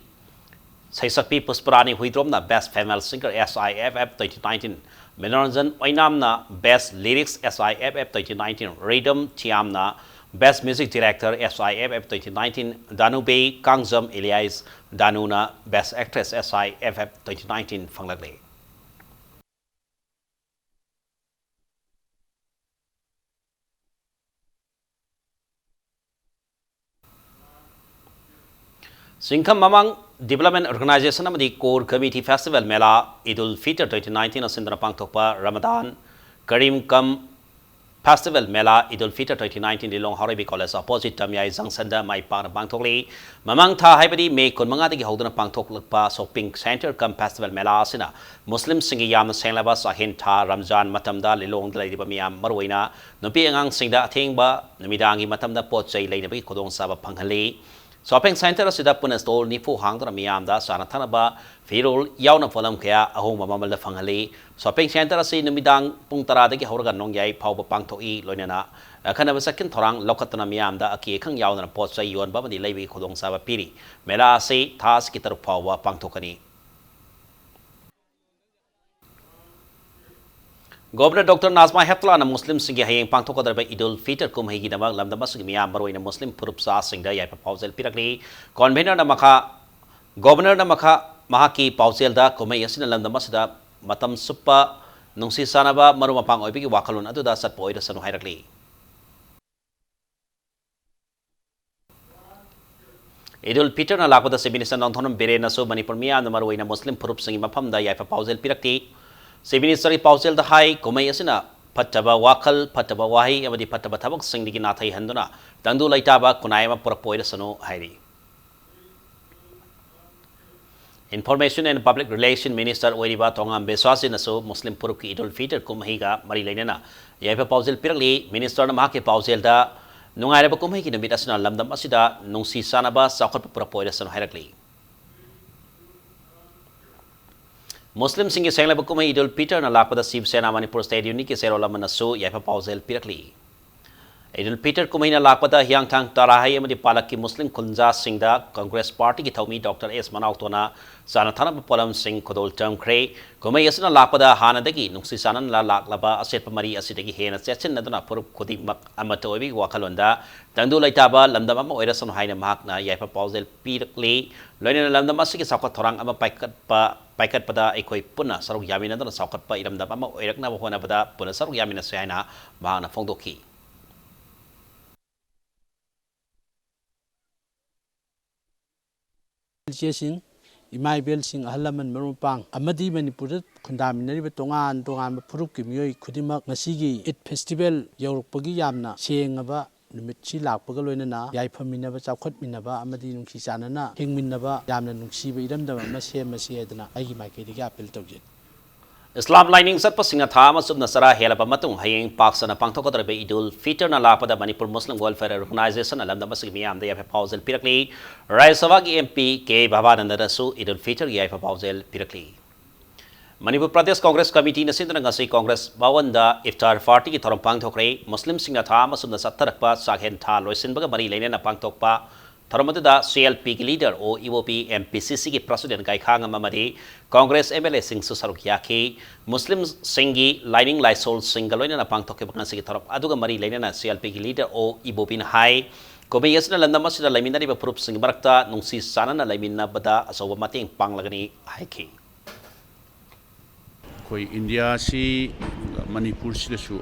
ꯁꯩꯁꯛꯄꯤ ꯄꯨꯁꯄꯔꯥꯅꯤ ꯍꯨꯏꯗ꯭ꯔꯣꯝꯅ Best Female Singer, S I F F twenty nineteen, Manoranjan ꯑꯣꯏꯅꯥꯝꯅ Best Lyrics, S I F F twenty nineteen, Ridam ꯊꯤꯌꯥꯝꯅ Best Music Director, S I F F twenty nineteen, Danube Kangjam Elias ꯗꯥꯅꯨꯅ Best Actress, S I F F twenty nineteen ꯐꯪꯂꯛꯂꯦ꯫ ꯆꯤꯡꯈꯝ ꯃꯃꯥꯡ Development Organization ꯑꯃꯗꯤ Core Committee Festival Mela Eid ul Fitr twenty nineteen ꯑꯁꯤꯟꯗꯨꯅ ꯄꯥꯡꯊꯣꯛꯄ Ramadan Kareem cum Festival Mela Eid ul Fitr twenty nineteen ꯂꯤꯂꯣꯡ ꯍꯥꯎꯔꯩꯕꯤ College opposite ꯇꯝꯌꯥꯏ junctionꯗ ꯃꯥꯏ ꯄꯥꯛꯅ ꯄꯥꯡꯊꯣꯛꯂꯤ꯫ ꯃꯃꯥꯡ ꯊꯥ ꯍꯥꯏꯕꯗꯤ ꯃꯦ ꯀꯨꯟꯃꯉꯥꯗꯒꯤ ꯍꯧꯗꯨꯅ ꯄꯥꯡꯊꯣꯛꯂꯛꯄ shopping centre cum festival mela ꯑꯁꯤꯅ ꯃꯨꯁꯂꯤꯝꯁꯤꯡꯒꯤ ꯌꯥꯝꯅ ꯁꯦꯡꯂꯕ ꯁꯥꯍꯤꯟ ꯊꯥ ꯔꯝꯖꯥꯟ ꯃꯇꯝꯗ ꯂꯤꯂꯣꯡꯗ ꯂꯩꯔꯤꯕ ꯃꯤꯌꯥꯝ, ꯃꯔꯨꯑꯣꯏꯅ ꯅꯨꯄꯤ ꯑꯉꯥꯡꯁꯤꯡꯗ ꯑꯊꯦꯡꯕ ꯅꯨꯃꯤꯗꯥꯡꯒꯤ ꯃꯇꯝꯗ ꯄꯣꯠ ꯆꯩ ꯂꯩꯅꯕꯒꯤ ꯈꯨꯗꯣꯡꯆꯥꯕ ꯐꯪꯍꯜꯂꯤ꯫ Shopping centre ꯑꯁꯤꯗ ꯄꯨꯟꯅ stall ꯅꯤꯐꯨ ꯍꯥꯡꯗꯨꯅ ꯃꯤꯌꯥꯝꯗ ꯆꯥꯅ ꯊꯛꯅꯕ, ꯐꯤꯔꯣꯜ ꯌꯥꯎꯅ ꯄꯣꯠꯂꯝ ꯀꯌꯥ ꯑꯍꯣꯡꯕ ꯃꯃꯜꯗ ꯐꯪꯍꯜꯂꯤ꯫ Shopping centre ꯑꯁꯤ ꯅꯨꯃꯤꯗꯥꯡ ꯄꯨꯡ ꯇꯔꯥꯗꯒꯤ ꯍꯧꯔꯒ ꯅꯣꯡꯌꯥꯏ ꯐꯥꯎꯕ ꯄꯥꯡꯊꯣꯛꯏ꯫ ꯂꯣꯏꯅꯅ ꯑꯈꯟꯅꯕ ꯆꯦꯛꯁꯤꯟ ꯊꯧꯔꯥꯡ ꯂꯧꯈꯠꯇꯨꯅ ꯃꯤꯌꯥꯝꯗ ꯑꯀꯤ ꯑꯈꯪ ꯌꯥꯎꯗꯅ ꯄꯣꯠ ꯆꯩ ꯌꯣꯟꯕ ꯑꯃꯗꯤ ꯂꯩꯕꯒꯤ ꯈꯨꯗꯣꯡꯆꯥꯕ ꯄꯤꯔꯤ꯫ ꯃꯦꯂꯥ ꯑꯁꯤ ꯊꯥ ꯑꯁꯤꯒꯤ ꯇꯔꯨꯛ ꯐꯥꯎꯕ ꯄꯥꯡꯊꯣꯛꯀꯅꯤ꯫ Governor Doctor Najma Heptullahꯅ ꯃꯨꯁꯂꯤꯝꯁꯤꯡꯒꯤ ꯍꯌꯦꯡ ꯄꯥꯡꯊꯣꯛꯀꯗꯧꯔꯤꯕ Eid ul Fitr ꯀꯨꯝꯍꯩꯒꯤꯗꯃꯛ ꯂꯝꯗꯝ ꯑꯁꯤꯒꯤ ꯃꯤꯌꯥꯝ, ꯃꯔꯨꯑꯣꯏꯅ ꯃꯨꯁꯂꯤꯝ ꯐꯨꯔꯨꯞ ꯆꯥꯁꯤꯡꯗ ꯌꯥꯏꯐ ꯄꯥꯎꯖꯦꯜ ꯄꯤꯔꯛꯂꯤ꯫ Convenorꯅ ꯃꯈꯥ, Governorꯅ ꯃꯈꯥ, ꯃꯍꯥꯛꯀꯤ ꯄꯥꯎꯖꯦꯜꯗ ꯀꯨꯝꯍꯩ ꯑꯁꯤꯅ ꯂꯝꯗꯝ ꯑꯁꯤꯗ ꯃꯇꯝ ꯆꯨꯞꯄ ꯅꯨꯡꯁꯤ ꯆꯥꯟꯅꯕ ꯃꯔꯨꯞ ꯃꯄꯥꯡ ꯑꯣꯏꯕꯒꯤ ꯋꯥꯈꯜꯂꯣꯟ ꯑꯗꯨꯗ ꯆꯠꯄ ꯑꯣꯏꯔꯁꯅꯨ ꯍꯥꯏꯔꯛꯂꯤ꯫ ꯏꯗꯨꯜ ꯐꯤꯇꯔꯅ ꯂꯥꯛꯄꯗ Chief Minister ꯅꯣꯡꯊꯣꯝꯕꯝ ꯕꯤꯔꯦꯟꯅꯁꯨ ꯃꯅꯤꯄꯨꯔ ꯃꯤꯌꯥꯝꯅ ꯃꯔꯨꯑꯣꯏꯅ ꯃꯨꯁꯂꯤꯝ ꯐꯨꯔꯨꯞꯁꯤꯡꯒꯤ ꯃꯐꯝꯗ ꯌꯥꯏꯐ ꯄꯥꯎꯖꯦꯜ ꯄꯤꯔꯛꯈꯤ꯫ Chief Ministerꯒꯤ ꯄꯥꯎꯖꯦꯜꯗ ꯍꯥꯏ, ꯀꯨꯝꯍꯩ ꯑꯁꯤꯅ ꯐꯠꯇꯕ ꯋꯥꯈꯜ, ꯐꯠꯇꯕ ꯋꯥꯍꯩ ꯑꯃꯗꯤ ꯐꯠꯇꯕ ꯊꯕꯛꯁꯤꯡꯗꯒꯤ ꯅꯥꯊꯩꯍꯟꯗꯨꯅ ꯇꯪꯗꯨ ꯂꯩꯇꯥꯕ ꯈꯨꯟꯅꯥꯏ ꯑꯃ ꯄꯨꯔꯛꯄ ꯑꯣꯏꯔꯁꯅꯨ ꯍꯥꯏꯔꯤ꯫ Information and Public Relation Minister ꯑꯣꯏꯔꯤꯕ ꯇꯣꯉꯥꯝ ꯕꯤꯁ꯭ꯋꯥꯁꯖꯤꯅꯁꯨ ꯃꯨꯁꯂꯤꯝ ꯐꯨꯔꯨꯞꯀꯤ ꯏꯗꯨꯜ ꯐꯤꯇꯔ ꯀꯨꯝꯍꯩꯒ ꯃꯔꯤ ꯂꯩꯅꯅ ꯌꯥꯏꯐ ꯄꯥꯎꯖꯦꯜ ꯄꯤꯔꯛꯂꯤ꯫ Ministerꯅ ꯃꯍꯥꯛꯀꯤ ꯄꯥꯎꯖꯦꯜꯗ, ꯅꯨꯡꯉꯥꯏꯔꯕ ꯀꯨꯝꯍꯩꯒꯤ ꯅꯨꯃꯤꯠ ꯑꯁꯤꯅ ꯂꯝꯗꯝ ꯑꯁꯤꯗ ꯅꯨꯡꯁꯤ ꯆꯥꯟꯅꯕ, ꯆꯥꯎꯈꯠꯄ ꯄꯨꯔꯛꯄ ꯑꯣꯏꯔꯁꯅꯨ ꯍꯥꯏꯔꯛꯂꯤ꯫ ꯃꯨꯁꯂꯤꯝꯁꯤꯡꯒꯤ ꯁꯦꯡꯂꯕ ꯀꯨꯝꯍꯩ ꯏꯗꯨꯜ ꯐꯤꯇꯔꯅ ꯂꯥꯛꯄꯗ ꯁꯤꯕ ꯁꯦꯅꯥ ꯃꯅꯤꯄꯨꯔ ꯁ꯭ꯇꯦꯠ ꯌꯨꯅꯤꯠꯀꯤ ꯆꯦꯔꯣꯜ ꯑꯃꯅꯁꯨ ꯌꯥꯏꯐ ꯄꯥꯎꯖꯦꯜ ꯄꯤꯔꯛꯂꯤ꯫ ꯏꯗꯨꯜ ꯐꯤꯇꯔ ꯀꯨꯝꯍꯩꯅ ꯂꯥꯛꯄꯗ ꯍꯤꯌꯥꯡꯊꯥꯡ, ꯇꯔꯥꯍꯩ ꯑꯃꯗꯤ ꯄꯥꯂꯛꯀꯤ ꯃꯨꯁꯂꯤꯝ ꯈꯨꯟꯖꯥꯁꯤꯡꯗ ꯀꯪꯒ꯭ꯔꯦꯁ ꯄꯥꯔꯇꯤꯒꯤ ꯊꯧꯃꯤ ꯗꯣꯛꯇꯔ ꯑꯦꯁ ꯃꯅꯥꯎꯇꯣꯅ ꯆꯥꯅ ꯊꯛꯅꯕ ꯄꯣꯠꯂꯝꯁꯤꯡ ꯈꯨꯗꯣꯜ ꯇꯝꯈ꯭ꯔꯦ꯫ ꯀꯨꯝꯍꯩ ꯑꯁꯤꯅ ꯂꯥꯛꯄꯗ ꯍꯥꯟꯅꯗꯒꯤ ꯅꯨꯡꯁꯤ ꯆꯥꯟꯅꯅ ꯂꯥꯛꯂꯕ ꯑꯆꯦꯠꯄ ꯃꯔꯤ ꯑꯁꯤꯗꯒꯤ ꯍꯦꯟꯅ ꯆꯦꯠꯁꯤꯟꯅꯗꯨꯅ ꯐꯨꯔꯨꯞ ꯈꯨꯗꯤꯡꯃꯛ ꯑꯃꯠꯇ ꯑꯣꯏꯕꯒꯤ ꯋꯥꯈꯜꯂꯣꯟꯗ ꯇꯪꯗꯨ ꯂꯩꯇꯥꯕ ꯂꯝꯗꯝ ꯑꯃ ꯑꯣꯏꯔꯁꯅꯨ ꯍꯥꯏꯅ ꯃꯍꯥꯛꯅ ꯌꯥꯏꯐ ꯄꯥꯎꯖꯦꯜ ꯄꯤꯔꯛꯂꯤ꯫ ꯂꯣꯏꯅꯅ ꯂꯝꯗꯝ ꯑꯁꯤꯒꯤ ꯆꯥꯎꯈꯠ ꯊꯧꯔꯥꯡ ꯑꯃ ꯄꯥꯏꯈꯠꯄ, ꯄꯥꯏꯈꯠꯄꯗ ꯑꯩꯈꯣꯏ ꯄꯨꯟꯅ ꯁꯔꯨꯛ ꯌꯥꯃꯤꯟꯅꯗꯨꯅ ꯆꯥꯎꯈꯠꯄ ꯏꯔꯝꯗꯝ ꯑꯃ ꯑꯣꯏꯔꯛꯅꯕ ꯍꯣꯠꯅꯕꯗ ꯄꯨꯟꯅ ꯁꯔꯨꯛ ꯌꯥꯃꯤꯟꯅꯁꯤ ꯍꯥꯏꯅ ꯃꯍꯥꯛꯅ ꯐꯣꯡꯗꯣꯛꯈꯤ꯫ ꯏꯆꯦꯁꯤꯡ, ꯏꯃꯥ ꯏꯕꯦꯜꯁꯤꯡ, ꯑꯍꯜ ꯂꯃꯟ, ꯃꯔꯨꯞ ꯃꯄꯥꯡ ꯑꯃꯗꯤ ꯃꯅꯤꯄꯨꯔꯗ ꯈꯨꯟꯗꯥꯃꯤꯟꯅꯔꯤꯕ ꯇꯣꯉꯥꯟ ꯇꯣꯉꯥꯟꯕ ꯐꯨꯔꯨꯞꯀꯤ ꯃꯤꯑꯣꯏ ꯈꯨꯗꯤꯡꯃꯛ ꯉꯁꯤꯒꯤ ꯏꯗ ꯐꯦꯁꯇꯤꯚꯦꯜ ꯌꯧꯔꯛꯄꯒꯤ ꯌꯥꯝꯅ ꯁꯦꯡꯉꯕ ꯅꯨꯃꯤꯠꯁꯤ ꯂꯥꯛꯄꯒ ꯂꯣꯏꯅꯅ ꯌꯥꯏꯐꯃꯤꯟꯅꯕ, ꯆꯥꯎꯈꯠꯃꯤꯟꯅꯕ ꯑꯃꯗꯤ ꯅꯨꯡꯁꯤ ꯆꯥꯟꯅꯅ ꯍꯤꯡꯃꯤꯟꯅꯕ ꯌꯥꯝꯅ ꯅꯨꯡꯁꯤꯕ ꯏꯔꯝꯗꯝ ꯑꯃ ꯁꯦꯝꯃꯁꯤ ꯍꯥꯏꯗꯅ ꯑꯩꯒꯤ ꯃꯥꯏꯀꯩꯗꯒꯤ ꯑꯄꯤꯜ ꯇꯧꯖꯔꯤ꯫ ꯏꯁꯂꯥꯝ ꯂꯥꯏꯅꯤꯡ ꯆꯠꯄꯁꯤꯡꯅ ꯊꯥ ꯑꯃ ꯆꯨꯞꯅ ꯆꯔꯥ ꯍꯦꯜꯂꯕ ꯃꯇꯨꯡ ꯍꯌꯦꯡ ꯄꯥꯛ ꯁꯟꯅ ꯄꯥꯡꯊꯣꯛꯀꯗꯧꯔꯤꯕ ꯏꯗꯨꯜ ꯐꯤꯇꯔꯅ ꯂꯥꯛꯄꯗ ꯃꯅꯤꯄꯨꯔ ꯃꯨꯁꯂꯤꯝ ꯋꯦꯜꯐꯤꯌꯔ ꯑꯣꯔꯒꯅꯥꯏꯖꯦꯁꯟꯅ ꯂꯝꯗꯝ ꯑꯁꯤꯒꯤ ꯃꯤꯌꯥꯝꯗ ꯌꯥꯏꯐ ꯄꯥꯎꯖꯦꯜ ꯄꯤꯔꯛꯂꯤ꯫ ꯔꯥꯖ꯭ꯌ ꯁꯚꯥꯒꯤ MP ꯀꯦ ꯚꯥꯕꯥꯅꯟꯗꯅꯁꯨ ꯏꯗꯨꯜ ꯐꯤꯇꯔꯒꯤ ꯌꯥꯏꯐ ꯄꯥꯎꯖꯦꯜ ꯄꯤꯔꯛꯂꯤ꯫ ꯃꯅꯤꯄꯨꯔ ꯄ꯭ꯔꯗꯦꯁ ꯀꯣꯡꯒ꯭ꯔꯦꯁ ꯀꯃꯤꯇꯤꯅ ꯁꯤꯟꯗꯨꯅ ꯉꯁꯤ ꯀꯣꯡꯒ꯭ꯔꯦꯁ ꯚꯋꯟꯗ ꯏꯐꯇꯥꯔ ꯄꯥꯔꯇꯤꯒꯤ ꯊꯧꯔꯝ ꯄꯥꯡꯊꯣꯛꯈ꯭ꯔꯦ꯫ ꯃꯨꯁꯂꯤꯝꯁꯤꯡꯅ ꯊꯥ ꯑꯃ ꯆꯨꯞꯅ ꯆꯠꯊꯔꯛꯄ ꯆꯥꯛꯍꯦꯟ ꯊꯥ ꯂꯣꯏꯁꯤꯟꯕꯒ ꯃꯔꯤ ꯂꯩꯅꯅ ꯄꯥꯡꯊꯣꯛꯄ ꯊꯧꯔꯝ ꯑꯗꯨꯗ CLPꯒꯤ leader ꯑꯣ ꯏꯕꯣꯕꯤ, MPCCꯒꯤ president ꯒꯥꯏꯈꯥꯉꯝ ꯑꯃꯗꯤ ꯀꯣꯡꯒ꯭ꯔꯦꯁ MLAꯁꯤꯡꯁꯨ ꯁꯔꯨꯛ ꯌꯥꯈꯤ꯫ ꯃꯨꯁꯂꯤꯝꯁꯤꯡꯒꯤ ꯂꯥꯏꯅꯤꯡ ꯂꯥꯏꯁꯣꯜꯁꯤꯡꯒ ꯂꯣꯏꯅꯅ ꯄꯥꯡꯊꯣꯛꯈꯤꯕ ꯉꯁꯤꯒꯤ ꯊꯧꯔꯝ ꯑꯗꯨꯒ ꯃꯔꯤ ꯂꯩꯅꯅ CLPꯒꯤ leader ꯑꯣ ꯏꯕꯣꯕꯤꯅ ꯍꯥꯏ, ꯀꯨꯝꯍꯩ ꯑꯁꯤꯅ ꯂꯝꯗꯝ ꯑꯁꯤꯗ ꯂꯩꯃꯤꯟꯅꯔꯤꯕ ꯐꯨꯔꯨꯞꯁꯤꯡꯒꯤ ꯃꯔꯛꯇ ꯅꯨꯡꯁꯤ ꯆꯥꯟꯅꯅ ꯂꯩꯃꯤꯟꯅꯕꯗ ꯑꯆꯧꯕ ꯃꯇꯦꯡ ꯄꯥꯡꯂꯒꯅꯤ ꯍꯥꯏꯈꯤ꯫ ꯑꯩꯈꯣꯏ ꯏꯟꯗꯤꯌꯥꯁꯤ, ꯃꯅꯤꯄꯨꯔꯁꯤꯗꯁꯨ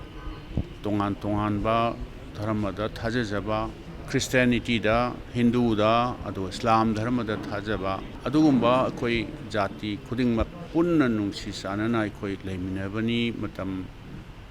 ꯇꯣꯉꯥꯟ ꯇꯣꯉꯥꯟꯕ ꯙꯔꯃꯗ ꯊꯥꯖꯖꯕ, ꯈ꯭ꯔꯤꯁꯇꯤꯌꯥꯅꯤꯇꯤꯗ, ꯍꯤꯟꯗꯨꯗ, ꯑꯗꯨꯒ ꯏꯁꯂꯥꯝ ꯙꯔꯃꯗ ꯊꯥꯖꯕ, ꯑꯗꯨꯒꯨꯝꯕ ꯑꯩꯈꯣꯏ ꯖꯥꯇꯤ ꯈꯨꯗꯤꯡꯃꯛ ꯄꯨꯟꯅ ꯅꯨꯡꯁꯤ ꯆꯥꯟꯅꯅ ꯑꯩꯈꯣꯏ ꯂꯩꯃꯤꯟꯅꯕꯅꯤ꯫ ꯃꯇꯝ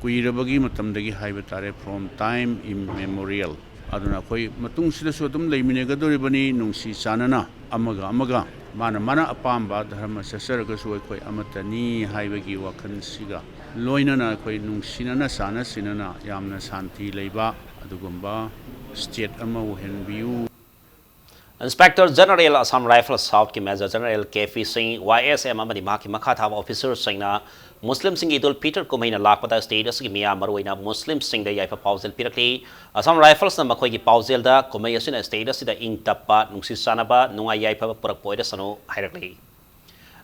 ꯀꯨꯏꯔꯕꯒꯤ ꯃꯇꯝꯗꯒꯤ ꯍꯥꯏꯕ ꯇꯥꯔꯦ, from time immemorial꯫ ꯑꯗꯨꯅ ꯑꯩꯈꯣꯏ ꯃꯇꯨꯡꯁꯤꯗꯁꯨ ꯑꯗꯨꯝ ꯂꯩꯃꯤꯟꯅꯒꯗꯧꯔꯤꯕꯅꯤ, ꯅꯨꯡꯁꯤ ꯆꯥꯟꯅꯅ ꯑꯃꯒ ꯑꯃꯒ꯫ ꯃꯥꯅ ꯃꯥꯅ ꯑꯄꯥꯝꯕ ꯙꯔꯃ ꯆꯠꯆꯔꯒꯁꯨ ꯑꯩꯈꯣꯏ ꯑꯃꯠꯇꯅꯤ ꯍꯥꯏꯕꯒꯤ ꯋꯥꯈꯜꯁꯤꯒ ꯂꯣꯏꯅꯅ ꯑꯩꯈꯣꯏ ꯅꯨꯡꯁꯤꯅꯅ ꯆꯥꯟꯅ ꯁꯤꯟꯅꯅ ꯌꯥꯝꯅ ꯁꯥꯟꯇꯤ ꯂꯩꯕ ꯑꯗꯨꯒꯨꯝꯕ state ꯑꯃ ꯑꯣꯏꯍꯟꯕꯤꯌꯨ꯫ Inspector General Assam Rifles Southꯀꯤ Major General K P ꯁꯤꯡ, ꯋꯥꯏ ꯑꯦꯁ ꯑꯦꯝ ꯑꯃꯗꯤ ꯃꯍꯥꯛꯀꯤ ꯃꯈꯥ ꯊꯥꯕ officerꯁꯤꯡꯅ ꯃꯨꯁꯂꯤꯝꯁꯤꯡꯒꯤ ꯏꯗꯨꯜ ꯐꯤꯇꯔ ꯀꯨꯝꯍꯩꯅ ꯂꯥꯛꯄꯗ state ꯑꯁꯤꯒꯤ ꯃꯤꯌꯥꯝ, ꯃꯔꯨꯑꯣꯏꯅ ꯃꯨꯁꯂꯤꯝꯁꯤꯡꯗ ꯌꯥꯏꯐ ꯄꯥꯎꯖꯦꯜ ꯄꯤꯔꯛꯂꯤ꯫ Assam Riflesꯅ ꯃꯈꯣꯏꯒꯤ ꯄꯥꯎꯖꯦꯜꯗ ꯀꯨꯝꯍꯩ ꯑꯁꯤꯅ state ꯑꯁꯤꯗ ꯏꯪ ꯇꯞꯄ, ꯅꯨꯡꯁꯤ ꯆꯥꯟꯅꯕ, ꯅꯨꯡꯉꯥꯏ ꯌꯥꯏꯐꯕ ꯄꯨꯔꯛꯄ ꯑꯣꯏꯔꯁꯅꯨ ꯍꯥꯏꯔꯛꯂꯤ꯫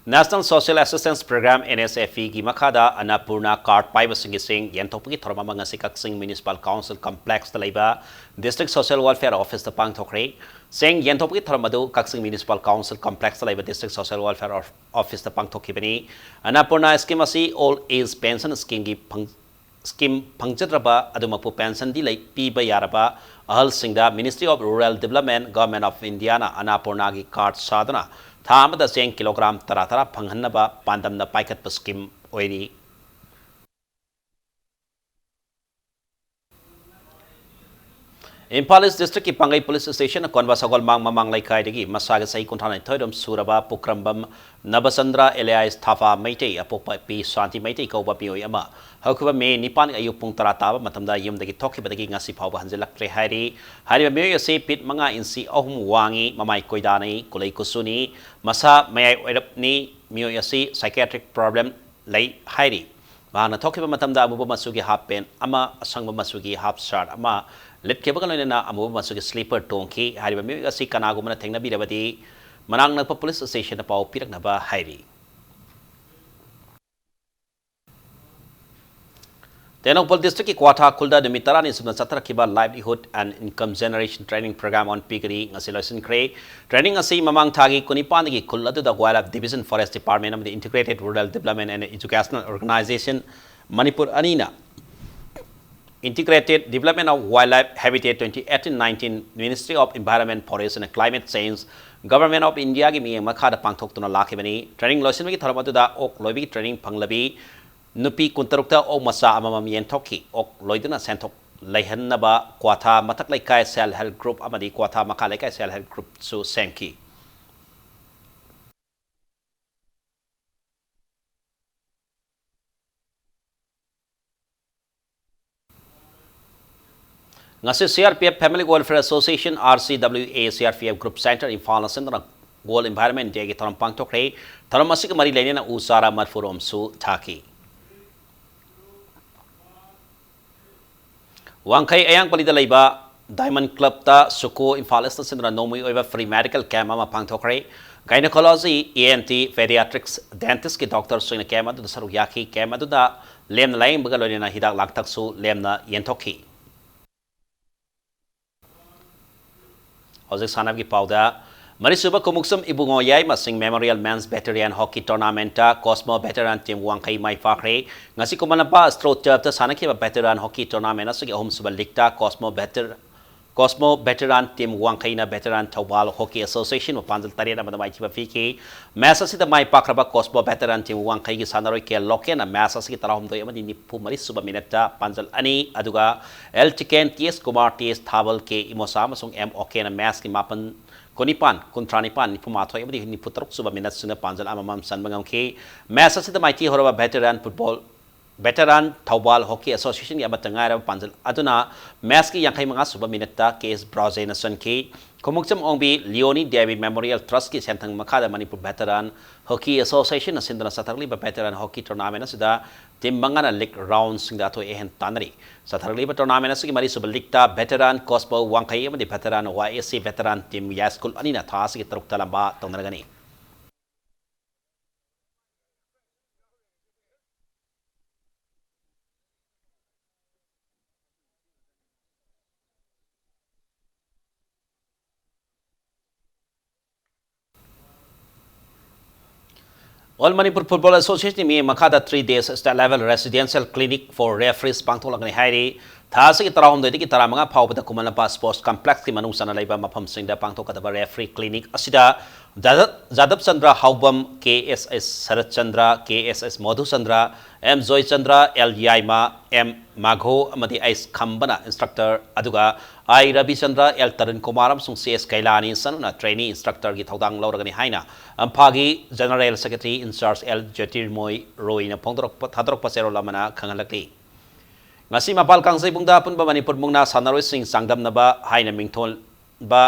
National Social Assistance Program, N S F Pꯒꯤ ꯃꯈꯥꯗ ꯑꯟꯅꯄꯨꯔꯅꯥ card ꯄꯥꯏꯕꯁꯤꯡꯒꯤ ꯆꯦꯡ ꯌꯦꯟꯊꯣꯛꯄꯒꯤ ꯊꯧꯔꯝ ꯑꯃ ꯉꯁꯤ ꯀꯛꯆꯤꯡ Municipal Council Complexꯇ ꯂꯩꯕ District Social Welfare Officeꯇ ꯄꯥꯡꯊꯣꯛꯈ꯭ꯔꯦ꯫ ꯆꯦꯡ ꯌꯦꯟꯊꯣꯛꯄꯒꯤ ꯊꯧꯔꯝ ꯑꯗꯨ ꯀꯛꯆꯤꯡ Municipal Council Complexꯇ ꯂꯩꯕ District Social Welfare Of-, Officeꯇ ꯄꯥꯡꯊꯣꯛꯈꯤꯕꯅꯤ꯫ ꯑꯟꯅꯄꯨꯔꯅꯥ scheme ꯑꯁꯤ Old Age Pension Schemeꯒꯤ ꯐꯪ-, scheme ꯐꯪꯖꯗ꯭ꯔꯕ ꯑꯗꯨꯃꯛꯄꯨ pensionꯗꯤ ꯂꯩ-, ꯄꯤꯕ ꯌꯥꯔꯕ ꯑꯍꯜꯁꯤꯡꯗ Ministry of Rural Development, Government of Indiaꯅ ꯑꯟꯅꯄꯨꯔꯅꯥꯒꯤ card ꯁꯥꯗꯨꯅ ꯊꯥ ꯑꯃꯗ ꯆꯦꯡ kilogram ꯇꯔꯥ ꯇꯔꯥ ꯐꯪꯍꯟꯅꯕ ꯄꯥꯟꯗꯝꯅ ꯄꯥꯏꯈꯠꯄ scheme ꯑꯣꯏꯔꯤ꯫ ꯏꯝꯐꯥꯜ East Districtꯀꯤ ꯄꯥꯡꯒꯩ Police Stationꯅ ꯀꯣꯟꯕ ꯁꯒꯣꯜꯃꯥꯡ ꯃꯃꯥꯡ ꯂꯩꯀꯥꯏꯗꯒꯤ ꯃꯁꯥꯒꯤ ꯆꯍꯤ ꯀꯨꯟꯊ꯭ꯔꯥ ꯅꯤꯊꯣꯏꯔꯣꯝ ꯁꯨꯔꯕ ꯄꯨꯈ꯭ꯔꯝꯕꯝ ꯅꯕꯆꯟꯗ꯭ꯔ alias ꯊꯥꯐꯥ ꯃꯩꯇꯩ, ꯑꯄꯣꯛꯄ ꯄꯤ ꯁꯥꯟꯇꯤ ꯃꯩꯇꯩ ꯀꯧꯕ ꯃꯤꯑꯣꯏ ꯑꯃ ꯍꯧꯈꯤꯕ ꯃꯦ ꯅꯤꯄꯥꯟ ꯑꯌꯨꯛ ꯄꯨꯡ ꯇꯔꯥ ꯇꯥꯕ ꯃꯇꯝꯗ ꯌꯨꯝꯗꯒꯤ ꯊꯣꯛꯈꯤꯕꯗꯒꯤ ꯉꯁꯤ ꯐꯥꯎꯕ ꯍꯟꯖꯤꯜꯂꯛꯇ꯭ꯔꯦ ꯍꯥꯏꯔꯤ꯫ ꯍꯥꯏꯔꯤꯕ ꯃꯤꯑꯣꯏ ꯑꯁꯤ ꯐꯤꯠ ꯃꯉꯥ ꯏꯟꯆꯤ ꯑꯍꯨꯝ ꯋꯥꯡꯉꯤ, ꯃꯃꯥꯏ ꯀꯣꯏꯗꯥꯅꯩ, ꯀꯨꯂꯩ ꯀꯨꯆꯨꯅꯤ, ꯃꯁꯥ ꯃꯌꯥꯏ ꯑꯣꯏꯔꯞꯅꯤ꯫ ꯃꯤꯑꯣꯏ ꯑꯁꯤ psychiatric problem ꯂꯩ ꯍꯥꯏꯔꯤ꯫ ꯃꯍꯥꯛꯅ ꯊꯣꯛꯈꯤꯕ ꯃꯇꯝꯗ ꯑꯃꯨꯕ ꯃꯆꯨꯒꯤ half pant ꯑꯃ, ꯑꯁꯪꯕ ꯃꯆꯨꯒꯤ half shirt ꯑꯃ ꯂꯤꯠꯈꯤꯕꯒ ꯂꯣꯏꯅꯅ ꯑꯃꯨꯕ ꯃꯆꯨꯒꯤ slipper ꯇꯣꯡꯈꯤ꯫ ꯍꯥꯏꯔꯤꯕ ꯃꯤꯑꯣꯏ ꯑꯁꯤ ꯀꯅꯥꯒꯨꯝꯕꯅ ꯊꯦꯡꯅꯕꯤꯔꯕꯗꯤ ꯃꯅꯥꯛ ꯅꯛꯄ police stationꯗ ꯄꯥꯎ ꯄꯤꯔꯛꯅꯕ ꯍꯥꯏꯔꯤ꯫ ꯇꯦꯡꯅꯧꯄꯜ district ꯀꯤ ꯀ꯭ꯋꯥꯊꯥ ꯈꯨꯜꯗ ꯅꯨꯃꯤꯠ ꯇꯔꯥꯅꯤ ꯆꯨꯞꯅ ꯆꯠꯊꯔꯛꯈꯤꯕ Livelihood and Income Generation Training Program on Piggery ꯉꯁꯤ ꯂꯣꯏꯁꯤꯟꯈ꯭ꯔꯦ꯫ Training ꯑꯁꯤ ꯃꯃꯥꯡ ꯊꯥꯒꯤ ꯀꯨꯟꯅꯤꯄꯥꯟꯗꯒꯤ ꯈꯨꯜ ꯑꯗꯨꯗ Wildlife Division, Forest Department ꯑꯃꯗꯤ Integrated Rural Development and Educational Organization Manipur ꯑꯅꯤꯅ Integrated Development of Wildlife Habitat twenty eighteen nineteen, Ministry of Environment, Forest and Climate Change, Government of India ꯒꯤ ꯃꯤꯠꯌꯦꯡ ꯃꯈꯥꯗ ꯄꯥꯡꯊꯣꯛꯇꯨꯅ ꯂꯥꯛꯈꯤꯕꯅꯤ꯫ Training ꯂꯣꯏꯁꯤꯟꯕꯒꯤ ꯊꯧꯔꯝ ꯑꯗꯨꯗ ꯑꯣꯛ ꯂꯣꯏꯕꯒꯤ training ꯐꯪꯂꯕꯤ ꯅꯨꯄꯤ ꯀꯨꯟꯇꯔꯨꯛꯇ ꯑꯣꯛ ꯃꯆꯥ ꯑꯃꯃꯝ ꯌꯦꯟꯊꯣꯛꯈꯤ꯫ ꯑꯣꯛ ꯂꯣꯏꯗꯨꯅ ꯁꯦꯟꯊꯣꯛ ꯂꯩꯍꯟꯅꯕ ꯀ꯭ꯋꯥꯊꯥ ꯃꯊꯛ ꯂꯩꯀꯥꯏ Self Help Group ꯑꯃꯗꯤ ꯀ꯭ꯋꯥꯊꯥ ꯃꯈꯥ ꯂꯩꯀꯥꯏ Self Help Group ꯁꯨ ꯁꯦꯝꯈꯤ꯫ ꯉꯁꯤ C R P F Family Welfare Association, R C W A, C R P F Group Center, ꯏꯝꯐꯥꯜꯅ ꯁꯤꯟꯗꯨꯅ World Environment Day ꯒꯤ ꯊꯧꯔꯝ ꯄꯥꯡꯊꯣꯛꯈ꯭ꯔꯦ꯫ ꯊꯧꯔꯝ ꯑꯁꯤꯒ ꯃꯔꯤ ꯂꯩꯅꯅ ꯎ ꯆꯥꯔꯥ ꯃꯔꯐꯨꯔꯣꯝꯁꯨ ꯊꯥꯈꯤ꯫ ꯋꯥꯡꯈꯩ ꯑꯌꯥꯡꯄꯜꯂꯤꯗ ꯂꯩꯕ Diamond Club ꯇ ꯁꯨꯀꯣ ꯏꯝꯐꯥꯜ ꯏꯁꯅ ꯁꯤꯟꯗꯨꯅ ꯅꯣꯡꯃꯒꯤ ꯑꯣꯏꯕ free medical camp ꯑꯃ ꯄꯥꯡꯊꯣꯛꯈ꯭ꯔꯦ꯫ Gynecology, E N T, Pediatrics, Dentist ꯀꯤ doctor ꯁꯤꯡꯅ camp ꯑꯗꯨꯗ ꯁꯔꯨꯛ ꯌꯥꯈꯤ꯫ Camp ꯑꯗꯨꯗ ꯂꯦꯝꯅ ꯂꯥꯌꯦꯡꯕꯒ ꯂꯣꯏꯅꯅ ꯍꯤꯗꯥꯛ ꯂꯥꯡꯊꯛꯁꯨ ꯂꯦꯝꯅ ꯌꯦꯟꯊꯣꯛꯈꯤ꯫ ꯍꯧꯖꯤꯛ ꯁꯥꯟꯅꯕꯒꯤ ꯄꯥꯎꯗ, ꯃꯔꯤꯁꯨꯕ ꯈꯣꯡꯎꯞꯁꯨꯝ ꯏꯕꯨꯡꯉꯣ ꯌꯥꯏꯃꯁꯤꯡ Memorial Men's Veteran Hockey Tournament ꯇ Cosmo Veteran Team ꯋꯥꯡꯈꯩ ꯃꯥꯏ ꯄꯥꯛꯈ꯭ꯔꯦ꯫ ꯉꯁꯤ ꯈꯨꯃꯟ ꯂꯝꯄꯥꯛ Astro Turf ꯇ ꯁꯥꯟꯅꯈꯤꯕ Veteran Hockey Tournament ꯑꯁꯤꯒꯤ ꯑꯍꯨꯝꯁꯨꯕ league ꯇ Cosmo Veter-, Cosmo Veteran Team ꯋꯥꯡꯈꯩꯅ Veteran Thoubal Hockey Association ꯕꯨ ꯄꯥꯟꯖꯜ ꯇꯔꯦꯠ ꯑꯃꯗ ꯃꯥꯏꯊꯤꯕ ꯄꯤꯈꯤ꯫ Match ꯑꯁꯤꯗ ꯃꯥꯏ ꯄꯥꯛꯈ꯭ꯔꯕ Cosmo Veteran Team ꯋꯥꯡꯈꯩꯒꯤ ꯁꯥꯟꯅꯔꯣꯏ ꯀꯦ ꯂꯣꯀꯦꯟꯅ match ꯑꯁꯤꯒꯤ ꯇꯔꯥꯍꯨꯝꯗꯣꯏ ꯑꯃꯗꯤ ꯅꯤꯐꯨ ꯃꯔꯤ ꯁꯨꯕ minute ꯇ ꯄꯥꯟꯖꯜ ꯑꯅꯤ, ꯑꯗꯨꯒ ꯑꯦꯜ ꯆꯤꯀꯦꯟ, ꯇꯤ ꯑꯦꯁ ꯀꯨꯃꯥꯔ, ꯇꯤ ꯑꯦꯁ ꯊꯥꯕꯜ, ꯀꯦ ꯏꯃꯣꯁꯥ ꯑꯃꯁꯨꯡ ꯑꯦꯝ ꯑꯣꯀꯦꯅ match ꯀꯤ ꯃꯥꯄꯟ, ꯀꯨꯟꯅꯤꯄꯥꯟ, ꯀꯨꯟꯊ꯭ꯔꯥ ꯅꯤꯄꯥꯟ, ꯅꯤꯐꯨ ꯃꯥꯊꯣꯏ ꯑꯃꯗꯤ ꯅꯤꯐꯨ ꯇꯔꯨꯛ ꯁꯨꯕ minute ꯁꯤꯡꯗ ꯄꯥꯟꯖꯜ ꯑꯃꯃꯝ ꯆꯟꯕ ꯉꯝꯈꯤ꯫ Match ꯑꯁꯤꯗ ꯃꯥꯏꯊꯤ ꯍꯧꯔꯕ Veteran Football, Veteran Thoubal Hockey Association ꯒꯤ ꯑꯃꯠꯇ ꯉꯥꯏꯔꯕ ꯄꯥꯟꯖꯜ ꯑꯗꯨꯅ match ꯀꯤ ꯌꯥꯡꯈꯩ ꯃꯉꯥ ꯁꯨꯕ minute ꯇ ꯀꯦ ꯑꯦꯁ ꯕ꯭ꯔꯥꯖꯦꯅ ꯆꯟꯈꯤ꯫ ꯈꯣꯡꯎꯞꯆꯝ ꯑꯣꯡꯕꯤ ꯂꯤꯑꯣꯅꯤ ꯗꯦꯕꯤ Memorial Trust ꯀꯤ ꯁꯦꯟꯊꯪ ꯃꯈꯥꯗ ꯃꯅꯤꯄꯨꯔ Veteran Hockey Association ꯅ ꯁꯤꯟꯗꯨꯅ ꯆꯠꯊꯔꯛꯂꯤꯕ Veteran Hockey Tournament ꯑꯁꯤꯗ team ꯃꯉꯥꯅ league round ꯁꯤꯡꯗ ꯑꯊꯣꯏ ꯑꯍꯦꯟ ꯇꯥꯟꯅꯔꯤ꯫ ꯆꯠꯊꯔꯛꯂꯤꯕ tournament ꯑꯁꯤꯒꯤ ꯃꯔꯤꯁꯨꯕ league ꯇ Veteran Cosmo ꯋꯥꯡꯈꯩ ꯑꯃꯗꯤ Veteran Y S C Veteran Team ꯌꯥꯏꯁ꯭ꯀꯨꯜ ꯑꯅꯤꯅ ꯊꯥ ꯑꯁꯤꯒꯤ ꯇꯔꯨꯛꯇ ꯂꯝꯕꯥ ꯇꯧꯅꯔꯒꯅꯤ꯫ All Manipur Football Association ꯃꯤ ꯃꯈꯥꯗ three days state level residential clinic for referees ꯄꯥꯡꯊꯣꯛꯂꯒꯅꯤ ꯍꯥꯏꯔꯤ꯫ ꯊꯥ ꯑꯁꯤꯒꯤ ꯇꯔꯥꯍꯨꯝꯗꯣꯏꯗꯒꯤ ꯇꯔꯥꯃꯉꯥ ꯐꯥꯎꯕꯗ ꯈꯨꯃꯟ ꯂꯝꯄꯥꯛ Sports Complex ꯀꯤ ꯃꯅꯨꯡ ꯆꯟꯅ ꯂꯩꯕ ꯃꯐꯝꯁꯤꯡꯗ ꯄꯥꯡꯊꯣꯛꯀꯗꯕ referee clinic ꯑꯁꯤꯗ ꯖꯥꯗꯕ ꯆꯟꯗ꯭ꯔ ꯍꯥꯎꯕꯝ, ꯀꯦ ꯑꯦꯁ ꯑꯦꯁ ꯁꯔꯠ ꯆꯟꯗ꯭ꯔ, ꯀꯦ ꯑꯦꯁ ꯑꯦꯁ ꯃꯣꯙꯨ ꯆꯟꯗ꯭ꯔ, ꯑꯦꯝ ꯖꯣꯏ ꯆꯟꯗ꯭ꯔ, ꯑꯦꯜ ꯌꯥꯏꯃ, ꯑꯦꯝ ꯃꯥꯒꯣ ꯑꯃꯗꯤ ꯑꯩꯁ ꯈꯝꯕꯅ instructor, ꯑꯗꯨꯒ ꯑꯥꯏ ꯔꯕꯤꯆꯟꯗ꯭ꯔ, ꯑꯦꯜ ꯇꯔꯨꯟ ꯀꯨꯃꯥꯔ ꯑꯃꯁꯨꯡ ꯁꯤ ꯑꯦꯁ ꯀꯩꯂꯥꯅꯤ ꯆꯅꯨꯅ trainee instructor ꯒꯤ ꯊꯧꯗꯥꯡ ꯂꯧꯔꯒꯅꯤ ꯍꯥꯏꯅ ꯏꯝꯐꯥꯜꯒꯤ General Secretary in charge L Jyotirmoy ꯔꯣꯏꯅ ꯐꯣꯡꯗꯣꯔꯛꯄ ꯊꯥꯗꯣꯔꯛꯄ ꯆꯦꯔꯣꯜ ꯑꯃꯅ ꯈꯪꯍꯜꯂꯛꯂꯤ꯫ ꯉꯁꯤ ꯃꯄꯥꯜ ꯀꯥꯡꯖꯩꯕꯨꯡꯗ ꯑꯄꯨꯟꯕ ꯃꯅꯤꯄꯨꯔ ꯃꯨꯛꯅꯥ ꯁꯥꯟꯅꯔꯣꯏꯁꯤꯡ ꯆꯥꯡꯗꯝꯅꯕ ꯍꯥꯏꯅ ꯃꯤꯡꯊꯣꯜ ꯕ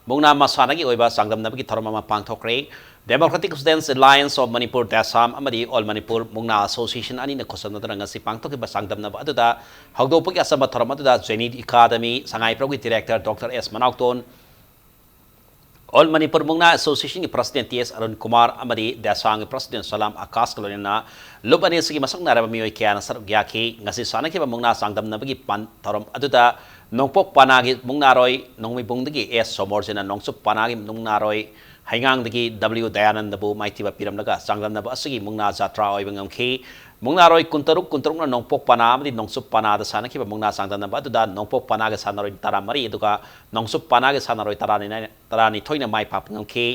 ꯃꯨꯛꯅꯥ ꯃꯁꯥꯟꯅꯒꯤ ꯑꯣꯏꯕ ꯆꯥꯡꯗꯝꯅꯕꯒꯤ ꯊꯧꯔꯝ ꯑꯃ ꯄꯥꯡꯊꯣꯛꯈ꯭ꯔꯦ꯫ Democratic Students Alliance of Manipur, ꯗꯦꯁꯥꯝ ꯑꯃꯗꯤ All Manipur ꯃꯨꯛꯅꯥ Association ꯑꯅꯤꯅ ꯈꯨꯠꯁꯝꯅꯗꯨꯅ ꯉꯁꯤ ꯄꯥꯡꯊꯣꯛꯈꯤꯕ ꯆꯥꯡꯗꯝꯅꯕ ꯑꯗꯨꯗ ꯍꯧꯗꯣꯛꯄꯒꯤ ꯑꯆꯝꯕ ꯊꯧꯔꯝ ꯑꯗꯨꯗ Zenith Academy, ꯁꯉꯥꯏꯄ꯭ꯔꯧꯒꯤ Director Doctor ꯑꯦꯁ ꯃꯅꯥꯎꯇꯣꯟ, All Manipur ꯃꯨꯛꯅꯥ Association ꯒꯤ President ꯇꯤ ꯑꯦꯁ ꯑꯔꯨꯟ ꯀꯨꯃꯥꯔ ꯑꯃꯗꯤ ꯗꯦꯁꯥꯡꯒꯤ President ꯁꯂꯥꯝ ꯑꯀꯥꯁꯀ ꯂꯣꯏꯅꯅ ꯂꯨꯞ ꯑꯅꯤ ꯑꯁꯤꯒꯤ ꯃꯁꯛ ꯅꯥꯏꯔꯕ ꯃꯤꯑꯣꯏ ꯀꯌꯥꯅ ꯁꯔꯨꯛ ꯌꯥꯈꯤ꯫ ꯉꯁꯤ ꯁꯥꯟꯅꯈꯤꯕ ꯃꯨꯛꯅꯥ ꯆꯥꯡꯗꯝꯅꯕꯒꯤ ꯄꯥꯟ-, ꯊꯧꯔꯝ ꯑꯗꯨꯗ ꯅꯣꯡꯄꯣꯛ ꯄꯅꯥꯒꯤ ꯃꯨꯛꯅꯥꯔꯣꯏ ꯅꯣꯡꯃꯩꯕꯨꯡꯗꯒꯤ ꯑꯦꯁ ꯁꯣꯃꯣꯔꯖꯤꯅ ꯅꯣꯡꯆꯨꯞ ꯄꯅꯥꯒꯤ ꯃꯨꯛꯅꯥꯔꯣꯏ ꯍꯩꯉꯥꯡꯗꯒꯤ ꯗꯕ꯭ꯂꯤꯎ ꯗꯌꯥꯅꯟꯗꯕꯨ ꯃꯥꯏꯊꯤꯕ ꯄꯤꯔꯝꯂꯒ ꯆꯥꯡꯗꯝꯅꯕ ꯑꯁꯤꯒꯤ ꯃꯨꯛꯅꯥ ꯖꯥꯇ꯭ꯔꯥ ꯑꯣꯏꯕ ꯉꯝꯈꯤ꯫ ꯃꯨꯛꯅꯥꯔꯣꯏ ꯀꯨꯟꯇꯔꯨꯛ ꯀꯨꯟꯇꯔꯨꯛꯅ ꯅꯣꯡꯄꯣꯛ ꯄꯅꯥ ꯑꯃꯗꯤ ꯅꯣꯡꯆꯨꯞ ꯄꯅꯥꯗ ꯁꯥꯟꯅꯈꯤꯕ ꯃꯨꯛꯅꯥ ꯆꯥꯡꯗꯝꯅꯕ ꯑꯗꯨꯗ ꯅꯣꯡꯄꯣꯛ ꯄꯅꯥꯒꯤ ꯁꯥꯟꯅꯔꯣꯏ ꯇꯔꯥꯃꯔꯤ ꯑꯗꯨꯒ ꯅꯣꯡꯆꯨꯞ ꯄꯅꯥꯒꯤ ꯁꯥꯟꯅꯔꯣꯏ ꯇꯔꯥꯅꯤꯊꯣꯏꯅ ꯃꯥꯏ ꯄꯥꯛꯄ ꯉꯝꯈꯤ꯫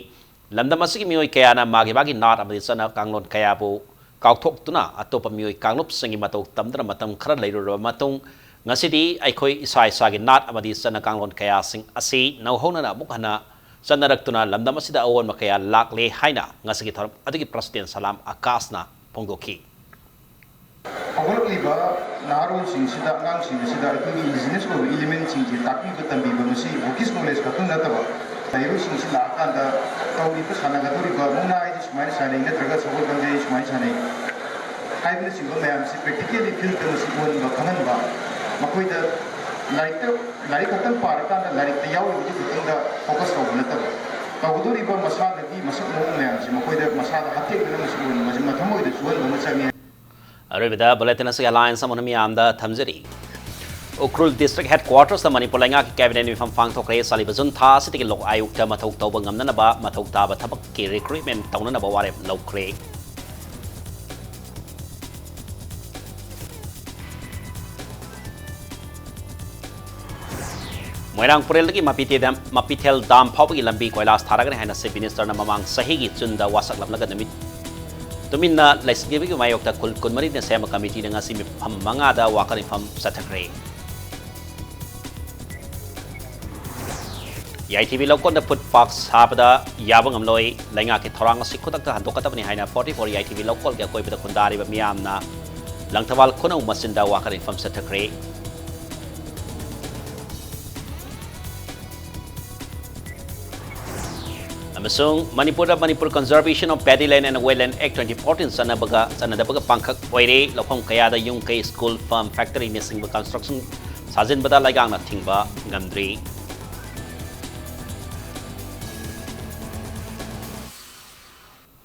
ꯂꯝꯗꯝ ꯑꯁꯤꯒꯤ ꯃꯤꯑꯣꯏ ꯀꯌꯥꯅ ꯃꯥꯒꯤ ꯃꯥꯒꯤ ꯅꯥꯠ ꯑꯃꯗꯤ ꯆꯠꯅ ꯀꯥꯡꯂꯣꯟ ꯀꯌꯥꯕꯨ ꯀꯥꯎꯊꯣꯛꯇꯨꯅ ꯑꯇꯣꯞꯄ ꯃꯤꯑꯣꯏ ꯀꯥꯡꯂꯨꯞꯁꯤꯡꯒꯤ ꯃꯇꯧ ꯇꯝꯗꯨꯅ ꯃꯇꯝ ꯈꯔ ꯂꯩꯔꯨꯔꯕ ꯃꯇꯨꯡ, ꯉꯁꯤꯗꯤ ꯑꯩꯈꯣꯏ ꯏꯁꯥ ꯏꯁꯥꯒꯤ ꯅꯥꯠ ꯑꯃꯗꯤ ꯆꯠꯅ ꯀꯥꯡꯂꯣꯟ ꯀꯌꯥꯁꯤꯡ ꯑꯁꯤ ꯅꯧꯍꯧꯅꯅ ꯑꯃꯨꯛ ꯍꯟꯅ ꯆꯠꯅꯔꯛꯇꯨꯅ ꯂꯝꯗꯝ ꯑꯁꯤꯗ ꯑꯑꯣꯟꯕ ꯀꯌꯥ ꯂꯥꯛꯂꯦ ꯍꯥꯏꯅ ꯉꯁꯤꯒꯤ ꯊꯧꯔꯝ ꯑꯗꯨꯒꯤ President ꯁꯂꯥꯝ ꯑꯀꯥꯁꯅ ꯐꯣꯡꯗꯣꯛꯈꯤ꯫ ꯍꯧꯒꯠꯂꯛꯂꯤꯕ ꯅꯍꯥꯔꯣꯜꯁꯤꯡꯁꯤꯗ, ꯑꯉꯥꯡꯁꯤꯡ ꯑꯁꯤꯗ ꯑꯩꯈꯣꯏꯒꯤ indigenous ꯑꯣꯏꯕ elementꯁꯤꯡꯁꯦ ꯇꯥꯛꯄꯤꯕ ꯇꯝꯕꯤꯕ ꯃꯁꯤ Buddhist knowledge ꯈꯛꯇꯪ ꯅꯠꯇꯕ, ꯃꯍꯩꯔꯣꯏꯁꯤꯡꯁꯤ ꯂꯥꯛꯑꯀꯥꯟꯗ ꯇꯧꯔꯤꯕ, ꯁꯥꯟꯅꯒꯗꯧꯔꯤꯕ ꯃꯨꯛꯅꯥ ꯍꯥꯏꯁꯤ ꯁꯨꯃꯥꯏꯅ ꯁꯥꯟꯅꯩ ꯅꯠꯇ꯭ꯔꯒ ꯁꯒꯣꯜ ꯀꯥꯡꯖꯩ ꯁꯨꯃꯥꯏꯅ ꯁꯥꯟꯅꯩ ꯍꯥꯏꯕꯅꯆꯤꯡꯕ ꯃꯌꯥꯝꯁꯤ practically fieldꯇ ꯃꯁꯤ ꯎꯍꯟꯕ, ꯈꯪꯍꯟꯕ, ꯃꯈꯣꯏꯗ ꯂꯥꯏꯔꯤꯛꯇ, ꯂꯥꯏꯔꯤꯛ ꯈꯛꯇꯪ ꯄꯥꯔꯀꯥꯟꯗ ꯂꯥꯏꯔꯤꯛꯇ ꯌꯥꯎꯔꯤꯕꯗꯨ ꯈꯛꯇꯪꯗ focus ꯇꯧꯕ ꯅꯠꯇꯕ, ꯇꯧꯒꯗꯧꯔꯤꯕ ꯃꯁꯥꯟꯅꯒꯤ ꯃꯁꯛ ꯃꯑꯣꯡ ꯃꯌꯥꯝꯁꯤ ꯃꯈꯣꯏꯗ ꯃꯁꯥꯗ ꯍꯛꯊꯦꯡꯅꯅ ꯃꯁꯤ ꯎꯍꯟꯕ, ꯃꯁꯤ ꯃꯊꯃꯣꯏꯗ ꯆꯨꯍꯟꯕ ꯑꯃ ꯆꯪꯉꯤ꯫ ꯑꯔꯣꯏꯕꯗ bulletin ꯑꯁꯤꯒꯤ headlines ꯑꯃꯨꯛ ꯍꯟꯅ ꯃꯤꯌꯥꯝꯗ ꯊꯝꯖꯔꯤ꯫ ꯎꯈ꯭ꯔꯨꯜ District Headquartersꯇ ꯃꯅꯤꯄꯨꯔ ꯂꯩꯉꯥꯛꯀꯤ Cabinet ꯃꯤꯐꯝ ꯄꯥꯡꯊꯣꯛꯈ꯭ꯔꯦ꯫ ꯆꯠꯂꯤꯕ ꯖꯨꯟ ꯊꯥ ꯑꯁꯤꯗꯒꯤ ꯂꯣꯛ ꯑꯥꯌꯨꯛꯇ ꯃꯊꯧ ꯇꯧꯕ ꯉꯝꯅꯅꯕ ꯃꯊꯧ ꯇꯥꯕ ꯊꯕꯛꯀꯤ recruitment ꯇꯧꯅꯅꯕ ꯋꯥꯔꯦꯞ ꯂꯧꯈ꯭ꯔꯦ꯫ ꯃꯣꯏꯔꯥꯡ ꯄꯨꯔꯦꯜꯗꯒꯤ ꯃꯄꯤꯊꯦꯜ ꯗꯥꯝ ꯐꯥꯎꯕꯒꯤ ꯂꯝꯕꯤ ꯀꯣꯏꯂꯥꯁ ꯊꯥꯔꯒꯅꯤ ꯍꯥꯏꯅ Chief Minister ꯅ ꯃꯃꯥꯡ ꯆꯍꯤꯒꯤ June ꯗ ꯋꯥꯁꯛꯂꯝꯂꯒ ꯅꯨꯃꯤꯠ ꯇꯨꯃꯤꯟꯅ ꯂꯩꯁꯤꯟꯈꯤꯕꯒꯤ ꯃꯥꯌꯣꯛꯇ ꯈꯨꯜ ꯀꯨꯟꯃꯔꯤꯅ ꯁꯦꯝꯕ committee ꯅ ꯉꯁꯤ ꯃꯐꯝ ꯃꯉꯥꯗ ꯋꯥꯀꯠ ꯃꯤꯐꯝ ꯆꯠꯊꯈ꯭ꯔꯦ꯫ ꯌꯥꯏꯊꯤꯕꯤ ꯂꯧꯀꯣꯟꯗ food park ꯁꯥꯕꯗ ꯌꯥꯕ ꯉꯝꯂꯣꯏ꯫ ꯂꯩꯉꯥꯛꯀꯤ ꯊꯧꯔꯥꯡ ꯑꯁꯤ ꯈꯨꯗꯛꯇ ꯍꯟꯗꯣꯛꯀꯗꯕꯅꯤ ꯍꯥꯏꯅ forty four ꯌꯥꯏꯊꯤꯕꯤ ꯂꯧꯀꯣꯜꯒꯤ ꯑꯀꯣꯏꯕꯗ ꯈꯨꯟꯗꯥꯔꯤꯕ ꯃꯤꯌꯥꯝꯅ ꯂꯪꯊꯕꯥꯜ ꯈꯨꯅꯧ ꯃꯆꯤꯟꯗ ꯋꯥꯀꯠ ꯃꯤꯐꯝ ꯆꯠꯊꯈ꯭ꯔꯦ꯫ ꯑꯃꯁꯨꯡ ꯃꯅꯤꯄꯨꯔꯗ Manipur Conservation of Paddy Land and Wetland Act twenty fourteen ꯆꯠꯅꯕꯒ, ꯆꯠꯅꯗꯕꯒ ꯄꯥꯡꯈꯛ ꯑꯣꯏꯔꯦ꯫ ꯂꯧꯐꯝ ꯀꯌꯥꯗ ꯌꯨꯝ ꯀꯩ, school, farm, factory ꯅꯆꯤꯡꯕ construction ꯁꯥꯖꯤꯟꯕꯗ ꯂꯩꯉꯥꯛꯅ ꯊꯤꯡꯕ ꯉꯝꯗ꯭ꯔꯤ꯫